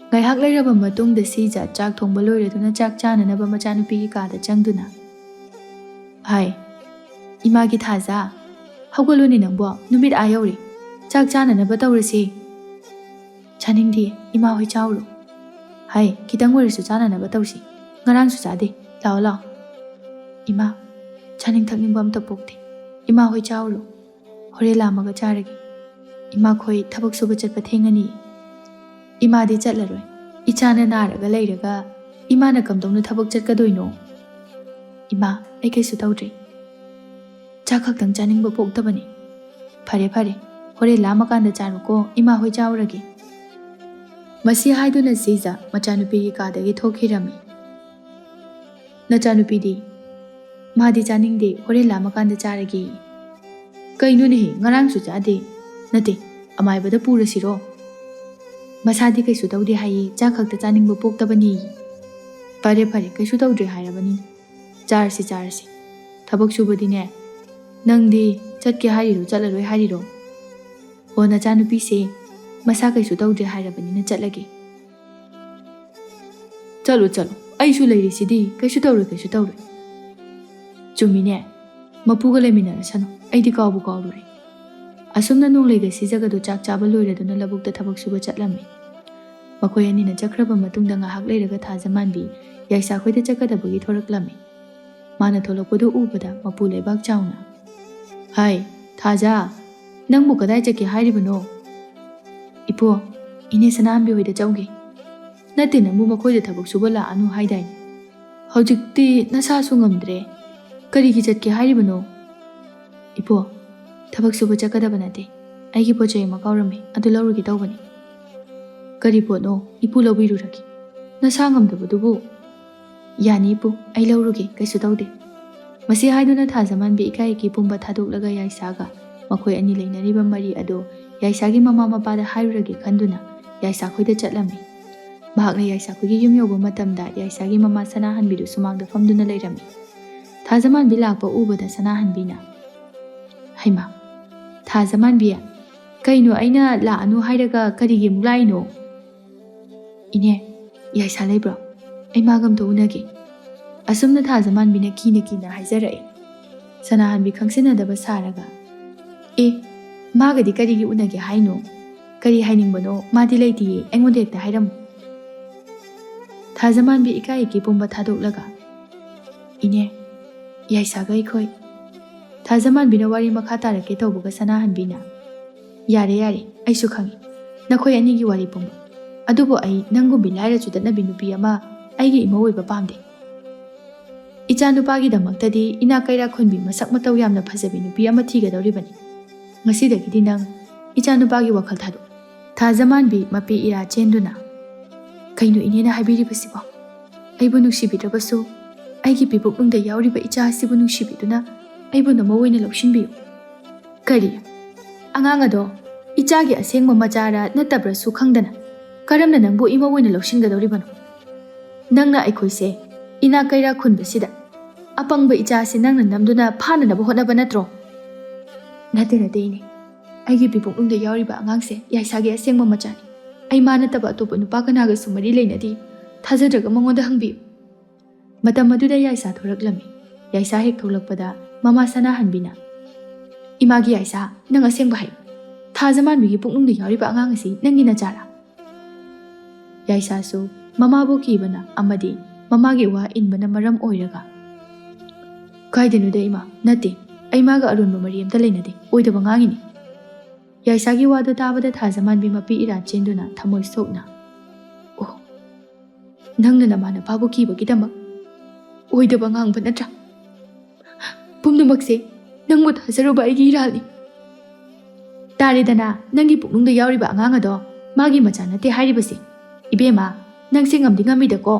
ꯉꯥꯏꯍꯥꯛ ꯂꯩꯔꯕ ꯃꯇꯨꯡꯗ ꯁꯤꯖ ꯆꯥꯛ ꯊꯣꯡꯕ ꯂꯣꯏꯔꯗꯨꯅ ꯆꯥꯛ ꯆꯥꯅꯅꯕ ꯃꯆꯥꯅꯨꯄꯤꯒꯤ ꯀꯥꯗ ꯆꯪꯗꯨꯅ, "ꯍꯥꯏ, ꯏꯃꯥꯒꯤ ꯊꯥꯖ, ꯍꯧꯒꯠꯂꯨꯅꯦ ꯅꯪꯕꯣ, ꯅꯨꯃꯤꯠ ꯑꯥ ꯌꯧꯔꯦ꯫ ꯆꯥꯛ ꯆꯥꯅꯅꯕ ꯇꯧꯔꯁꯤ꯫" "ꯆꯥꯅꯤꯡꯗꯦ, ꯏꯃꯥ ꯍꯣꯏ ꯆꯥꯎꯔꯣ꯫" "ꯍꯥꯏ, ꯈꯤꯇꯪ ꯑꯣꯏꯔꯁꯨ ꯆꯥꯅꯅꯕ ꯇꯧꯁꯤ꯫ ꯉꯔꯥꯡꯁꯨ ꯆꯥꯗꯦ꯫ ꯂꯥꯛꯑꯣ, ꯂꯥꯛꯑꯣ꯫" "ꯏꯃꯥ, ꯆꯥꯅꯤꯡ ꯊꯛꯅꯤꯡꯕ ꯑꯝꯇ ꯄꯣꯛꯇꯦ꯫ ꯏꯃꯥ ꯍꯣꯏ ꯆꯥꯎꯔꯣ꯫ ꯍꯣꯔꯦꯟ ꯂꯥꯝꯃꯒ ꯆꯥꯔꯒꯦ꯫ ꯏꯃꯥꯈꯣꯏ ꯊꯕꯛ ꯁꯨꯕ ꯆꯠꯄ ꯊꯦꯡꯉꯅꯤ꯫" "ꯏꯃꯥꯗꯤ ꯆꯠꯂꯔꯣꯏ꯫ ꯏꯆꯥꯅ ꯅꯥꯔꯒ ꯂꯩꯔꯒ ꯏꯃꯥꯅ ꯀꯝꯗꯧꯅ ꯊꯕꯛ ꯆꯠꯀꯗꯣꯏꯅꯣ?" "ꯏꯃꯥ, ꯑꯩ ꯀꯩꯁꯨ ꯇꯧꯗ꯭ꯔꯤ꯫ ꯆꯥꯛ ꯈꯛꯇꯪ ꯆꯥꯅꯤꯡꯕ ꯄꯣꯛꯇꯕꯅꯤ꯫" "ꯐꯔꯦ, ꯐꯔꯦ꯫ ꯍꯣꯔꯦꯟ ꯂꯥꯝꯃꯀꯥꯟꯗ ꯆꯥꯔꯣꯀꯣ, ꯏꯃꯥ ꯍꯣꯏ ꯆꯥꯎꯔꯒꯦ꯫" ꯃꯁꯤ ꯍꯥꯏꯗꯨꯅ ꯁꯤꯖ ꯃꯆꯥꯅꯨꯄꯤꯒꯤ ꯀꯥꯗꯒꯤ ꯊꯣꯛꯈꯤꯔꯝꯃꯤ꯫ "ꯅꯆꯥꯅꯨꯄꯤꯗꯤ?" "ꯃꯥꯗꯤ ꯆꯥꯅꯤꯡꯗꯦ, ꯍꯣꯔꯦꯟ ꯂꯥꯝꯃꯀꯥꯟꯗ ꯆꯥꯔꯒꯦ꯫" "ꯀꯩꯅꯣꯅꯦꯍꯦ, ꯉꯔꯥꯡꯁꯨ ꯆꯥꯗꯦ?" "ꯅꯠꯇꯦ, ꯑꯃꯥꯏꯕꯗ ꯄꯨꯔꯁꯤꯔꯣ?" "ꯃꯁꯥꯗꯤ ꯀꯩꯁꯨ ꯇꯧꯗꯦ ꯍꯥꯏꯌꯦ, ꯆꯥꯛ ꯈꯛꯇ ꯆꯥꯅꯤꯡꯕ ꯄꯣꯛꯇꯕꯅꯤ꯫" ꯐꯔꯦ ꯐꯔꯦ, ꯀꯩꯁꯨ ꯇꯧꯗ꯭ꯔꯦ ꯍꯥꯏꯔꯕꯅꯤꯅ꯫ ꯆꯥꯔꯁꯤ ꯆꯥꯔꯁꯤ꯫ ꯊꯕꯛ ꯁꯨꯕꯗꯤꯅꯦ, ꯅꯪꯗꯤ ꯆꯠꯀꯦ ꯍꯥꯏꯔꯤꯔꯣ, ꯆꯠꯂꯔꯣꯏ ꯍꯥꯏꯔꯤꯔꯣ? ꯑꯣ, ꯅꯆꯥꯅꯨꯄꯤꯁꯦ ꯃꯁꯥ ꯀꯩꯁꯨ ꯇꯧꯗ꯭ꯔꯦ ꯍꯥꯏꯔꯕꯅꯤꯅ ꯆꯠꯂꯒꯦ꯫ ꯆꯠꯂꯨ ꯆꯠꯂꯨ, ꯑꯩꯁꯨ ꯂꯩꯔꯤꯁꯤꯗꯤ, ꯀꯩꯁꯨ ꯇꯧꯔꯣꯏ, ꯀꯩꯁꯨ ꯇꯧꯔꯣꯏ꯫ ꯆꯨꯝꯃꯤꯅꯦ, ꯃꯄꯨꯒ ꯂꯩꯃꯤꯟꯅꯔꯁꯅꯨ, ꯑꯩꯗꯤ ꯀꯥꯎꯕꯨ ꯀꯥꯎꯔꯨꯔꯦ꯫ ꯑꯁꯨꯝꯅ ꯅꯣꯡꯂꯩꯒ ꯁꯤꯖꯒꯗꯣ ꯆꯥꯛ ꯆꯥꯕ ꯂꯣꯏꯔꯗꯨꯅ ꯂꯧꯕꯨꯛꯇ ꯊꯕꯛ ꯁꯨꯕ ꯆꯠꯂꯝꯃꯤ꯫ ꯃꯈꯣꯏ ꯑꯅꯤꯅ ꯆꯠꯈ꯭ꯔꯕ ꯃꯇꯨꯡꯗ ꯉꯥꯏꯍꯥꯛ ꯂꯩꯔꯒ ꯊꯥꯖꯃꯥꯟꯕꯤ ꯌꯥꯏꯁꯥꯈꯣꯏꯗ ꯆꯠꯀꯗꯕꯒꯤ ꯊꯣꯔꯛꯂꯝꯃꯤ꯫ ꯃꯥꯅ ꯊꯣꯛꯂꯛꯄꯗꯨ ꯎꯕꯗ ꯃꯄꯨ ꯂꯩꯕꯥꯛ ꯆꯥꯎꯅ, "ꯍꯥꯏ, ꯊꯥꯖ, ꯅꯪꯕꯨ ꯀꯗꯥꯏ ꯆꯠꯀꯦ ꯍꯥꯏꯔꯤꯕꯅꯣ?" "ꯏꯄꯨ, ꯏꯅꯦ ꯁꯅꯥꯍꯟꯕꯤ ꯍꯣꯏꯗ ꯆꯧꯒꯦ꯫" "ꯅꯠꯇꯦ, ꯅꯪꯕꯨ ꯃꯈꯣꯏꯗ ꯊꯕꯛ ꯁꯨꯕ ꯂꯥꯛꯑꯅꯨ ꯍꯥꯏꯗꯥꯏꯅꯦ? ꯍꯧꯖꯤꯛꯇꯤ ꯅꯁꯥꯁꯨ ꯉꯝꯗ꯭ꯔꯦ, ꯀꯔꯤꯒꯤ ꯆꯠꯀꯦ ꯍꯥꯏꯔꯤꯕꯅꯣ?" "ꯏꯄꯨ, ꯊꯕꯛ ꯁꯨꯕ ꯆꯠꯀꯗꯕ ꯅꯠꯇꯦ, ꯑꯩꯒꯤ ꯄꯣꯠ ꯆꯩ ꯑꯃ ꯀꯥꯎꯔꯝꯃꯦ, ꯑꯗꯨ ꯂꯧꯔꯨꯒꯦ ꯇꯧꯕꯅꯤ꯫" "ꯀꯔꯤ ꯄꯣꯠꯅꯣ? ꯏꯄꯨ ꯂꯧꯕꯤꯔꯨꯔꯒꯦ, ꯅꯁꯥ ꯉꯝꯗꯕꯗꯨꯕꯨ꯫" "ꯌꯥꯅꯤ ꯏꯄꯨ, ꯑꯩ ꯂꯧꯔꯨꯒꯦ, ꯀꯩꯁꯨ ꯇꯧꯗꯦ꯫" ꯃꯁꯤ ꯍꯥꯏꯗꯨꯅ ꯊꯥꯖꯃꯥꯟꯕꯤ ꯏꯀꯥꯏ ꯏꯀꯤ ꯄꯨꯝꯕ ꯊꯥꯗꯣꯛꯂꯒ ꯌꯥꯏꯁꯥꯒ ꯃꯈꯣꯏ ꯑꯅꯤ ꯂꯩꯅꯔꯤꯕ ꯃꯔꯤ ꯑꯗꯨ ꯌꯥꯏꯁꯥꯒꯤ ꯃꯃꯥ ꯃꯄꯥꯗ ꯍꯥꯏꯔꯨꯔꯒꯦ ꯈꯟꯗꯨꯅ ꯌꯥꯏꯁꯥꯈꯣꯏꯗ ꯆꯠꯂꯝꯃꯤ꯫ ꯃꯍꯥꯛꯅ ꯌꯥꯏꯁꯥꯈꯣꯏꯒꯤ ꯌꯨꯝ ꯌꯧꯕ ꯃꯇꯝꯗ ꯌꯥꯏꯁꯥꯒꯤ ꯃꯃꯥ ꯁꯅꯥꯍꯟꯕꯤꯗꯨ ꯁꯨꯃꯥꯡꯗ ꯐꯝꯗꯨꯅ ꯂꯩꯔꯝꯃꯤ꯫ ꯊꯥꯖꯃꯥꯟꯕꯤ ꯂꯥꯛꯄ ꯎꯕꯗ ꯁꯅꯥꯍꯟꯕꯤꯅ, "ꯍꯩꯃꯥ, ꯊꯥꯖꯃꯥꯟꯕꯤ, ꯀꯩꯅꯣ ꯑꯩꯅ ꯂꯥꯛꯑꯅꯨ ꯍꯥꯏꯔꯒ ꯀꯔꯤꯒꯤ ꯑꯃꯨꯛ ꯂꯥꯛꯏꯅꯣ?" "ꯏꯅꯦ, ꯌꯥꯏꯁꯥ ꯂꯩꯕ꯭ꯔꯣ? ꯑꯩ ꯃꯥꯒ ꯑꯝꯇ ꯎꯅꯒꯦ꯫" ꯑꯁꯨꯝꯅ ꯊꯥꯖꯃꯥꯟꯕꯤꯅ ꯀꯤꯅ ꯀꯤꯅ ꯍꯥꯏꯖꯔꯛꯑꯦ꯫ ꯁꯅꯥꯍꯟꯕꯤ ꯈꯪꯁꯤꯟꯅꯗꯕ ꯁꯥꯔꯒ, "ꯑꯦ, ꯃꯥꯒꯗꯤ ꯀꯔꯤꯒꯤ ꯎꯅꯒꯦ ꯍꯥꯏꯅꯣ? ꯀꯔꯤ ꯍꯥꯏꯅꯤꯡꯕꯅꯣ? ꯃꯥꯗꯤ ꯂꯩꯇꯤꯌꯦ, ꯑꯩꯉꯣꯟꯗ ꯍꯦꯛꯇ ꯍꯥꯏꯔꯝꯃꯨ꯫" ꯊꯥꯖꯃꯥꯟꯕꯤ ꯏꯀꯥꯏ ꯏꯀꯤ ꯄꯨꯝꯕ ꯊꯥꯗꯣꯛꯂꯒ, "ꯏꯅꯦ, ꯌꯥꯏꯁꯥꯒ ꯑꯩꯈꯣꯏ꯫" ꯊꯥꯖꯃꯥꯟꯕꯤꯅ ꯋꯥꯔꯤ ꯃꯈꯥ ꯇꯥꯔꯛꯀꯦ ꯇꯧꯕꯒ ꯁꯅꯥꯍꯟꯕꯤꯅ, "ꯌꯥꯔꯦ, ꯌꯥꯔꯦ, ꯑꯩꯁꯨ ꯈꯪꯉꯤ ꯅꯈꯣꯏ ꯑꯅꯤꯒꯤ ꯋꯥꯔꯤ ꯄꯨꯝꯕ꯫ ꯑꯗꯨꯕꯨ ꯑꯩ ꯅꯪꯒꯨꯝꯕꯤ ꯂꯥꯏꯔ ꯆꯨꯗꯠꯅꯕꯤ ꯅꯨꯄꯤ ꯑꯃ ꯑꯩꯒꯤ ꯏꯃꯧ ꯑꯣꯏꯕ ꯄꯥꯝꯗꯦ꯫ ꯏꯆꯥ ꯅꯨꯄꯥꯒꯤꯗꯃꯛꯇꯗꯤ ꯏꯅꯥꯛ ꯀꯩꯔꯥꯛ ꯈꯨꯟꯕꯤ, ꯃꯁꯛ ꯃꯇꯧ ꯌꯥꯝꯅ ꯐꯖꯕꯤ ꯅꯨꯄꯤ ꯑꯃ ꯊꯤꯒꯗꯧꯔꯤꯕꯅꯤ꯫ ꯉꯁꯤꯗꯒꯤꯗꯤ ꯅꯪ ꯏꯆꯥ ꯅꯨꯄꯥꯒꯤ ꯋꯥꯈꯜ ꯊꯥꯗꯣꯛ꯫" ꯊꯥꯖꯃꯥꯟꯕꯤ ꯃꯄꯤ ꯏꯔꯥ ꯆꯦꯟꯗꯨꯅ, "ꯀꯩꯅꯣ ꯏꯅꯦꯅ ꯍꯥꯏꯕꯤꯔꯤꯕꯁꯤꯕꯣ? ꯑꯩꯕꯨ ꯅꯨꯡꯁꯤꯕꯤꯗ꯭ꯔꯕꯁꯨ ꯑꯩꯒꯤ ꯄꯤꯕꯨꯛꯅꯨꯡꯗ ꯌꯥꯎꯔꯤꯕ ꯏꯆꯥ ꯑꯁꯤꯕꯨ ꯅꯨꯡꯁꯤꯕꯤꯗꯨꯅ ꯑꯩꯕꯨ ꯅꯃꯧ ꯑꯣꯏꯅ ꯂꯧꯁꯤꯟꯕꯤꯌꯨ꯫" "ꯀꯔꯤ? ꯑꯉꯥꯡ ꯑꯗꯣ ꯏꯆꯥꯒꯤ ꯑꯁꯦꯡꯕ ꯃꯆꯥꯔ ꯅꯠꯇꯕ꯭ꯔꯁꯨ ꯈꯪꯗꯅ ꯀꯔꯝꯅ ꯅꯪꯕꯨ ꯏꯃꯧ ꯑꯣꯏꯅ ꯂꯧꯁꯤꯟꯒꯗꯧꯔꯤꯕꯅꯣ?" ꯅꯪꯅ ꯑꯩꯈꯣꯏꯁꯦ ꯏꯅꯥꯛ ꯀꯩꯔꯥꯛ ꯈꯨꯟꯕꯁꯤꯗ ꯑꯄꯪꯕ ꯏꯆꯥꯁꯤ ꯅꯪꯅ ꯅꯝꯗꯨꯅ ꯐꯥꯅꯅꯕ ꯍꯣꯠꯅꯕ ꯅꯠꯇ꯭ꯔꯣ? ꯅꯠꯇꯦ, ꯅꯠꯇꯦ, ꯏꯅꯦ꯫ ꯑꯩꯒꯤ ꯄꯤꯄꯨꯛꯅꯨꯡꯗ ꯌꯥꯎꯔꯤꯕ ꯑꯉꯥꯡꯁꯦ ꯌꯥꯏꯁꯥꯒꯤ ꯑꯁꯦꯡꯕ ꯃꯆꯥꯅꯤ꯫ ꯑꯩ ꯃꯥ ꯅꯠꯇꯕ ꯑꯇꯣꯞꯄ ꯅꯨꯄꯥ ꯀꯅꯥꯒꯁꯨ ꯃꯔꯤ ꯂꯩꯅꯗꯦ꯫ ꯊꯥꯖꯗ꯭ꯔꯒ ꯃꯉꯣꯟꯗ ꯍꯪꯕꯤꯌꯨ꯫ ꯃꯇꯝ ꯑꯗꯨꯗ ꯌꯥꯏꯁꯥ ꯊꯣꯔꯛꯂꯝꯃꯤ꯫ ꯌꯥꯏꯁꯥ ꯍꯦꯛ ꯊꯣꯛꯂꯛꯄꯗ ꯃꯃꯥ ꯁꯅꯥꯍꯟꯕꯤꯅ, "ꯏꯃꯥꯒꯤ ꯌꯥꯏꯁꯥ, ꯅꯪ ꯑꯁꯦꯡꯕ ꯍꯥꯏꯌꯨ꯫ ꯊꯥꯖꯃꯥꯟꯕꯤꯒꯤ ꯄꯨꯛꯅꯨꯡꯗ ꯌꯥꯎꯔꯤꯕ ꯑꯉꯥꯡ ꯑꯁꯤ ꯅꯪꯒꯤ ꯅꯆꯥꯔꯥ?" ꯌꯥꯏꯁꯥꯁꯨ ꯃꯃꯥꯕꯨ ꯀꯤꯕꯅ ꯑꯃꯗꯤ ꯃꯃꯥꯒꯤ ꯋꯥ ꯏꯟꯕꯅ ꯃꯔꯝ ꯑꯣꯏꯔꯒ, "ꯀꯥꯏꯗꯅꯣꯗ ꯏꯃꯥ, ꯅꯠꯇꯦ꯫ ꯑꯩ ꯃꯥꯒ ꯑꯔꯨꯟꯕ ꯃꯔꯤ ꯑꯝꯇ ꯂꯩꯅꯗꯦ꯫ ꯑꯣꯏꯗꯕ ꯉꯥꯡꯉꯤꯅꯤ꯫" ꯌꯥꯏꯁꯥꯒꯤ ꯋꯥꯗꯨ ꯇꯥꯕꯗ ꯊꯥꯖꯃꯥꯟꯕꯤ ꯃꯄꯤ ꯏꯔꯥ ꯆꯦꯟꯗꯨꯅ ꯊꯃꯣꯏ ꯁꯣꯛꯅ, "ꯑꯣ, ꯅꯪꯅ ꯅꯃꯥ ꯅꯄꯥꯕꯨ ꯀꯤꯕꯒꯤꯗꯃꯛ ꯑꯣꯏꯗꯕ ꯉꯥꯡꯕ ꯅꯠꯇ꯭ꯔꯥ? ꯄꯨꯝꯅꯃꯛꯁꯦ ꯅꯪꯕꯨ ꯊꯥꯖꯔꯨꯕ ꯑꯩꯒꯤ ꯏꯔꯥꯜꯅꯤ꯫ ꯇꯥꯔꯦꯗꯅ, ꯅꯪꯒꯤ ꯄꯨꯛꯅꯨꯡꯗ ꯌꯥꯎꯔꯤꯕ ꯑꯉꯥꯡ ꯑꯗꯣ ꯃꯥꯒꯤ ꯃꯆꯥ ꯅꯠꯇꯦ ꯍꯥꯏꯔꯤꯕꯁꯦ꯫ ꯏꯕꯦꯝꯃ, ꯅꯪꯁꯦ ꯉꯝꯗꯤ ꯉꯝꯃꯤꯗꯀꯣ꯫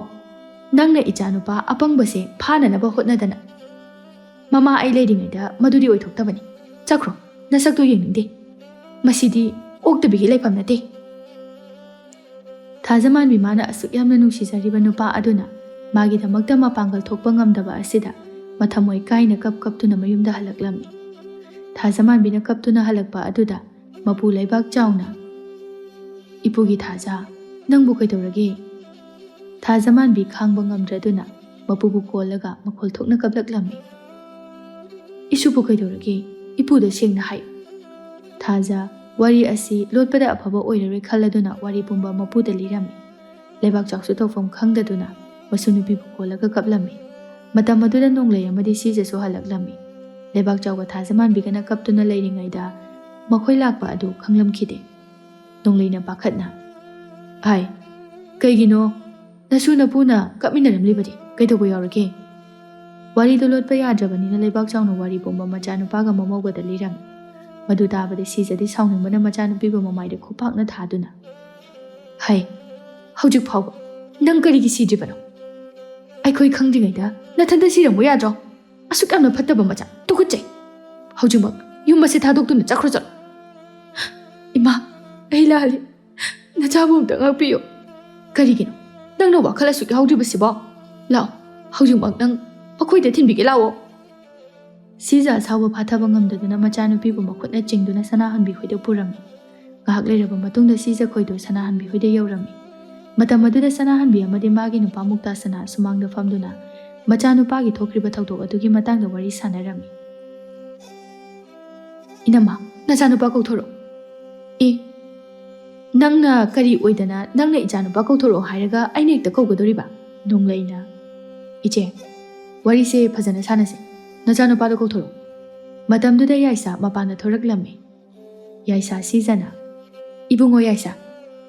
ꯅꯪꯅ ꯏꯆꯥꯅꯨꯄꯥ ꯑꯄꯪꯕꯁꯦ ꯐꯥꯅꯅꯕ ꯍꯣꯠꯅꯗꯅ꯫ ꯃꯃꯥ ꯑꯩ ꯂꯩꯔꯤꯉꯩꯗ ꯃꯗꯨꯗꯤ ꯑꯣꯏꯊꯣꯛꯇꯕꯅꯤ꯫ ꯆꯠꯈ꯭ꯔꯣ, ꯅꯁꯛꯇꯣ ꯌꯦꯡꯅꯤꯡꯗꯦ꯫ ꯃꯁꯤꯗꯤ ꯑꯣꯛꯇꯕꯤꯒꯤ ꯂꯩꯐꯝ ꯅꯠꯇꯦ꯫" ꯊꯥꯖꯃꯥꯟꯕꯤ ꯃꯥꯅ ꯑꯁꯨꯛ ꯌꯥꯝꯅ ꯅꯨꯡꯁꯤꯖꯔꯤꯕ ꯅꯨꯄꯥ ꯑꯗꯨꯅ ꯃꯥꯒꯤꯗꯃꯛꯇ ꯃꯄꯥꯡꯒꯜ ꯊꯣꯛꯄ ꯉꯝꯗꯕ ꯑꯁꯤꯗ ꯃꯊꯃꯣꯏ ꯀꯥꯏꯅ ꯀꯞ ꯀꯞꯇꯨꯅ ꯃꯌꯨꯝꯗ ꯍꯜꯂꯛꯂꯝꯃꯤ꯫ ꯊꯥꯖꯃꯥꯟꯕꯤꯅ ꯀꯞꯇꯨꯅ ꯍꯜꯂꯛꯄ ꯑꯗꯨꯗ ꯃꯄꯨ ꯂꯩꯕꯥꯛ ꯆꯥꯎꯅ, "ꯏꯄꯨꯒꯤ ꯊꯥꯖ, ꯅꯪꯕꯨ ꯀꯩꯗꯧꯔꯒꯦ?" ꯊꯥꯖꯃꯥꯟꯕꯤ ꯈꯥꯡꯕ ꯉꯝꯗ꯭ꯔꯗꯨꯅ ꯃꯄꯨꯕꯨ ꯀꯣꯜꯂꯒ ꯃꯈꯣꯜ ꯊꯣꯛꯅ ꯀꯞꯂꯛꯂꯝꯃꯤ꯫ "ꯏꯁꯨꯕꯨ ꯀꯩꯗꯧꯔꯒꯦ? ꯏꯄꯨꯗ ꯁꯦꯡꯅ ꯍꯥꯏꯌꯨ꯫" ꯊꯥꯖ ꯋꯥꯔꯤ ꯑꯁꯤ ꯂꯣꯠꯄꯗ ꯑꯐꯕ ꯑꯣꯏꯔꯔꯣꯏ ꯈꯜꯂꯗꯨꯅ ꯋꯥꯔꯤ ꯄꯨꯝꯕ ꯃꯄꯨꯗ ꯂꯤꯔꯝꯃꯤ꯫ ꯂꯩꯕꯥꯛ ꯆꯥꯎꯁꯨ ꯇꯧꯐꯝ ꯈꯪꯗꯗꯨꯅ ꯃꯁꯨ ꯅꯨꯄꯤꯕꯨ ꯀꯣꯜꯂꯒ ꯀꯞꯂꯝꯃꯤ꯫ ꯃꯇꯝ ꯑꯗꯨꯗ ꯅꯣꯡꯂꯩ ꯑꯃꯗꯤ ꯁꯤꯖꯁꯨ ꯍꯜꯂꯛꯂꯝꯃꯤ꯫ ꯂꯩꯕꯥꯛ ꯆꯥꯎꯒ ꯊꯥꯖꯃꯥꯟꯕꯤꯒꯅ ꯀꯞꯇꯨꯅ ꯂꯩꯔꯤꯉꯩꯗ ꯃꯈꯣꯏ ꯂꯥꯛꯄ ꯑꯗꯨ ꯈꯪꯂꯝꯈꯤꯗꯦ꯫ ꯅꯣꯡꯂꯩꯅ ꯄꯥꯈꯠꯅ, "ꯍꯥꯏ, ꯀꯩꯒꯤꯅꯣ? ꯅꯁꯨ ꯅꯄꯨꯅ ꯀꯞꯃꯤꯟꯅꯔꯝꯂꯤꯕꯗꯤ ꯀꯩꯗꯧꯕ ꯌꯥꯎꯔꯒꯦ?" ꯋꯥꯔꯤꯗꯨ ꯂꯣꯠꯄ ꯌꯥꯗ꯭ꯔꯕꯅꯤꯅ ꯂꯩꯕꯥꯛ ꯆꯥꯎꯅ ꯋꯥꯔꯤ ꯄꯨꯝꯕ ꯃꯆꯥꯅꯨꯄꯥꯒ ꯃꯃꯧꯒꯗ ꯂꯤꯔꯝꯃꯤ꯫ ꯃꯗꯨ ꯇꯥꯕꯗ ꯁꯤꯖꯗꯤ ꯁꯥꯎꯅꯤꯡꯕꯅ ꯃꯆꯥꯅꯨꯄꯤꯕꯨ ꯃꯃꯥꯏꯗ ꯈꯨꯄꯥꯛꯅ ꯊꯥꯗꯨꯅ, "ꯍꯩ, ꯍꯧꯖꯤꯛ ꯐꯥꯎꯕ ꯅꯪ ꯀꯔꯤꯒꯤ ꯁꯤꯗ꯭ꯔꯤꯕꯅꯣ? ꯑꯩꯈꯣꯏ ꯈꯪꯗ꯭ꯔꯤꯉꯩꯗ ꯅꯊꯟꯇ ꯁꯤꯔꯝꯃꯨ ꯌꯥꯗ꯭ꯔꯣ? ꯑꯁꯨꯛ ꯌꯥꯝꯅ ꯐꯠꯇꯕ ꯃꯆꯥ, ꯇꯨꯀꯠꯆꯩ꯫ ꯍꯧꯖꯤꯛꯃꯛ ꯌꯨꯝ ꯑꯁꯤ ꯊꯥꯗꯣꯛꯇꯨꯅ ꯆꯠꯈ꯭ꯔꯣ, ꯆꯠꯂꯣ꯫" "ꯏꯃꯥ, ꯑꯩ ꯂꯥꯜꯂꯤ꯫ ꯅꯆꯥꯕꯨ ꯑꯝꯇ ꯉꯥꯛꯄꯤꯌꯨ꯫" "ꯀꯔꯤꯒꯤꯅꯣ? ꯅꯪꯅ ꯋꯥꯈꯜ ꯑꯁꯨꯛ ꯌꯥꯎꯗ꯭ꯔꯤꯕꯁꯤꯕꯣ? ꯂꯥꯛꯑꯣ, ꯍꯧꯖꯤꯛꯃꯛ ꯅꯪ ꯃꯈꯣꯏꯗ ꯊꯤꯟꯕꯤꯒꯦ, ꯂꯥꯛꯑꯣ꯫ ꯁꯤꯖ ꯑꯁꯥꯎꯕ ꯐꯥꯊꯕ ꯉꯝꯗꯗꯨꯅ ꯃꯆꯥꯅꯨꯄꯤꯕꯨ ꯃꯈꯨꯠꯅ ꯆꯤꯡꯗꯨꯅ ꯁꯅꯥꯍꯟꯕꯤ ꯍꯣꯏꯗ ꯄꯨꯔꯝꯃꯤ꯫ ꯉꯥꯏꯍꯥꯛ ꯂꯩꯔꯕ ꯃꯇꯨꯡꯗ ꯁꯤꯖ ꯈꯣꯏꯗꯣ ꯁꯅꯥꯍꯟꯕꯤ ꯍꯣꯏꯗ ꯌꯧꯔꯝꯃꯤ꯫ ꯃꯇꯝ ꯑꯗꯨꯗ ꯁꯅꯥꯍꯟꯕꯤ ꯑꯃꯗꯤ ꯃꯥꯒꯤ ꯅꯨꯄꯥ ꯃꯨꯛꯇꯥ ꯁꯅꯥ ꯁꯨꯃꯥꯡꯗ ꯐꯝꯗꯨꯅ ꯃꯆꯥꯅꯨꯄꯥꯒꯤ ꯊꯣꯛꯈ꯭ꯔꯤꯕ ꯊꯧꯗꯣꯛ ꯑꯗꯨꯒꯤ ꯃꯇꯥꯡꯗ ꯋꯥꯔꯤ ꯁꯥꯟꯅꯔꯝꯃꯤ꯫ "ꯏꯅꯝꯃ, ꯅꯆꯥꯅꯨꯄꯥ ꯀꯧꯊꯣꯔꯛꯑꯣ꯫" "ꯑꯦ, ꯅꯪꯅ ꯀꯔꯤ ꯑꯣꯏꯗꯅ ꯅꯪꯅ ꯏꯆꯥꯅꯨꯄꯥ ꯀꯧꯊꯣꯔꯛꯑꯣ ꯍꯥꯏꯔꯒ ꯑꯩꯅ ꯍꯦꯛꯇ ꯀꯧꯒꯗꯣꯔꯤꯕ?" ꯅꯣꯡꯂꯩꯅ, "ꯏꯆꯦ, ꯋꯥꯔꯤꯁꯦ ꯐꯖꯅ ꯁꯥꯟꯅꯁꯦ꯫ ꯅꯆꯥꯅꯨꯄꯥꯗꯣ ꯀꯧꯊꯣꯔꯛꯑꯣ꯫" ꯃꯇꯝꯗꯨꯗ ꯌꯥꯏꯁꯥ ꯃꯄꯥꯟꯗ ꯊꯣꯔꯛꯂꯝꯃꯤ꯫ ꯌꯥꯏꯁꯥ ꯁꯤꯖꯅ, "ꯏꯕꯨꯡꯉꯣ ꯌꯥꯏꯁꯥ,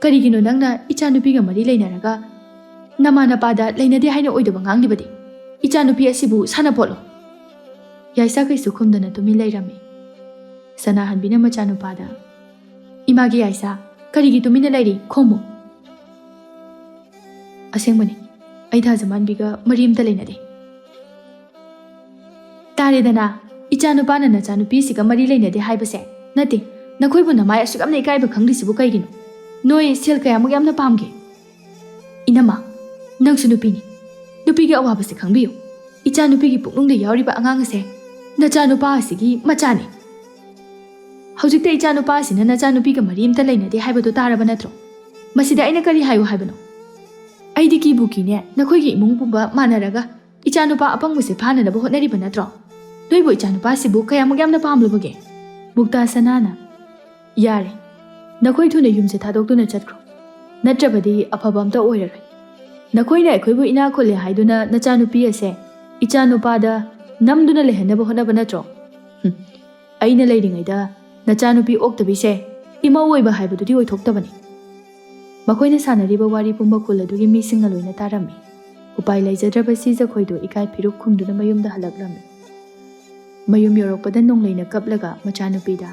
ꯀꯔꯤꯒꯤꯅꯣ ꯅꯪꯅ ꯏꯆꯥꯅꯨꯄꯤꯒ ꯃꯔꯤ ꯂꯩꯅꯔꯒ ꯅꯃꯥ ꯅꯄꯥꯗ ꯂꯩꯅꯗꯦ ꯍꯥꯏꯅ ꯑꯣꯏꯗꯕ ꯉꯥꯡꯂꯤꯕꯗꯤ? ꯏꯆꯥꯅꯨꯄꯤ ꯑꯁꯤꯕꯨ ꯁꯥꯟꯅꯄꯣꯠꯂꯣ?" ꯌꯥꯏꯁꯥ ꯀꯩꯁꯨ ꯈꯨꯝꯗꯅ ꯇꯨꯃꯤꯟ ꯂꯩꯔꯝꯃꯤ꯫ ꯁꯅꯥꯍꯟꯕꯤꯅ ꯃꯆꯥꯅꯨꯄꯥꯗ, "ꯏꯃꯥꯒꯤ ꯌꯥꯏꯁꯥ, ꯀꯔꯤꯒꯤ ꯇꯨꯃꯤꯟꯅ ꯂꯩꯔꯤ? ꯈꯨꯝꯃꯨ꯫" "ꯑꯁꯦꯡꯕꯅꯤ, ꯑꯩ ꯊꯥꯖꯃꯥꯟꯕꯤꯒ ꯃꯔꯤ ꯑꯝꯇ ꯂꯩꯅꯗꯦ꯫" "ꯇꯥꯔꯦꯗꯅ, ꯏꯆꯥꯅꯨꯄꯥꯅ ꯅꯆꯥꯅꯨꯄꯤꯁꯤꯒ ꯃꯔꯤ ꯂꯩꯅꯗꯦ ꯍꯥꯏꯕꯁꯦ꯫ ꯅꯠꯇꯦ, ꯅꯈꯣꯏꯕꯨ ꯅꯃꯥꯏ ꯑꯁꯨꯛ ꯌꯥꯝꯅ ꯏꯀꯥꯏꯕ ꯈꯪꯗ꯭ꯔꯤꯁꯤꯕꯨ ꯀꯩꯒꯤꯅꯣ? ꯅꯣꯏ ꯁꯦꯜ ꯀꯌꯥꯃꯨꯛ ꯌꯥꯝꯅ ꯄꯥꯝꯒꯦ?" "ꯏꯅꯝꯃ, ꯅꯪꯁꯨ ꯅꯨꯄꯤꯅꯤ꯫ ꯅꯨꯄꯤꯒꯤ ꯑꯋꯥꯕꯁꯦ ꯈꯪꯕꯤꯌꯨ꯫ ꯏꯆꯥꯅꯨꯄꯤꯒꯤ ꯄꯨꯛꯅꯨꯡꯗ ꯌꯥꯎꯔꯤꯕ ꯑꯉꯥꯡ ꯑꯁꯦ ꯅꯆꯥꯅꯨꯄꯥ ꯑꯁꯤꯒꯤ ꯃꯆꯥꯅꯤ꯫ ꯍꯧꯖꯤꯛꯇ ꯏꯆꯥꯅꯨꯄꯥ ꯑꯁꯤꯅ ꯅꯆꯥꯅꯨꯄꯤꯒ ꯃꯔꯤ ꯑꯝꯇ ꯂꯩꯅꯗꯦ ꯍꯥꯏꯕꯗꯨ ꯇꯥꯔꯕ ꯅꯠꯇ꯭ꯔꯣ? ꯃꯁꯤꯗ ꯑꯩꯅ ꯀꯔꯤ ꯍꯥꯏꯌꯨ ꯍꯥꯏꯕꯅꯣ? ꯑꯩꯗꯤ ꯀꯤꯕꯨ ꯀꯤꯅꯦ, ꯅꯈꯣꯏꯒꯤ ꯏꯃꯨꯡ ꯄꯨꯝꯕ ꯃꯥꯟꯅꯔꯒ ꯏꯆꯥꯅꯨꯄꯥ ꯑꯄꯪꯕꯁꯦ ꯐꯥꯅꯅꯕ ꯍꯣꯠꯅꯔꯤꯕ ꯅꯠꯇ꯭ꯔꯣ? ꯅꯣꯏꯕꯨ ꯏꯆꯥꯅꯨꯄꯥꯁꯤꯕꯨ ꯀꯌꯥꯃꯨꯛ ꯌꯥꯝꯅ ꯄꯥꯝꯂꯨꯕꯒꯦ?" ꯃꯨꯛꯇꯥ ꯁꯅꯥꯅ, "ꯌꯥꯔꯦ, ꯅꯈꯣꯏ ꯊꯨꯅ ꯌꯨꯝꯁꯦ ꯊꯥꯗꯣꯛꯇꯨꯅ ꯆꯠꯈ꯭ꯔꯣ, ꯅꯠꯇ꯭ꯔꯕꯗꯤ ꯑꯐꯕ ꯑꯝꯇ ꯑꯣꯏꯔꯔꯣꯏ꯫ ꯅꯈꯣꯏꯅ ꯑꯩꯈꯣꯏꯕꯨ ꯏꯅꯥꯛ ꯈꯨꯜꯂꯦ ꯍꯥꯏꯗꯨꯅ ꯅꯆꯥꯅꯨꯄꯤ ꯑꯁꯦ ꯏꯆꯥꯅꯨꯄꯥꯗ ꯅꯝꯗꯨꯅ ꯂꯩꯍꯟꯅꯕ ꯍꯣꯠꯅꯕ ꯅꯠꯇ꯭ꯔꯣ? ꯍꯨꯝ, ꯑꯩꯅ ꯂꯩꯔꯤꯉꯩꯗ ꯅꯆꯥꯅꯨꯄꯤ ꯑꯣꯛꯇꯕꯤꯁꯦ ꯏꯃꯧ ꯑꯣꯏꯕ ꯍꯥꯏꯕꯗꯨꯗꯤ ꯑꯣꯏꯊꯣꯛꯇꯕꯅꯤ꯫" ꯃꯈꯣꯏꯅ ꯁꯥꯟꯅꯔꯤꯕ ꯋꯥꯔꯤ ꯄꯨꯝꯕ ꯈꯨꯜ ꯑꯗꯨꯒꯤ ꯃꯤꯁꯤꯡꯅ ꯂꯣꯏꯅ ꯇꯥꯔꯝꯃꯤ꯫ ꯎꯄꯥꯏ ꯂꯩꯖꯗ꯭ꯔꯕ ꯁꯤꯖꯈꯣꯏꯗꯨ ꯏꯀꯥꯏ ꯐꯤꯔꯨꯛ ꯈꯨꯝꯗꯨꯅ ꯃꯌꯨꯝꯗ ꯍꯜꯂꯛꯂꯝꯃꯤ꯫ ꯃꯌꯨꯝ ꯌꯧꯔꯛꯄꯗ ꯅꯣꯡꯂꯩꯅ ꯀꯞꯂꯒ ꯃꯆꯥꯅꯨꯄꯤꯗ,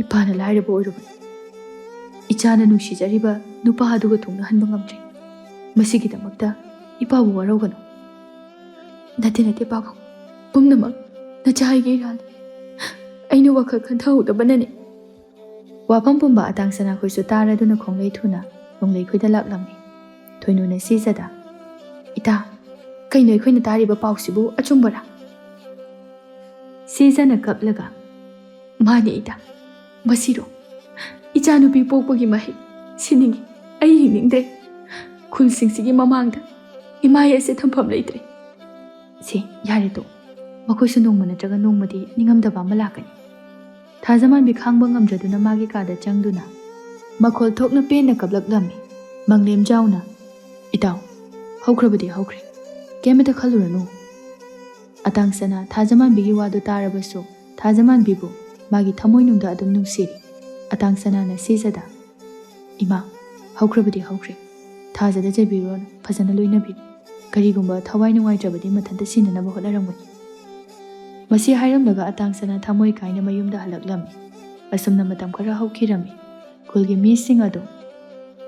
"ꯏꯄꯥꯅ ꯂꯥꯏꯔꯕ ꯑꯣꯏꯔꯨꯕꯅꯤ꯫ ꯏꯆꯥꯅ ꯅꯨꯡꯁꯤꯖꯔꯤꯕ ꯅꯨꯄꯥ ꯑꯗꯨꯒ ꯊꯨꯡꯅꯍꯟꯕ ꯉꯝꯗ꯭ꯔꯦ꯫ ꯃꯁꯤꯒꯤꯗꯃꯛꯇ ꯏꯄꯥꯕꯨ ꯋꯥꯔꯧꯒꯅꯨ꯫" "ꯅꯠꯇꯦ, ꯅꯠꯇꯦ ꯄꯥꯕꯨꯡ, ꯄꯨꯝꯅꯃꯛ ꯅꯆꯥ ꯑꯩꯒꯤ ꯏꯔꯥꯜꯅꯤ꯫ ꯑꯩꯅ ꯋꯥꯈꯜ ꯈꯟꯊꯍꯧꯗꯕꯅꯅꯤ꯫" ꯋꯥꯐꯝ ꯄꯨꯝꯕ ꯑꯇꯥꯡ ꯁꯅꯥꯈꯣꯏꯁꯨ ꯇꯥꯔꯗꯨꯅ ꯈꯣꯡꯂꯩ ꯊꯨꯅ ꯅꯣꯡꯂꯩꯈꯣꯏꯗ ꯂꯥꯛꯂꯝꯃꯤ꯫ ꯊꯣꯏꯅꯨꯅ ꯁꯤꯖꯗ, "ꯏꯇꯥ, ꯀꯩꯅꯣ ꯑꯩꯈꯣꯏꯅ ꯇꯥꯔꯤꯕ ꯄꯥꯎꯁꯤꯕꯨ ꯑꯆꯨꯝꯕꯔꯥ?" ꯁꯤꯖꯅ ꯀꯞꯂꯒ, "ꯃꯥꯅꯤ ꯏꯇꯥ, ꯃꯁꯤꯔꯣ? ꯏꯆꯥꯅꯨꯄꯤ ꯄꯣꯛꯄꯒꯤ ꯃꯍꯩ ꯁꯤꯅꯤꯡꯉꯤ, ꯑꯩ ꯍꯤꯡꯅꯤꯡꯗ꯭ꯔꯦ꯫ ꯈꯨꯜꯁꯤꯡꯁꯤꯒꯤ ꯃꯃꯥꯡꯗ ꯏꯃꯥ ꯑꯁꯦ ꯊꯝꯐꯝ ꯂꯩꯇ꯭ꯔꯦ꯫ ꯁꯦ, ꯌꯥꯔꯦ ꯇꯣꯛ, ꯃꯈꯣꯏꯁꯨ ꯅꯣꯡꯃ ꯅꯠꯇ꯭ꯔꯒ ꯅꯣꯡꯃꯗꯤ ꯅꯤꯡꯉꯝꯗꯕ ꯑꯃ ꯂꯥꯛꯀꯅꯤ꯫" ꯊꯥꯖꯃꯥꯟꯕꯤ ꯈꯥꯡꯕ ꯉꯝꯗ꯭ꯔꯗꯨꯅ ꯃꯥꯒꯤ ꯀꯥꯗ ꯆꯪꯗꯨꯅ ꯃꯈꯣꯜ ꯊꯣꯛꯅ ꯄꯦꯟꯅ ꯀꯞꯂꯛꯂꯝꯃꯤ꯫ ꯃꯪꯂꯦꯝꯖꯥꯎꯅ, "ꯏꯇꯥꯎ, ꯍꯧꯈ꯭ꯔꯕꯗꯤ ꯍꯧꯈ꯭ꯔꯦ, ꯀꯩꯃꯇ ꯈꯜꯂꯨꯔꯅꯨ꯫" ꯑꯇꯥꯡꯁꯅꯥ ꯊꯥꯖꯃꯥꯟꯕꯤꯒꯤ ꯋꯥꯗꯨ ꯇꯥꯔꯕꯁꯨ ꯊꯥꯖꯃꯥꯟꯕꯤꯕꯨ ꯃꯥꯒꯤ ꯊꯃꯣꯏꯅꯨꯡꯗ ꯑꯗꯨꯝ ꯅꯨꯡꯁꯤꯔꯤ꯫ ꯑꯇꯥꯡꯁꯅꯥꯅ ꯁꯤꯖꯗ, "ꯏꯃꯥ, ꯍꯧꯈ꯭ꯔꯕꯗꯤ ꯍꯧꯈ꯭ꯔꯦ꯫ ꯊꯥꯖꯗ ꯆꯩꯕꯤꯔꯨꯔꯅꯨ, ꯐꯖꯅ ꯂꯣꯏꯅꯕꯤꯌꯨ꯫ ꯀꯔꯤꯒꯨꯝꯕ ꯊꯋꯥꯏ ꯅꯨꯡꯉꯥꯏꯇ꯭ꯔꯕꯗꯤ ꯃꯊꯟꯇ ꯁꯤꯅꯅꯕ ꯍꯣꯠꯅꯔꯝꯒꯅꯤ꯫" ꯃꯁꯤ ꯍꯥꯏꯔꯝꯂꯒ ꯑꯇꯥꯡꯁꯅꯥ ꯊꯃꯣꯏ ꯀꯥꯏꯅ ꯃꯌꯨꯝꯗ ꯍꯜꯂꯛꯂꯝꯃꯤ꯫ ꯑꯁꯨꯝꯅ ꯃꯇꯝ ꯈꯔ ꯍꯧꯈꯤꯔꯝꯃꯤ꯫ ꯈꯨꯜꯒꯤ ꯃꯤꯁꯤꯡ ꯑꯗꯨ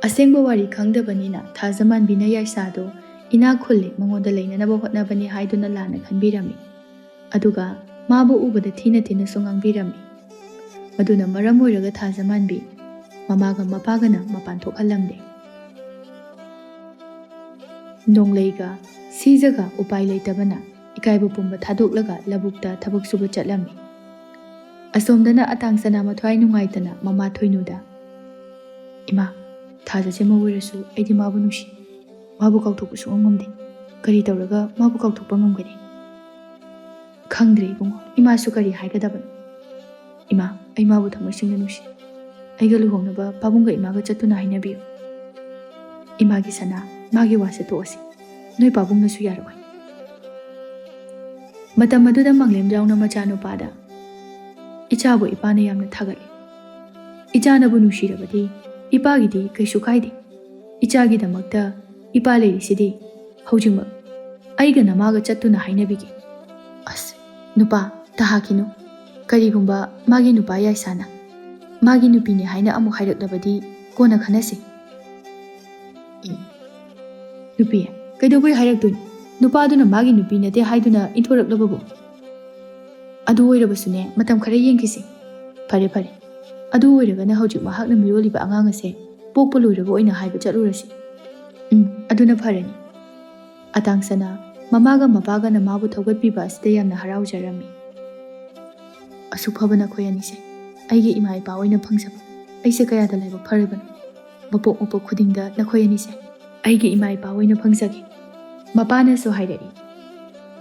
ꯑꯁꯦꯡꯕ ꯋꯥꯔꯤ ꯈꯪꯗꯕꯅꯤꯅ ꯊꯥꯖꯃꯥꯟꯕꯤꯅ ꯌꯥꯏꯁꯥꯗꯨ ꯏꯅꯥꯛ ꯈꯨꯜꯂꯦ, ꯃꯉꯣꯟꯗ ꯂꯩꯅꯅꯕ ꯍꯣꯠꯅꯕꯅꯤ ꯍꯥꯏꯗꯨꯅ ꯂꯥꯟꯅ ꯈꯟꯕꯤꯔꯝꯃꯤ꯫ ꯑꯗꯨꯒ ꯃꯥꯕꯨ ꯎꯕꯗ ꯊꯤꯅ ꯊꯤꯅꯁꯨ ꯉꯥꯡꯕꯤꯔꯝꯃꯤ꯫ ꯃꯗꯨꯅ ꯃꯔꯝ ꯑꯣꯏꯔꯒ ꯊꯥꯖꯃꯥꯟꯕꯤ ꯃꯃꯥꯒ ꯃꯄꯥꯒꯅ ꯃꯄꯥꯟ ꯊꯣꯛꯍꯜꯂꯝꯗꯦ꯫ ꯅꯣꯡꯂꯩꯒ ꯁꯤꯖꯒ ꯎꯄꯥꯏ ꯂꯩꯇꯕꯅ ꯏꯀꯥꯏꯕ ꯄꯨꯝꯕ ꯊꯥꯗꯣꯛꯂꯒ ꯂꯧꯕꯨꯛꯇ ꯊꯕꯛ ꯁꯨꯕ ꯆꯠꯂꯝꯃꯤ꯫ ꯑꯁꯣꯝꯗꯅ ꯑꯇꯥꯡꯁꯅꯥ ꯃꯊ꯭ꯋꯥꯏ ꯅꯨꯡꯉꯥꯏꯇꯅ ꯃꯃꯥ ꯊꯣꯏꯅꯨꯗ, "ꯏꯃꯥ, ꯊꯥꯖꯁꯦ ꯃꯧ ꯑꯣꯏꯔꯁꯨ ꯑꯩꯗꯤ ꯃꯥꯕꯨ ꯅꯨꯡꯁꯤ꯫ ꯃꯥꯕꯨ ꯀꯥꯎꯊꯣꯛꯄ ꯁꯨꯡꯉꯝ ꯉꯝꯗꯦ꯫ ꯀꯔꯤ ꯇꯧꯔꯒ ꯃꯥꯕꯨ ꯀꯥꯎꯊꯣꯛꯄ ꯉꯝꯒꯅꯤ?" "ꯈꯪꯗ꯭ꯔꯦ ꯏꯕꯨꯡꯉꯣ, ꯏꯃꯥꯁꯨ ꯀꯔꯤ ꯍꯥꯏꯒꯗꯕꯅꯣ꯫ ꯏꯃꯥ, ꯑꯩ ꯃꯥꯕꯨ ꯊꯃꯣꯏ ꯁꯦꯡꯅ ꯅꯨꯡꯁꯤ꯫ ꯑꯩꯒ ꯂꯨꯍꯣꯡꯅꯕ ꯄꯥꯕꯨꯡꯒ ꯏꯃꯥꯒ ꯆꯠꯇꯨꯅ ꯍꯥꯏꯅꯕꯤꯌꯨ꯫ ꯏꯃꯥꯒꯤ ꯁꯅꯥ, ꯃꯥꯒꯤ ꯋꯥꯁꯦ ꯇꯣꯛꯑꯁꯤ꯫ ꯅꯣꯏ ꯄꯥꯕꯨꯡꯅꯁꯨ ꯌꯥꯔꯛꯑꯣꯏ꯫" ꯃꯇꯝ ꯑꯗꯨꯗ ꯃꯪꯂꯦꯝꯖꯥꯎꯅ ꯃꯆꯥꯅꯨꯄꯥꯗ, "ꯏꯆꯥꯕꯨ ꯏꯄꯥꯅ ꯌꯥꯝꯅ ꯊꯥꯒꯠꯂꯤ꯫ ꯏꯆꯥꯅꯕꯨ ꯅꯨꯡꯁꯤꯔꯕꯗꯤ ꯏꯄꯥꯒꯤꯗꯤ ꯀꯩꯁꯨ ꯀꯥꯏꯗꯦ꯫ ꯏꯆꯥꯒꯤꯗꯃꯛꯇ ꯏꯄꯥ ꯂꯩꯔꯤꯁꯤꯗꯤ꯫ ꯍꯧꯖꯤꯛꯃꯛ ꯑꯩꯒ ꯅꯃꯥꯒ ꯆꯠꯇꯨꯅ ꯍꯥꯏꯅꯕꯤꯒꯦ꯫" "ꯑꯁ, ꯅꯨꯄꯥ, ꯇꯍꯥꯈꯤꯅꯨ꯫ ꯀꯔꯤꯒꯨꯝꯕ ꯃꯥꯒꯤ ꯅꯨꯄꯥ ꯌꯥꯏꯁꯥꯅ ꯃꯥꯒꯤ ꯅꯨꯄꯤꯅꯤ ꯍꯥꯏꯅ ꯑꯃꯨꯛ ꯍꯥꯏꯔꯛꯂꯕꯗꯤ ꯀꯣꯟꯅ ꯈꯟꯅꯁꯤ꯫" "ꯏ, ꯅꯨꯄꯤ, ꯀꯩꯗꯧꯕꯩ ꯍꯥꯏꯔꯛꯇꯣꯏꯅꯣ? ꯅꯨꯄꯥꯗꯨꯅ ꯃꯥꯒꯤ ꯅꯨꯄꯤ ꯅꯠꯇꯦ ꯍꯥꯏꯗꯨꯅ ꯏꯟꯊꯣꯔꯛꯂꯕꯕꯨ? ꯑꯗꯨ ꯑꯣꯏꯔꯕꯁꯨꯅꯦ, ꯃꯇꯝ ꯈꯔ ꯌꯦꯡꯈꯤꯁꯤ꯫ ꯐꯔꯦ, ꯐꯔꯦ꯫ ꯑꯗꯨ ꯑꯣꯏꯔꯒꯅ ꯍꯧꯖꯤꯛ ꯃꯍꯥꯛꯅ ꯃꯤꯔꯣꯜꯂꯤꯕ ꯑꯉꯥꯡ ꯑꯁꯦ ꯄꯣꯛꯄ ꯂꯣꯏꯔꯕ ꯑꯣꯏꯅ ꯍꯥꯏꯕ ꯆꯠꯂꯨꯔꯁꯤ꯫ ꯎꯝ, ꯑꯗꯨꯅ ꯐꯔꯅꯤ꯫ ꯑꯇꯥꯡꯁꯅꯥ ꯃꯃꯥꯒ ꯃꯄꯥꯒꯅ ꯃꯥꯕꯨ ꯊꯧꯒꯠꯄꯤꯕ ꯑꯁꯤꯗ ꯌꯥꯝꯅ ꯍꯔꯥꯎꯖꯔꯝꯃꯤ꯫ "ꯑꯁꯨꯛ ꯐꯕ ꯅꯈꯣꯏ ꯑꯅꯤꯁꯦ ꯑꯩꯒꯤ ꯏꯃꯥ ꯏꯄꯥ ꯑꯣꯏꯅ ꯐꯪꯖꯕ ꯑꯩꯁꯦ ꯀꯌꯥꯗ ꯂꯥꯏꯕꯛ ꯐꯔꯤꯕꯅꯣ꯫ ꯃꯄꯣꯛ ꯃꯄꯣꯛ ꯈꯨꯗꯤꯡꯗ ꯅꯈꯣꯏ ꯑꯅꯤꯁꯦ ꯑꯩꯒꯤ ꯏꯃꯥ ꯏꯄꯥ ꯑꯣꯏꯅ ꯐꯪꯖꯒꯦ꯫" ꯃꯄꯥꯅꯁꯨ ꯍꯥꯏꯔꯛꯏ,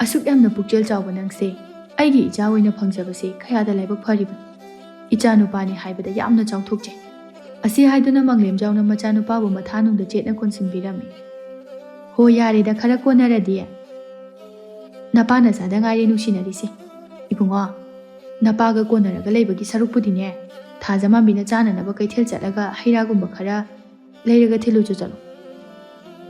"ꯑꯁꯨꯛ ꯌꯥꯝꯅ ꯄꯨꯛꯆꯦꯜ ꯆꯥꯎꯕ ꯅꯪꯁꯦ ꯑꯩꯒꯤ ꯏꯆꯥ ꯑꯣꯏꯅ ꯐꯪꯖꯕꯁꯦ ꯀꯌꯥꯗ ꯂꯥꯏꯕꯛ ꯐꯔꯤꯕꯅꯣ꯫ ꯏꯆꯥ ꯅꯨꯄꯥꯅꯤ ꯍꯥꯏꯕꯗ ꯌꯥꯝꯅ ꯆꯥꯎꯊꯣꯛꯆꯩ꯫" ꯑꯁꯤ ꯍꯥꯏꯗꯨꯅ ꯃꯪꯂꯦꯝꯖꯥꯎꯅ ꯃꯆꯥꯅꯨꯄꯥꯕꯨ ꯃꯊꯥꯅꯨꯡꯗ ꯆꯦꯠꯅ ꯀꯣꯟꯁꯤꯟꯕꯤꯔꯝꯃꯤ꯫ "ꯍꯣ, ꯌꯥꯔꯦꯗ, ꯈꯔ ꯀꯣꯟꯅꯔꯗꯤ꯫ ꯅꯄꯥ ꯅꯆꯥꯗ ꯉꯥꯏꯔꯦ ꯅꯨꯡꯁꯤꯅꯔꯤꯁꯦ꯫ ꯏꯕꯨꯡꯉꯣ, ꯅꯄꯥꯒ ꯀꯣꯟꯅꯔꯒ ꯂꯩꯕꯒꯤ ꯁꯔꯨꯛꯄꯨꯗꯤꯅꯦ, ꯊꯥꯖꯃꯥꯟꯕꯤꯅ ꯆꯥꯅꯅꯕ ꯀꯩꯊꯦꯜ ꯆꯠꯂꯒ ꯍꯩ ꯔꯥꯒꯨꯝꯕ ꯈꯔ ꯂꯩꯔꯒ ꯊꯤꯜꯂꯨꯆꯣ ꯆꯠꯂꯣ꯫"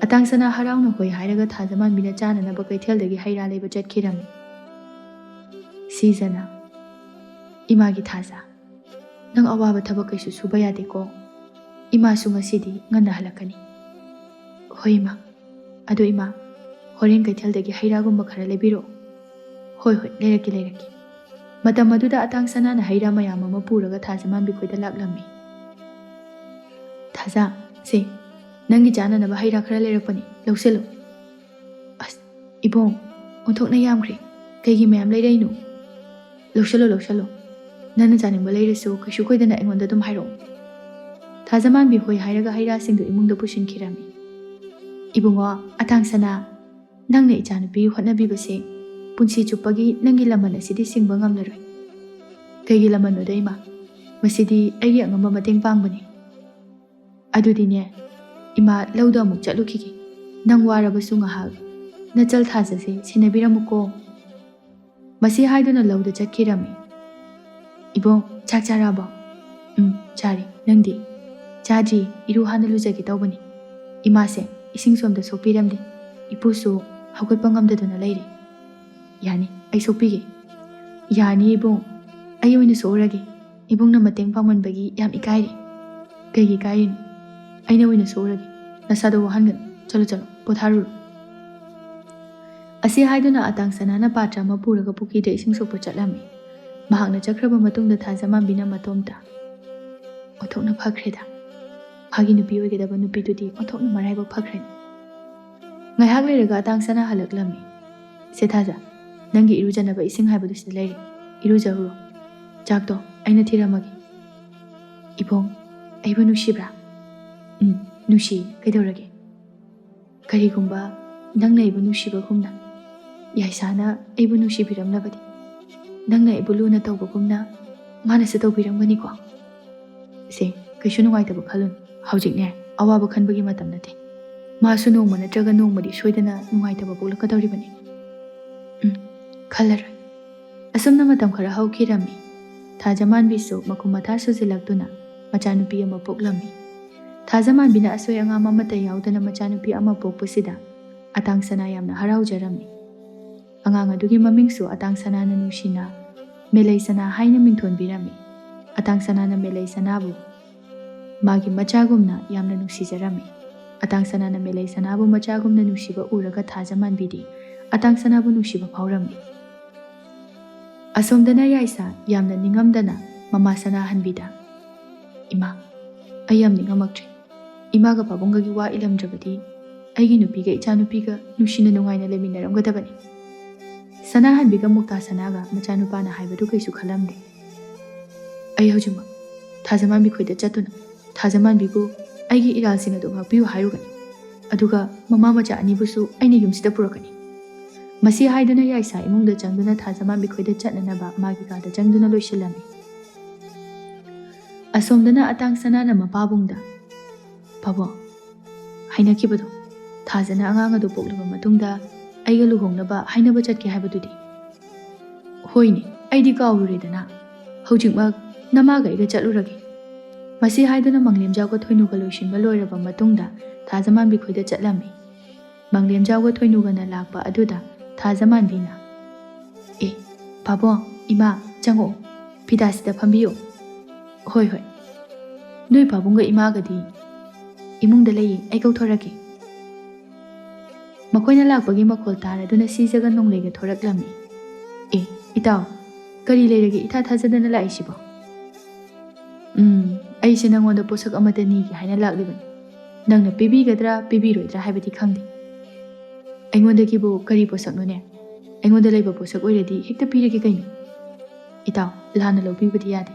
ꯑꯇꯥꯡꯁꯅꯥ ꯍꯔꯥꯎꯅ ꯍꯣꯏ ꯍꯥꯏꯔꯒ ꯊꯥꯖꯃꯥꯟꯕꯤꯅ ꯆꯥꯅꯅꯕ ꯀꯩꯊꯦꯜꯗꯒꯤ ꯍꯩ ꯔꯥ ꯂꯩꯕ ꯆꯠꯈꯤꯔꯝꯃꯤ꯫ ꯁꯤꯖꯅ, "ꯏꯃꯥꯒꯤ ꯊꯥꯖ, ꯅꯪ ꯑꯋꯥꯕ ꯊꯕꯛ ꯀꯩꯁꯨ ꯁꯨꯕ ꯌꯥꯗꯦꯀꯣ꯫ ꯏꯃꯥꯁꯨ ꯉꯁꯤꯗꯤ ꯉꯟꯅ ꯍꯜꯂꯛꯀꯅꯤ꯫" "ꯍꯣꯏ ꯏꯃꯥ꯫ ꯑꯗꯣ ꯏꯃꯥ, ꯍꯣꯔꯦꯟ ꯀꯩꯊꯦꯜꯗꯒꯤ ꯍꯩ ꯔꯥꯒꯨꯝꯕ ꯈꯔ ꯂꯩꯕꯤꯔꯛꯑꯣ꯫" "ꯍꯣꯏ, ꯍꯣꯏ, ꯂꯩꯔꯛꯀꯦ, ꯂꯩꯔꯛꯀꯦ꯫" ꯃꯇꯝ ꯑꯗꯨꯗ ꯑꯇꯥꯡ ꯁꯅꯥꯅ ꯍꯩ ꯔꯥ ꯃꯌꯥꯝ ꯑꯃ ꯄꯨꯔꯒ ꯊꯥꯖꯃꯥꯟꯕꯤ ꯈꯣꯏꯗ ꯂꯥꯛꯂꯝꯃꯤ꯫ "ꯊꯥꯖ, ꯁꯦ, ꯅꯪꯒꯤ ꯆꯥꯅꯅꯕ ꯍꯩ ꯔꯥ ꯈꯔ ꯂꯩꯔꯛꯄꯅꯤ, ꯂꯧꯁꯤꯜꯂꯨ꯫" "ꯑꯁ, ꯏꯕꯨꯡ, ꯑꯣꯟꯊꯣꯛꯅ ꯌꯥꯝꯈ꯭ꯔꯦ꯫ ꯀꯩꯒꯤ ꯃꯌꯥꯝ ꯂꯩꯔꯛꯏꯅꯣ?" "ꯂꯧꯁꯤꯜꯂꯣ, ꯂꯧꯁꯤꯜꯂꯣ꯫ ꯅꯪꯅ ꯆꯥꯅꯤꯡꯕ ꯂꯩꯔꯁꯨ ꯀꯩꯁꯨ ꯀꯣꯏꯗꯅ ꯑꯩꯉꯣꯟꯗ ꯑꯗꯨꯝ ꯍꯥꯏꯔꯛꯑꯣ꯫" ꯊꯥꯖꯃꯥꯟꯕꯤ ꯍꯣꯏ ꯍꯥꯏꯔꯒ ꯍꯩ ꯔꯥꯁꯤꯡꯗꯨ ꯏꯃꯨꯡꯗ ꯄꯨꯁꯤꯟꯈꯤꯔꯝꯃꯤ꯫ "ꯏꯕꯨꯡꯉꯣ, ꯑꯇꯥꯡ ꯁꯅꯥ, ꯅꯪꯅ ꯏꯆꯥꯅꯨꯄꯤ ꯍꯣꯠꯅꯕꯤꯕꯁꯦ ꯄꯨꯟꯁꯤ ꯆꯨꯞꯄꯒꯤ ꯅꯪꯒꯤ ꯂꯃꯟ ꯑꯁꯤꯗꯤ ꯁꯤꯡꯕ ꯉꯝꯂꯔꯣꯏ꯫" "ꯀꯩꯒꯤ ꯂꯃꯟꯅꯣꯗ ꯏꯃꯥ? ꯃꯁꯤꯗꯤ ꯑꯩꯒꯤ ꯑꯉꯝꯕ ꯃꯇꯦꯡ ꯄꯥꯡꯕꯅꯤ꯫" "ꯑꯗꯨꯗꯤꯅꯦ, ꯏꯃꯥ, ꯂꯧꯗ ꯑꯃꯨꯛ ꯆꯠꯂꯨꯈꯤꯒꯦ꯫ ꯅꯪ ꯋꯥꯔꯕꯁꯨ ꯉꯥꯏꯍꯥꯛ ꯅꯆꯜ ꯊꯥꯖꯁꯦ ꯁꯦꯟꯅꯕꯤꯔꯝꯃꯨꯀꯣ꯫" ꯃꯁꯤ ꯍꯥꯏꯗꯨꯅ ꯂꯧꯗ ꯆꯠꯈꯤꯔꯝꯃꯤ꯫ "ꯏꯕꯨꯡ, ꯆꯥꯛ ꯆꯥꯔꯛꯑꯕꯣ?" "ꯎꯝ, ꯆꯥꯔꯦ꯫ ꯅꯪꯗꯤ?" "ꯆꯥꯗ꯭ꯔꯤ, ꯏꯔꯨ ꯍꯥꯟꯅ ꯂꯨꯖꯒꯦ ꯇꯧꯕꯅꯤ꯫ ꯏꯃꯥꯁꯦ ꯏꯁꯤꯡ ꯁꯣꯝꯗ ꯁꯣꯛꯄꯤꯔꯝꯗꯦ꯫ ꯏꯄꯨꯁꯨ ꯍꯧꯒꯠꯄ ꯉꯝꯗꯗꯨꯅ ꯂꯩꯔꯦ꯫" "ꯌꯥꯅꯤ, ꯑꯩ ꯁꯣꯛꯄꯤꯒꯦ꯫" "ꯌꯥꯅꯤ ꯏꯕꯨꯡ, ꯑꯩ ꯑꯣꯏꯅ ꯁꯣꯛꯎꯔꯒꯦ꯫ ꯏꯕꯨꯡꯅ ꯃꯇꯦꯡ ꯄꯥꯡꯃꯟꯕꯒꯤ ꯌꯥꯝ ꯏꯀꯥꯏꯔꯦ꯫" "ꯀꯩꯒꯤ ꯏꯀꯥꯏꯔꯤꯅꯣ? ꯑꯩꯅ ꯑꯣꯏꯅ ꯁꯣꯛꯎꯔꯒꯦ꯫ ꯅꯁꯥꯗꯣ ꯋꯥꯍꯟꯒꯅꯨ꯫ ꯆꯠꯂꯣ, ꯆꯠꯂꯣ, ꯄꯣꯊꯥꯔꯨꯔꯣ꯫" ꯑꯁꯤ ꯍꯥꯏꯗꯨꯅ ꯑꯇꯥꯡ ꯁꯅꯥꯅ ꯄꯥꯇ꯭ꯔ ꯑꯃ ꯄꯨꯔꯒ ꯄꯨꯈ꯭ꯔꯤꯗ ꯏꯁꯤꯡ ꯁꯣꯛꯄ ꯆꯠꯂꯝꯃꯤ꯫ ꯃꯍꯥꯛꯅ ꯆꯠꯈ꯭ꯔꯕ ꯃꯇꯨꯡꯗ ꯊꯥꯖꯃꯥꯟꯕꯤꯅ ꯃꯇꯣꯝꯇ, "ꯑꯣꯟꯊꯣꯛꯅ ꯐꯈ꯭ꯔꯦꯗ꯫ ꯃꯥꯒꯤ ꯅꯨꯄꯤ ꯑꯣꯏꯒꯗꯕ ꯅꯨꯄꯤꯗꯨꯗꯤ ꯑꯣꯟꯊꯣꯛꯅ ꯃꯔꯥꯏꯕꯛ ꯐꯈ꯭ꯔꯦ꯫" ꯉꯥꯏꯍꯥꯛ ꯂꯩꯔꯒ ꯑꯇꯥꯡ ꯁꯅꯥ ꯍꯜꯂꯛꯂꯝꯃꯤ꯫ "ꯁꯦ ꯊꯥꯖ, ꯅꯪꯒꯤ ꯏꯔꯨꯖꯅꯕ ꯏꯁꯤꯡ ꯍꯥꯏꯕꯗꯨ ꯁꯤꯗ ꯂꯩꯔꯦ꯫ ꯏꯔꯨꯖꯔꯨꯔꯣ꯫ ꯆꯥꯛꯇꯣ ꯑꯩꯅ ꯊꯤꯔꯝꯃꯒꯦ꯫" "ꯏꯕꯣꯡ, ꯑꯩꯕꯨ ꯅꯨꯡꯁꯤꯕ꯭ꯔꯥ?" "ꯎꯝ, ꯅꯨꯡꯁꯤ꯫ ꯀꯩꯗꯧꯔꯒꯦ?" "ꯀꯔꯤꯒꯨꯝꯕ ꯅꯪꯅ ꯑꯩꯕꯨ ꯅꯨꯡꯁꯤꯕꯒꯨꯝꯅ ꯌꯥꯏꯁꯥꯅ ꯑꯩꯕꯨ ꯅꯨꯡꯁꯤꯕꯤꯔꯝꯂꯕꯗꯤ, ꯅꯪꯅ ꯑꯩꯕꯨ ꯂꯨꯅ ꯇꯧꯕꯒꯨꯝꯅ ꯃꯥꯅꯁꯨ ꯇꯧꯕꯤꯔꯝꯒꯅꯤꯀꯣ?" "ꯁꯦ, ꯀꯩꯁꯨ ꯅꯨꯡꯉꯥꯏꯇꯕ ꯈꯜꯂꯨꯅꯨ꯫ ꯍꯧꯖꯤꯛꯅꯦ, ꯑꯋꯥꯕ ꯈꯟꯕꯒꯤ ꯃꯇꯝ ꯅꯠꯇꯦ꯫ ꯃꯥꯁꯨ ꯅꯣꯡꯃ ꯅꯠꯇ꯭ꯔꯒ ꯅꯣꯡꯃꯗꯤ ꯁꯣꯏꯗꯅ ꯅꯨꯡꯉꯥꯏꯇꯕ ꯄꯣꯛꯂꯛꯀꯗꯧꯔꯤꯕꯅꯤ꯫" "ꯎꯝ, ꯈꯜꯂꯔꯣꯏ꯫" ꯑꯁꯨꯝꯅ ꯃꯇꯝ ꯈꯔ ꯍꯧꯈꯤꯔꯝꯃꯤ꯫ ꯊꯥꯖꯃꯥꯟꯕꯤꯁꯨ ꯃꯈꯨꯝ ꯃꯊꯥ ꯁꯨꯖꯤꯜꯂꯛꯇꯨꯅ ꯃꯆꯥꯅꯨꯄꯤ ꯑꯃ ꯄꯣꯛꯂꯝꯃꯤ꯫ ꯊꯥꯖꯃꯥꯟꯕꯤꯅ ꯑꯁꯣꯏ ꯑꯉꯥꯝ ꯑꯃꯠꯇ ꯌꯥꯎꯗꯅ ꯃꯆꯥꯅꯨꯄꯤ ꯑꯃ ꯄꯣꯛꯄꯁꯤꯗ ꯑꯇꯥꯡ ꯁꯅꯥ ꯌꯥꯝꯅ ꯍꯔꯥꯎꯖꯔꯝꯃꯤ꯫ ꯑꯉꯥꯡ ꯑꯗꯨꯒꯤ ꯃꯃꯤꯡꯁꯨ ꯑꯇꯥꯡ ꯁꯅꯥꯅ ꯅꯨꯡꯁꯤꯅ ꯃꯦꯂꯩ ꯁꯅꯥ ꯍꯥꯏꯅ ꯃꯤꯡꯊꯣꯟꯕꯤꯔꯝꯃꯤ꯫ ꯑꯇꯥꯡ ꯁꯅꯥꯅ ꯃꯦꯂꯩ ꯁꯅꯥꯕꯨ ꯃꯥꯒꯤ ꯃꯆꯥꯒꯨꯝꯅ ꯌꯥꯝꯅ ꯅꯨꯡꯁꯤꯖꯔꯝꯃꯤ꯫ ꯑꯇꯥꯡ ꯁꯅꯥꯅ ꯃꯦꯂꯩ ꯁꯅꯥꯕꯨ ꯃꯆꯥꯒꯨꯝꯅ ꯅꯨꯡꯁꯤꯕ ꯎꯔꯒ ꯊꯥꯖꯃꯥꯟꯕꯤꯗꯤ ꯑꯇꯥꯡ ꯁꯅꯥꯕꯨ ꯅꯨꯡꯁꯤꯕ ꯐꯥꯎꯔꯝꯃꯤ꯫ ꯑꯁꯣꯝꯗꯅ ꯌꯥꯏꯁꯥ ꯌꯥꯝꯅ ꯅꯤꯡꯉꯝꯗꯅ ꯃꯃꯥ ꯁꯅꯥꯍꯟꯕꯤꯗ, "ꯏꯃꯥ, ꯑꯩ ꯌꯥꯝ ꯅꯤꯡꯉꯝꯃꯛꯇ꯭ꯔꯦ꯫ ꯏꯃꯥꯒ ꯄꯥꯕꯨꯡꯒꯒꯤ ꯋꯥ ꯏꯜꯂꯝꯗ꯭ꯔꯕꯗꯤ ꯑꯩꯒꯤ ꯅꯨꯄꯤꯒ ꯏꯆꯥꯅꯨꯄꯤꯒ ꯅꯨꯡꯁꯤꯅ ꯅꯨꯡꯉꯥꯏꯅ ꯂꯩꯃꯤꯟꯅꯔꯝꯒꯗꯕꯅꯤ꯫" ꯁꯅꯥꯍꯟꯕꯤꯒ ꯃꯨꯛꯇꯥ ꯁꯅꯥꯒ ꯃꯆꯥꯅꯨꯄꯥꯅ ꯍꯥꯏꯕꯗꯨ ꯀꯩꯁꯨ ꯈꯜꯂꯝꯗꯦ꯫ "ꯑꯩ ꯍꯧꯖꯤꯛꯃꯛ ꯊꯥꯖꯃꯥꯟꯕꯤ ꯈꯣꯏꯗ ꯆꯠꯇꯨꯅ ꯊꯥꯖꯃꯥꯟꯕꯤꯕꯨ ꯑꯩꯒꯤ ꯏꯔꯥꯜꯁꯤꯡ ꯑꯗꯨ ꯉꯥꯛꯄꯤꯌꯨ ꯍꯥꯏꯔꯨꯒꯅꯤ꯫ ꯑꯗꯨꯒ ꯃꯃꯥ ꯃꯆꯥ ꯑꯅꯤꯕꯨꯁꯨ ꯑꯩꯅ ꯌꯨꯝꯁꯤꯗ ꯄꯨꯔꯛꯀꯅꯤ꯫" ꯃꯁꯤ ꯍꯥꯏꯗꯨꯅ ꯌꯥꯏꯁꯥ ꯏꯃꯨꯡꯗ ꯆꯪꯗꯨꯅ ꯊꯥꯖꯃꯥꯟꯕꯤ ꯈꯣꯏꯗ ꯆꯠꯅꯅꯕ ꯃꯥꯒꯤ ꯀꯥꯗ ꯆꯪꯗꯨꯅ ꯂꯣꯏꯁꯤꯜꯂꯝꯃꯤ꯫ ꯑꯁꯣꯝꯗꯅ ꯑꯇꯥꯡ ꯁꯅꯥꯅ ꯃꯄꯥꯕꯨꯡꯗ, "ꯄꯥꯕꯨꯡ, ꯍꯥꯏꯅꯈꯤꯕꯗꯣ, ꯊꯥꯖꯅ ꯑꯉꯥꯡ ꯑꯗꯨ ꯄꯣꯛꯂꯕ ꯃꯇꯨꯡꯗ ꯑꯩꯒ ꯂꯨꯍꯣꯡꯅꯕ ꯍꯥꯏꯅꯕ ꯆꯠꯀꯦ ꯍꯥꯏꯕꯗꯨꯗꯤ?" "ꯍꯣꯏꯅꯦ, ꯑꯩꯗꯤ ꯀꯥꯎꯔꯨꯔꯦꯗꯅ꯫ ꯍꯧꯖꯤꯛꯃꯛ ꯅꯃꯥꯒ ꯑꯩꯒ ꯆꯠꯂꯨꯔꯒꯦ꯫" ꯃꯁꯤ ꯍꯥꯏꯗꯨꯅ ꯃꯪꯂꯦꯝꯖꯥꯎꯒ ꯊꯣꯏꯅꯨꯒ ꯂꯣꯏꯁꯤꯟꯕ ꯂꯣꯏꯔꯕ ꯃꯇꯨꯡꯗ ꯊꯥꯖꯃꯥꯟꯕꯤ ꯈꯣꯏꯗ ꯆꯠꯂꯝꯃꯤ꯫ ꯃꯪꯂꯦꯝꯖꯥꯎꯒ ꯊꯣꯏꯅꯨꯒꯅ ꯂꯥꯛꯄ ꯑꯗꯨꯗ ꯊꯥꯖꯃꯥꯟꯕꯤꯅ, "ꯑꯦ, ꯄꯥꯕꯨꯡ, ꯏꯃꯥ, ꯆꯪꯉꯛꯑꯣ, ꯐꯤꯗꯥꯁꯤꯗ ꯐꯝꯕꯤꯌꯨ꯫" "ꯍꯣꯏ, ꯍꯣꯏ꯫ ꯅꯣꯏ ꯄꯥꯕꯨꯡꯒ ꯏꯃꯥꯒꯗꯤ?" "ꯏꯃꯨꯡꯗ ꯂꯩꯌꯦ, ꯑꯩ ꯀꯧꯊꯣꯔꯛꯀꯦ꯫" ꯃꯈꯣꯏꯅ ꯂꯥꯛꯄꯒꯤ ꯃꯈꯣꯜ ꯇꯥꯔꯗꯨꯅ ꯁꯤꯖꯒ ꯅꯣꯡꯂꯩꯒ ꯊꯣꯔꯛꯂꯝꯃꯤ꯫ "ꯑꯦ, ꯏꯇꯥꯎ, ꯀꯔꯤ ꯂꯩꯔꯒꯦ ꯏꯊꯥ ꯊꯥꯖꯗꯅ ꯂꯥꯛꯏꯁꯤꯕꯣ?" "ꯎꯝ, ꯑꯩꯁꯦ ꯅꯪꯉꯣꯟꯗ ꯄꯣꯠꯁꯛ ꯑꯃꯠꯇ ꯅꯤꯒꯦ ꯍꯥꯏꯅ ꯂꯥꯛꯂꯤꯕꯅꯤ꯫ ꯅꯪꯅ ꯄꯤꯕꯤꯒꯗ꯭ꯔꯥ ꯄꯤꯕꯤꯔꯣꯏꯗ꯭ꯔꯥ ꯍꯥꯏꯕꯗꯤ ꯈꯪꯗꯦ꯫ ꯑꯩꯉꯣꯟꯗꯒꯤꯕꯨ ꯀꯔꯤ ꯄꯣꯠꯁꯛꯅꯣꯅꯦ? ꯑꯩꯉꯣꯟꯗ ꯂꯩꯕ ꯄꯣꯠꯁꯛ ꯑꯣꯏꯔꯗꯤ ꯍꯦꯛꯇ ꯄꯤꯔꯒꯦ ꯀꯩꯅꯣ꯫ ꯏꯇꯥꯎ, ꯂꯥꯟꯅ ꯂꯧꯕꯤꯕꯗꯤ ꯌꯥꯗꯦ꯫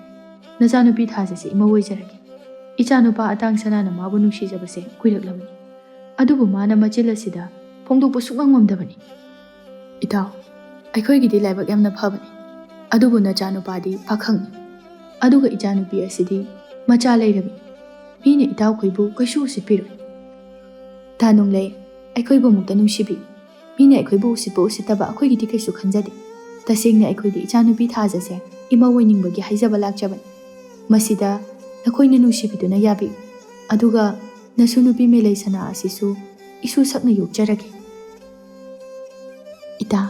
ꯅꯆꯥꯅꯨꯄꯤ ꯊꯥꯖꯁꯦ ꯏꯃꯧ ꯑꯣꯏꯖꯔꯒꯦ꯫ ꯏꯆꯥꯅꯨꯄꯥ ꯑꯇꯥꯡ ꯁꯅꯥꯅ ꯃꯥꯕꯨ ꯅꯨꯡꯁꯤꯖꯕꯁꯦ ꯀꯨꯏꯔꯛꯂꯕꯅꯤ꯫ ꯑꯗꯨꯕꯨ ꯃꯥꯅ ꯃꯆꯤꯜ ꯑꯁꯤꯗ ꯐꯣꯡꯗꯣꯛꯄ ꯁꯨꯛꯉꯝ ꯉꯝꯗꯕꯅꯤ꯫ ꯏꯇꯥꯎ, ꯑꯩꯈꯣꯏꯒꯤꯗꯤ ꯂꯥꯏꯕꯛ ꯌꯥꯝꯅ ꯐꯕꯅꯤ꯫ ꯑꯗꯨꯕꯨ ꯅꯆꯥꯅꯨꯄꯥꯗꯤ ꯄꯥꯈꯪꯅꯤ꯫ ꯑꯗꯨꯒ ꯏꯆꯥꯅꯨꯄꯤ ꯑꯁꯤꯗꯤ ꯃꯆꯥ ꯂꯩꯔꯕꯤ꯫ ꯃꯤꯅ ꯏꯇꯥꯎꯈꯣꯏꯕꯨ ꯀꯩꯁꯨ ꯎꯁꯤꯠꯄꯤꯔꯣꯏ꯫ ꯇꯥ ꯅꯣꯡꯂꯩ, ꯑꯩꯈꯣꯏꯕꯨ ꯑꯃꯨꯛꯇ ꯅꯨꯡꯁꯤꯕꯤ꯫ ꯃꯤꯅ ꯑꯩꯈꯣꯏꯕꯨ ꯎꯁꯤꯠꯄ ꯎꯁꯤꯠꯇꯕ ꯑꯩꯈꯣꯏꯒꯤꯗꯤ ꯀꯩꯁꯨ ꯈꯟꯖꯗꯦ꯫ ꯇꯁꯦꯡꯅ ꯑꯩꯈꯣꯏꯗꯤ ꯏꯆꯥꯅꯨꯄꯤ ꯊꯥꯖꯁꯦ ꯏꯃꯧ ꯑꯣꯏꯅꯤꯡꯕꯒꯤ ꯍꯥꯏꯖꯕ ꯂꯥꯛꯆꯕꯅꯤ꯫ ꯃꯁꯤꯗ ꯅꯈꯣꯏꯅ ꯅꯨꯡꯁꯤꯕꯤꯗꯨꯅ ꯌꯥꯕꯤꯌꯨ꯫ ꯑꯗꯨꯒ ꯅꯁꯨ ꯅꯨꯄꯤ ꯃꯦꯂꯩ ꯁꯅꯥ ꯑꯁꯤꯁꯨ ꯏꯁꯨ ꯁꯛꯅ ꯌꯣꯛꯆꯔꯒꯦ꯫ ꯏꯇꯥ,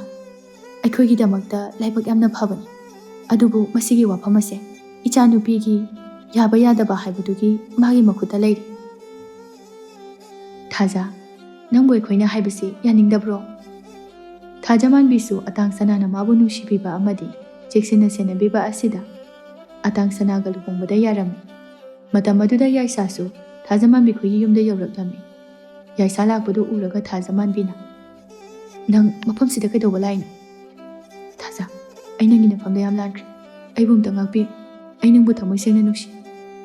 ꯑꯩꯈꯣꯏꯒꯤꯗꯃꯛꯇ ꯂꯥꯏꯕꯛ ꯌꯥꯝꯅ ꯐꯕꯅꯤ꯫ ꯑꯗꯨꯕꯨ ꯃꯁꯤꯒꯤ ꯋꯥꯐꯝ ꯑꯁꯦ ꯏꯆꯥꯅꯨꯄꯤꯒꯤ ꯌꯥꯕ ꯌꯥꯗꯕ ꯍꯥꯏꯕꯗꯨꯒꯤ ꯃꯥꯒꯤ ꯃꯈꯨꯠꯇ ꯂꯩꯔꯦ꯫ ꯊꯥꯖ, ꯅꯪꯕꯨ ꯑꯩꯈꯣꯏꯅ ꯍꯥꯏꯕꯁꯤ ꯌꯥꯅꯤꯡꯗꯕ꯭ꯔꯣ? ꯊꯥꯖꯃꯥꯟꯕꯤꯁꯨ ꯑꯇꯥꯡ ꯁꯅꯥꯅ ꯃꯥꯕꯨ ꯅꯨꯡꯁꯤꯕꯤꯕ ꯑꯃꯗꯤ ꯆꯦꯛꯁꯤꯟꯅ ꯁꯦꯟꯅꯕꯤꯕ ꯑꯁꯤꯗ ꯑꯇꯥꯡ ꯁꯅꯥꯒ ꯂꯨꯍꯣꯡꯕꯗ ꯌꯥꯔꯝꯃꯤ꯫ ꯃꯇꯝ ꯑꯗꯨꯗ ꯌꯥꯏꯁꯥꯁꯨ ꯊꯥꯖꯃꯥꯟꯕꯤ ꯈꯣꯏꯒꯤ ꯌꯨꯝꯗ ꯌꯧꯔꯛꯂꯝꯃꯤ꯫ ꯌꯥꯏꯁꯥ ꯂꯥꯛꯄꯗꯨ ꯎꯔꯒ ꯊꯥꯖꯃꯥꯟꯕꯤꯅ, "ꯅꯪ ꯃꯐꯝꯁꯤꯗ ꯀꯩꯗꯧꯕ ꯂꯥꯛꯏꯅꯣ?" "ꯊꯥꯖ, ꯑꯩ ꯅꯪꯒꯤ ꯅꯐꯝꯗ ꯌꯥꯝ ꯂꯥꯟꯈ꯭ꯔꯦ꯫ ꯑꯩꯕꯨ ꯑꯝꯇ ꯉꯥꯛꯄꯤꯌꯨ꯫ ꯑꯩ ꯅꯪꯕꯨ ꯊꯃꯣꯏ ꯁꯦꯡꯅ ꯅꯨꯡꯁꯤ꯫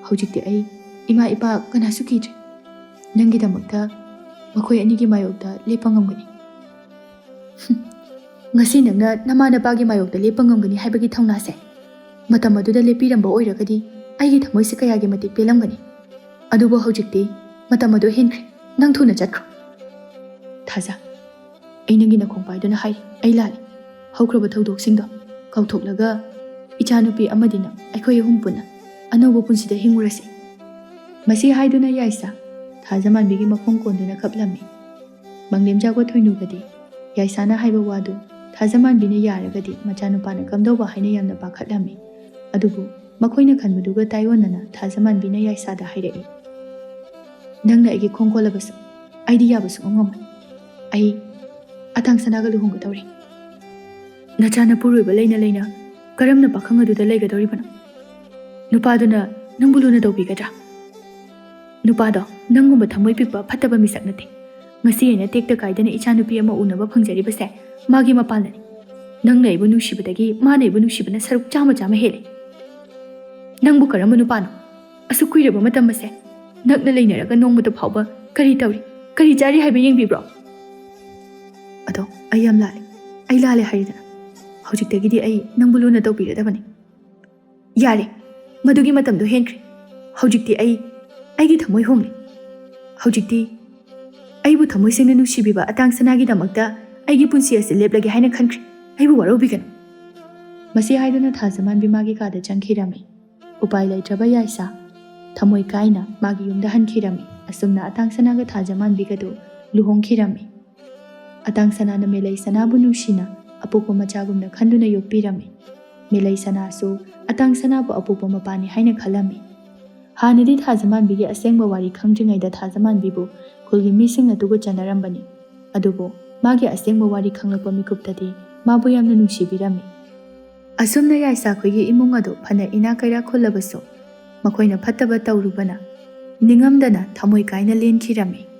ꯍꯧꯖꯤꯛꯇꯤ ꯑꯩ ꯏꯃꯥ ꯏꯄꯥ ꯀꯅꯥꯁꯨ ꯀꯤꯗ꯭ꯔꯦ꯫ ꯅꯪꯒꯤꯗꯃꯛꯇ ꯃꯈꯣꯏ ꯑꯅꯤꯒꯤ ꯃꯥꯌꯣꯛꯇ ꯂꯦꯞꯄ ꯉꯝꯒꯅꯤ꯫" "ꯉꯁꯤ ꯅꯪꯅ ꯅꯃꯥ ꯅꯄꯥꯒꯤ ꯃꯥꯌꯣꯛꯇ ꯂꯦꯞꯄ ꯉꯝꯒꯅꯤ ꯍꯥꯏꯕꯒꯤ ꯊꯧꯅꯥꯁꯦ ꯃꯇꯝ ꯑꯗꯨꯗ ꯂꯦꯞꯄꯤꯔꯝꯕ ꯑꯣꯏꯔꯒꯗꯤ ꯑꯩꯒꯤ ꯊꯃꯣꯏꯁꯦ ꯀꯌꯥꯒꯤ ꯃꯇꯤꯛ ꯄꯦꯜꯂꯝꯒꯅꯤ꯫ ꯑꯗꯨꯕꯨ ꯍꯧꯖꯤꯛꯇꯤ ꯃꯇꯝ ꯑꯗꯨ ꯍꯦꯟꯈ꯭ꯔꯦ꯫ ꯅꯪ ꯊꯨꯅ ꯆꯠꯈ꯭ꯔꯣ꯫" "ꯊꯥꯖ, ꯑꯩ ꯅꯪꯒꯤ ꯅꯈꯣꯡ ꯄꯥꯏꯗꯨꯅ ꯍꯥꯏꯔꯤ, ꯑꯩ ꯂꯥꯜꯂꯦ꯫ ꯍꯧꯈ꯭ꯔꯕ ꯊꯧꯗꯣꯛꯁꯤꯡꯗꯣ ꯀꯥꯎꯊꯣꯛꯂꯒ ꯏꯆꯥꯅꯨꯄꯤ ꯑꯃꯗꯤ ꯅꯪ, ꯑꯩꯈꯣꯏ ꯑꯍꯨꯝ ꯄꯨꯟꯅ ꯑꯅꯧꯕ ꯄꯨꯟꯁꯤꯗ ꯍꯤꯡꯉꯨꯔꯁꯤ꯫" ꯃꯁꯤ ꯍꯥꯏꯗꯨꯅ ꯌꯥꯏꯁꯥ ꯊꯥꯖꯃꯥꯟꯕꯤꯒꯤ ꯃꯈꯣꯡ ꯀꯣꯟꯗꯨꯅ ꯀꯞꯂꯝꯃꯤ꯫ ꯃꯪꯂꯦꯝꯖꯥꯒꯣ ꯊꯣꯏꯅꯨꯒꯗꯤ ꯌꯥꯏꯁꯥꯅ ꯍꯥꯏꯕ ꯋꯥꯗꯨ ꯊꯥꯖꯃꯥꯟꯕꯤꯅ ꯌꯥꯔꯒꯗꯤ ꯃꯆꯥꯅꯨꯄꯥꯅ ꯀꯝꯗꯧꯕ ꯍꯥꯏꯅ ꯌꯥꯝꯅ ꯄꯥꯈꯠꯂꯝꯃꯤ꯫ ꯑꯗꯨꯕꯨ ꯃꯈꯣꯏꯅ ꯈꯟꯕꯗꯨꯒ ꯇꯥꯏꯑꯣꯟꯅꯅ ꯊꯥꯖꯃꯥꯟꯕꯤꯅ ꯌꯥꯏꯁꯥꯗ ꯍꯥꯏꯔꯛꯏ, "ꯅꯪꯅ ꯑꯩꯒꯤ ꯈꯣꯡ ꯀꯣꯜꯂꯕꯁꯨ ꯑꯩꯗꯤ ꯌꯥꯕ ꯁꯨꯛꯉꯝ ꯉꯝꯃꯣꯏ꯫ ꯑꯩ ꯑꯇꯥꯡ ꯁꯅꯥꯒ ꯂꯨꯍꯣꯡꯒꯗꯧꯔꯤ꯫ ꯅꯆꯥ ꯅꯄꯨꯔꯣꯏꯕ ꯂꯩꯅ ꯂꯩꯅ ꯀꯔꯝꯅ ꯄꯥꯈꯪ ꯑꯗꯨꯗ ꯂꯩꯒꯗꯧꯔꯤꯕꯅꯣ? ꯅꯨꯄꯥꯗꯨꯅ ꯅꯪꯕꯨ ꯂꯨꯅ ꯇꯧꯕꯤꯒꯗ꯭ꯔꯥ? ꯅꯨꯄꯥꯗꯣ ꯅꯪꯒꯨꯝꯕ ꯊꯃꯣꯏ ꯄꯤꯛꯄ ꯐꯠꯇꯕ ꯃꯤꯁꯛ ꯅꯠꯇꯦ꯫ ꯉꯁꯤ ꯑꯩꯅ ꯇꯦꯛꯇ ꯀꯥꯏꯗꯅ ꯏꯆꯥꯅꯨꯄꯤ ꯑꯃ ꯎꯅꯕ ꯐꯪꯖꯔꯤꯕꯁꯦ ꯃꯥꯒꯤ ꯃꯄꯥꯟꯅꯅꯤ꯫ ꯅꯪꯅ ꯑꯩꯕꯨ ꯅꯨꯡꯁꯤꯕꯗꯒꯤ ꯃꯥꯅ ꯑꯩꯕꯨ ꯅꯨꯡꯁꯤꯕꯅ ꯁꯔꯨꯛ ꯆꯥꯝꯃ ꯆꯥꯝꯃ ꯍꯦꯜꯂꯤ꯫ ꯅꯪꯕꯨ ꯀꯔꯝꯕ ꯅꯨꯄꯥꯅꯣ? ꯑꯁꯨꯛ ꯀꯨꯏꯔꯕ ꯃꯇꯝ ꯑꯁꯦ ꯅꯛꯅ ꯂꯩꯅꯔꯒ ꯅꯣꯡꯃꯇ ꯐꯥꯎꯕ ꯀꯔꯤ ꯇꯧꯔꯤ, ꯀꯔꯤ ꯆꯥꯔꯤ ꯍꯥꯏꯕ ꯌꯦꯡꯕꯤꯕ꯭ꯔꯣ? ꯑꯗꯣ ꯑꯩ ꯌꯥꯝ ꯂꯥꯜꯂꯦ꯫ ꯑꯩ ꯂꯥꯜꯂꯦ ꯍꯥꯏꯔꯤꯗꯅ꯫ ꯍꯧꯖꯤꯛꯇꯒꯤꯗꯤ ꯑꯩ ꯅꯪꯕꯨ ꯂꯨꯅ ꯇꯧꯕꯤꯔꯗꯕꯅꯤ꯫ ꯌꯥꯔꯦ, ꯃꯗꯨꯒꯤ ꯃꯇꯝꯗꯣ ꯍꯦꯟꯈ꯭ꯔꯦ꯫ ꯍꯧꯖꯤꯛꯇꯤ ꯑꯩ ꯑꯩꯒꯤ ꯊꯃꯣꯏ ꯍꯣꯡꯂꯦ꯫ ꯍꯧꯖꯤꯛꯇꯤ ꯑꯩꯕꯨ ꯊꯃꯣꯏ ꯁꯦꯡꯅ ꯅꯨꯡꯁꯤꯕꯤꯕ ꯑꯇꯥꯡ ꯁꯅꯥꯒꯤꯗꯃꯛꯇ ꯑꯩꯒꯤ ꯄꯨꯟꯁꯤ ꯑꯁꯤ ꯂꯦꯞꯂꯒꯦ ꯍꯥꯏꯅ ꯈꯟꯈ꯭ꯔꯦ꯫ ꯑꯩꯕꯨ ꯋꯥꯔꯧꯕꯤꯒꯅꯨ꯫ ꯃꯁꯤ ꯍꯥꯏꯗꯨꯅ ꯊꯥꯖꯃꯥꯟꯕꯤ ꯃꯥꯒꯤ ꯀꯥꯗ ꯆꯪꯈꯤꯔꯝꯃꯤ꯫ ꯎꯄꯥꯏ ꯂꯩꯇ꯭ꯔꯕ ꯌꯥꯏꯁꯥ ꯊꯃꯣꯏ ꯀꯥꯏꯅ ꯃꯥꯒꯤ ꯌꯨꯝꯗ ꯍꯟꯈꯤꯔꯝꯃꯤ꯫ ꯑꯁꯨꯝꯅ ꯑꯇꯥꯡ ꯁꯅꯥꯒ ꯊꯥꯖꯃꯥꯟꯕꯤꯒꯗꯨ ꯂꯨꯍꯣꯡꯈꯤꯔꯝꯃꯤ꯫ ꯑꯇꯥꯡ ꯁꯅꯥꯅ ꯃꯦꯂꯩ ꯁꯅꯥꯕꯨ ꯅꯨꯡꯁꯤꯅ ꯑꯄꯣꯛꯄ ꯃꯆꯥꯒꯨꯝꯅ ꯈꯟꯗꯨꯅ ꯌꯣꯛꯄꯤꯔꯝꯃꯤ꯫ ꯃꯦꯂꯩ ꯁꯅꯥꯁꯨ ꯑꯇꯥꯡ ꯁꯅꯥꯕꯨ ꯑꯄꯣꯛꯄ ꯃꯄꯥꯅꯤ ꯍꯥꯏꯅ ꯈꯜꯂꯝꯃꯤ꯫ ꯍꯥꯟꯅꯗꯤ ꯊꯥꯖꯃꯥꯟꯕꯤꯒꯤ ꯑꯁꯦꯡꯕ ꯋꯥꯔꯤ ꯈꯪꯗ꯭ꯔꯤꯉꯩꯗ ꯊꯥꯖꯃꯥꯟꯕꯤꯕꯨ ꯈꯨꯜꯒꯤ ꯃꯤꯁꯤꯡꯅ ꯇꯨꯒꯠꯆꯅꯔꯝꯕꯅꯤ꯫ ꯑꯗꯨꯕꯨ ꯃꯥꯒꯤ ꯑꯁꯦꯡꯕ ꯋꯥꯔꯤ ꯈꯪꯂꯛꯄ ꯃꯤꯀꯨꯞꯇꯗꯤ ꯃꯥꯕꯨ ꯌꯥꯝꯅ ꯅꯨꯡꯁꯤꯕꯤꯔꯝꯃꯤ꯫ ꯑꯁꯨꯝꯅ ꯌꯥꯏꯁꯥꯈꯣꯏꯒꯤ ꯏꯃꯨꯡ ꯑꯗꯨ ꯐꯅ ꯏꯅꯥꯛ ꯀꯩꯔꯥꯛ ꯈꯨꯜꯂꯕꯁꯨ, ꯃꯈꯣꯏꯅ ꯐꯠꯇꯕ ꯇꯧꯔꯨꯕꯅ ꯅꯤꯡꯉꯝꯗꯅ ꯊꯃꯣꯏ ꯀꯥꯏꯅ ꯂꯦꯟꯈꯤꯔꯝꯃꯤ꯫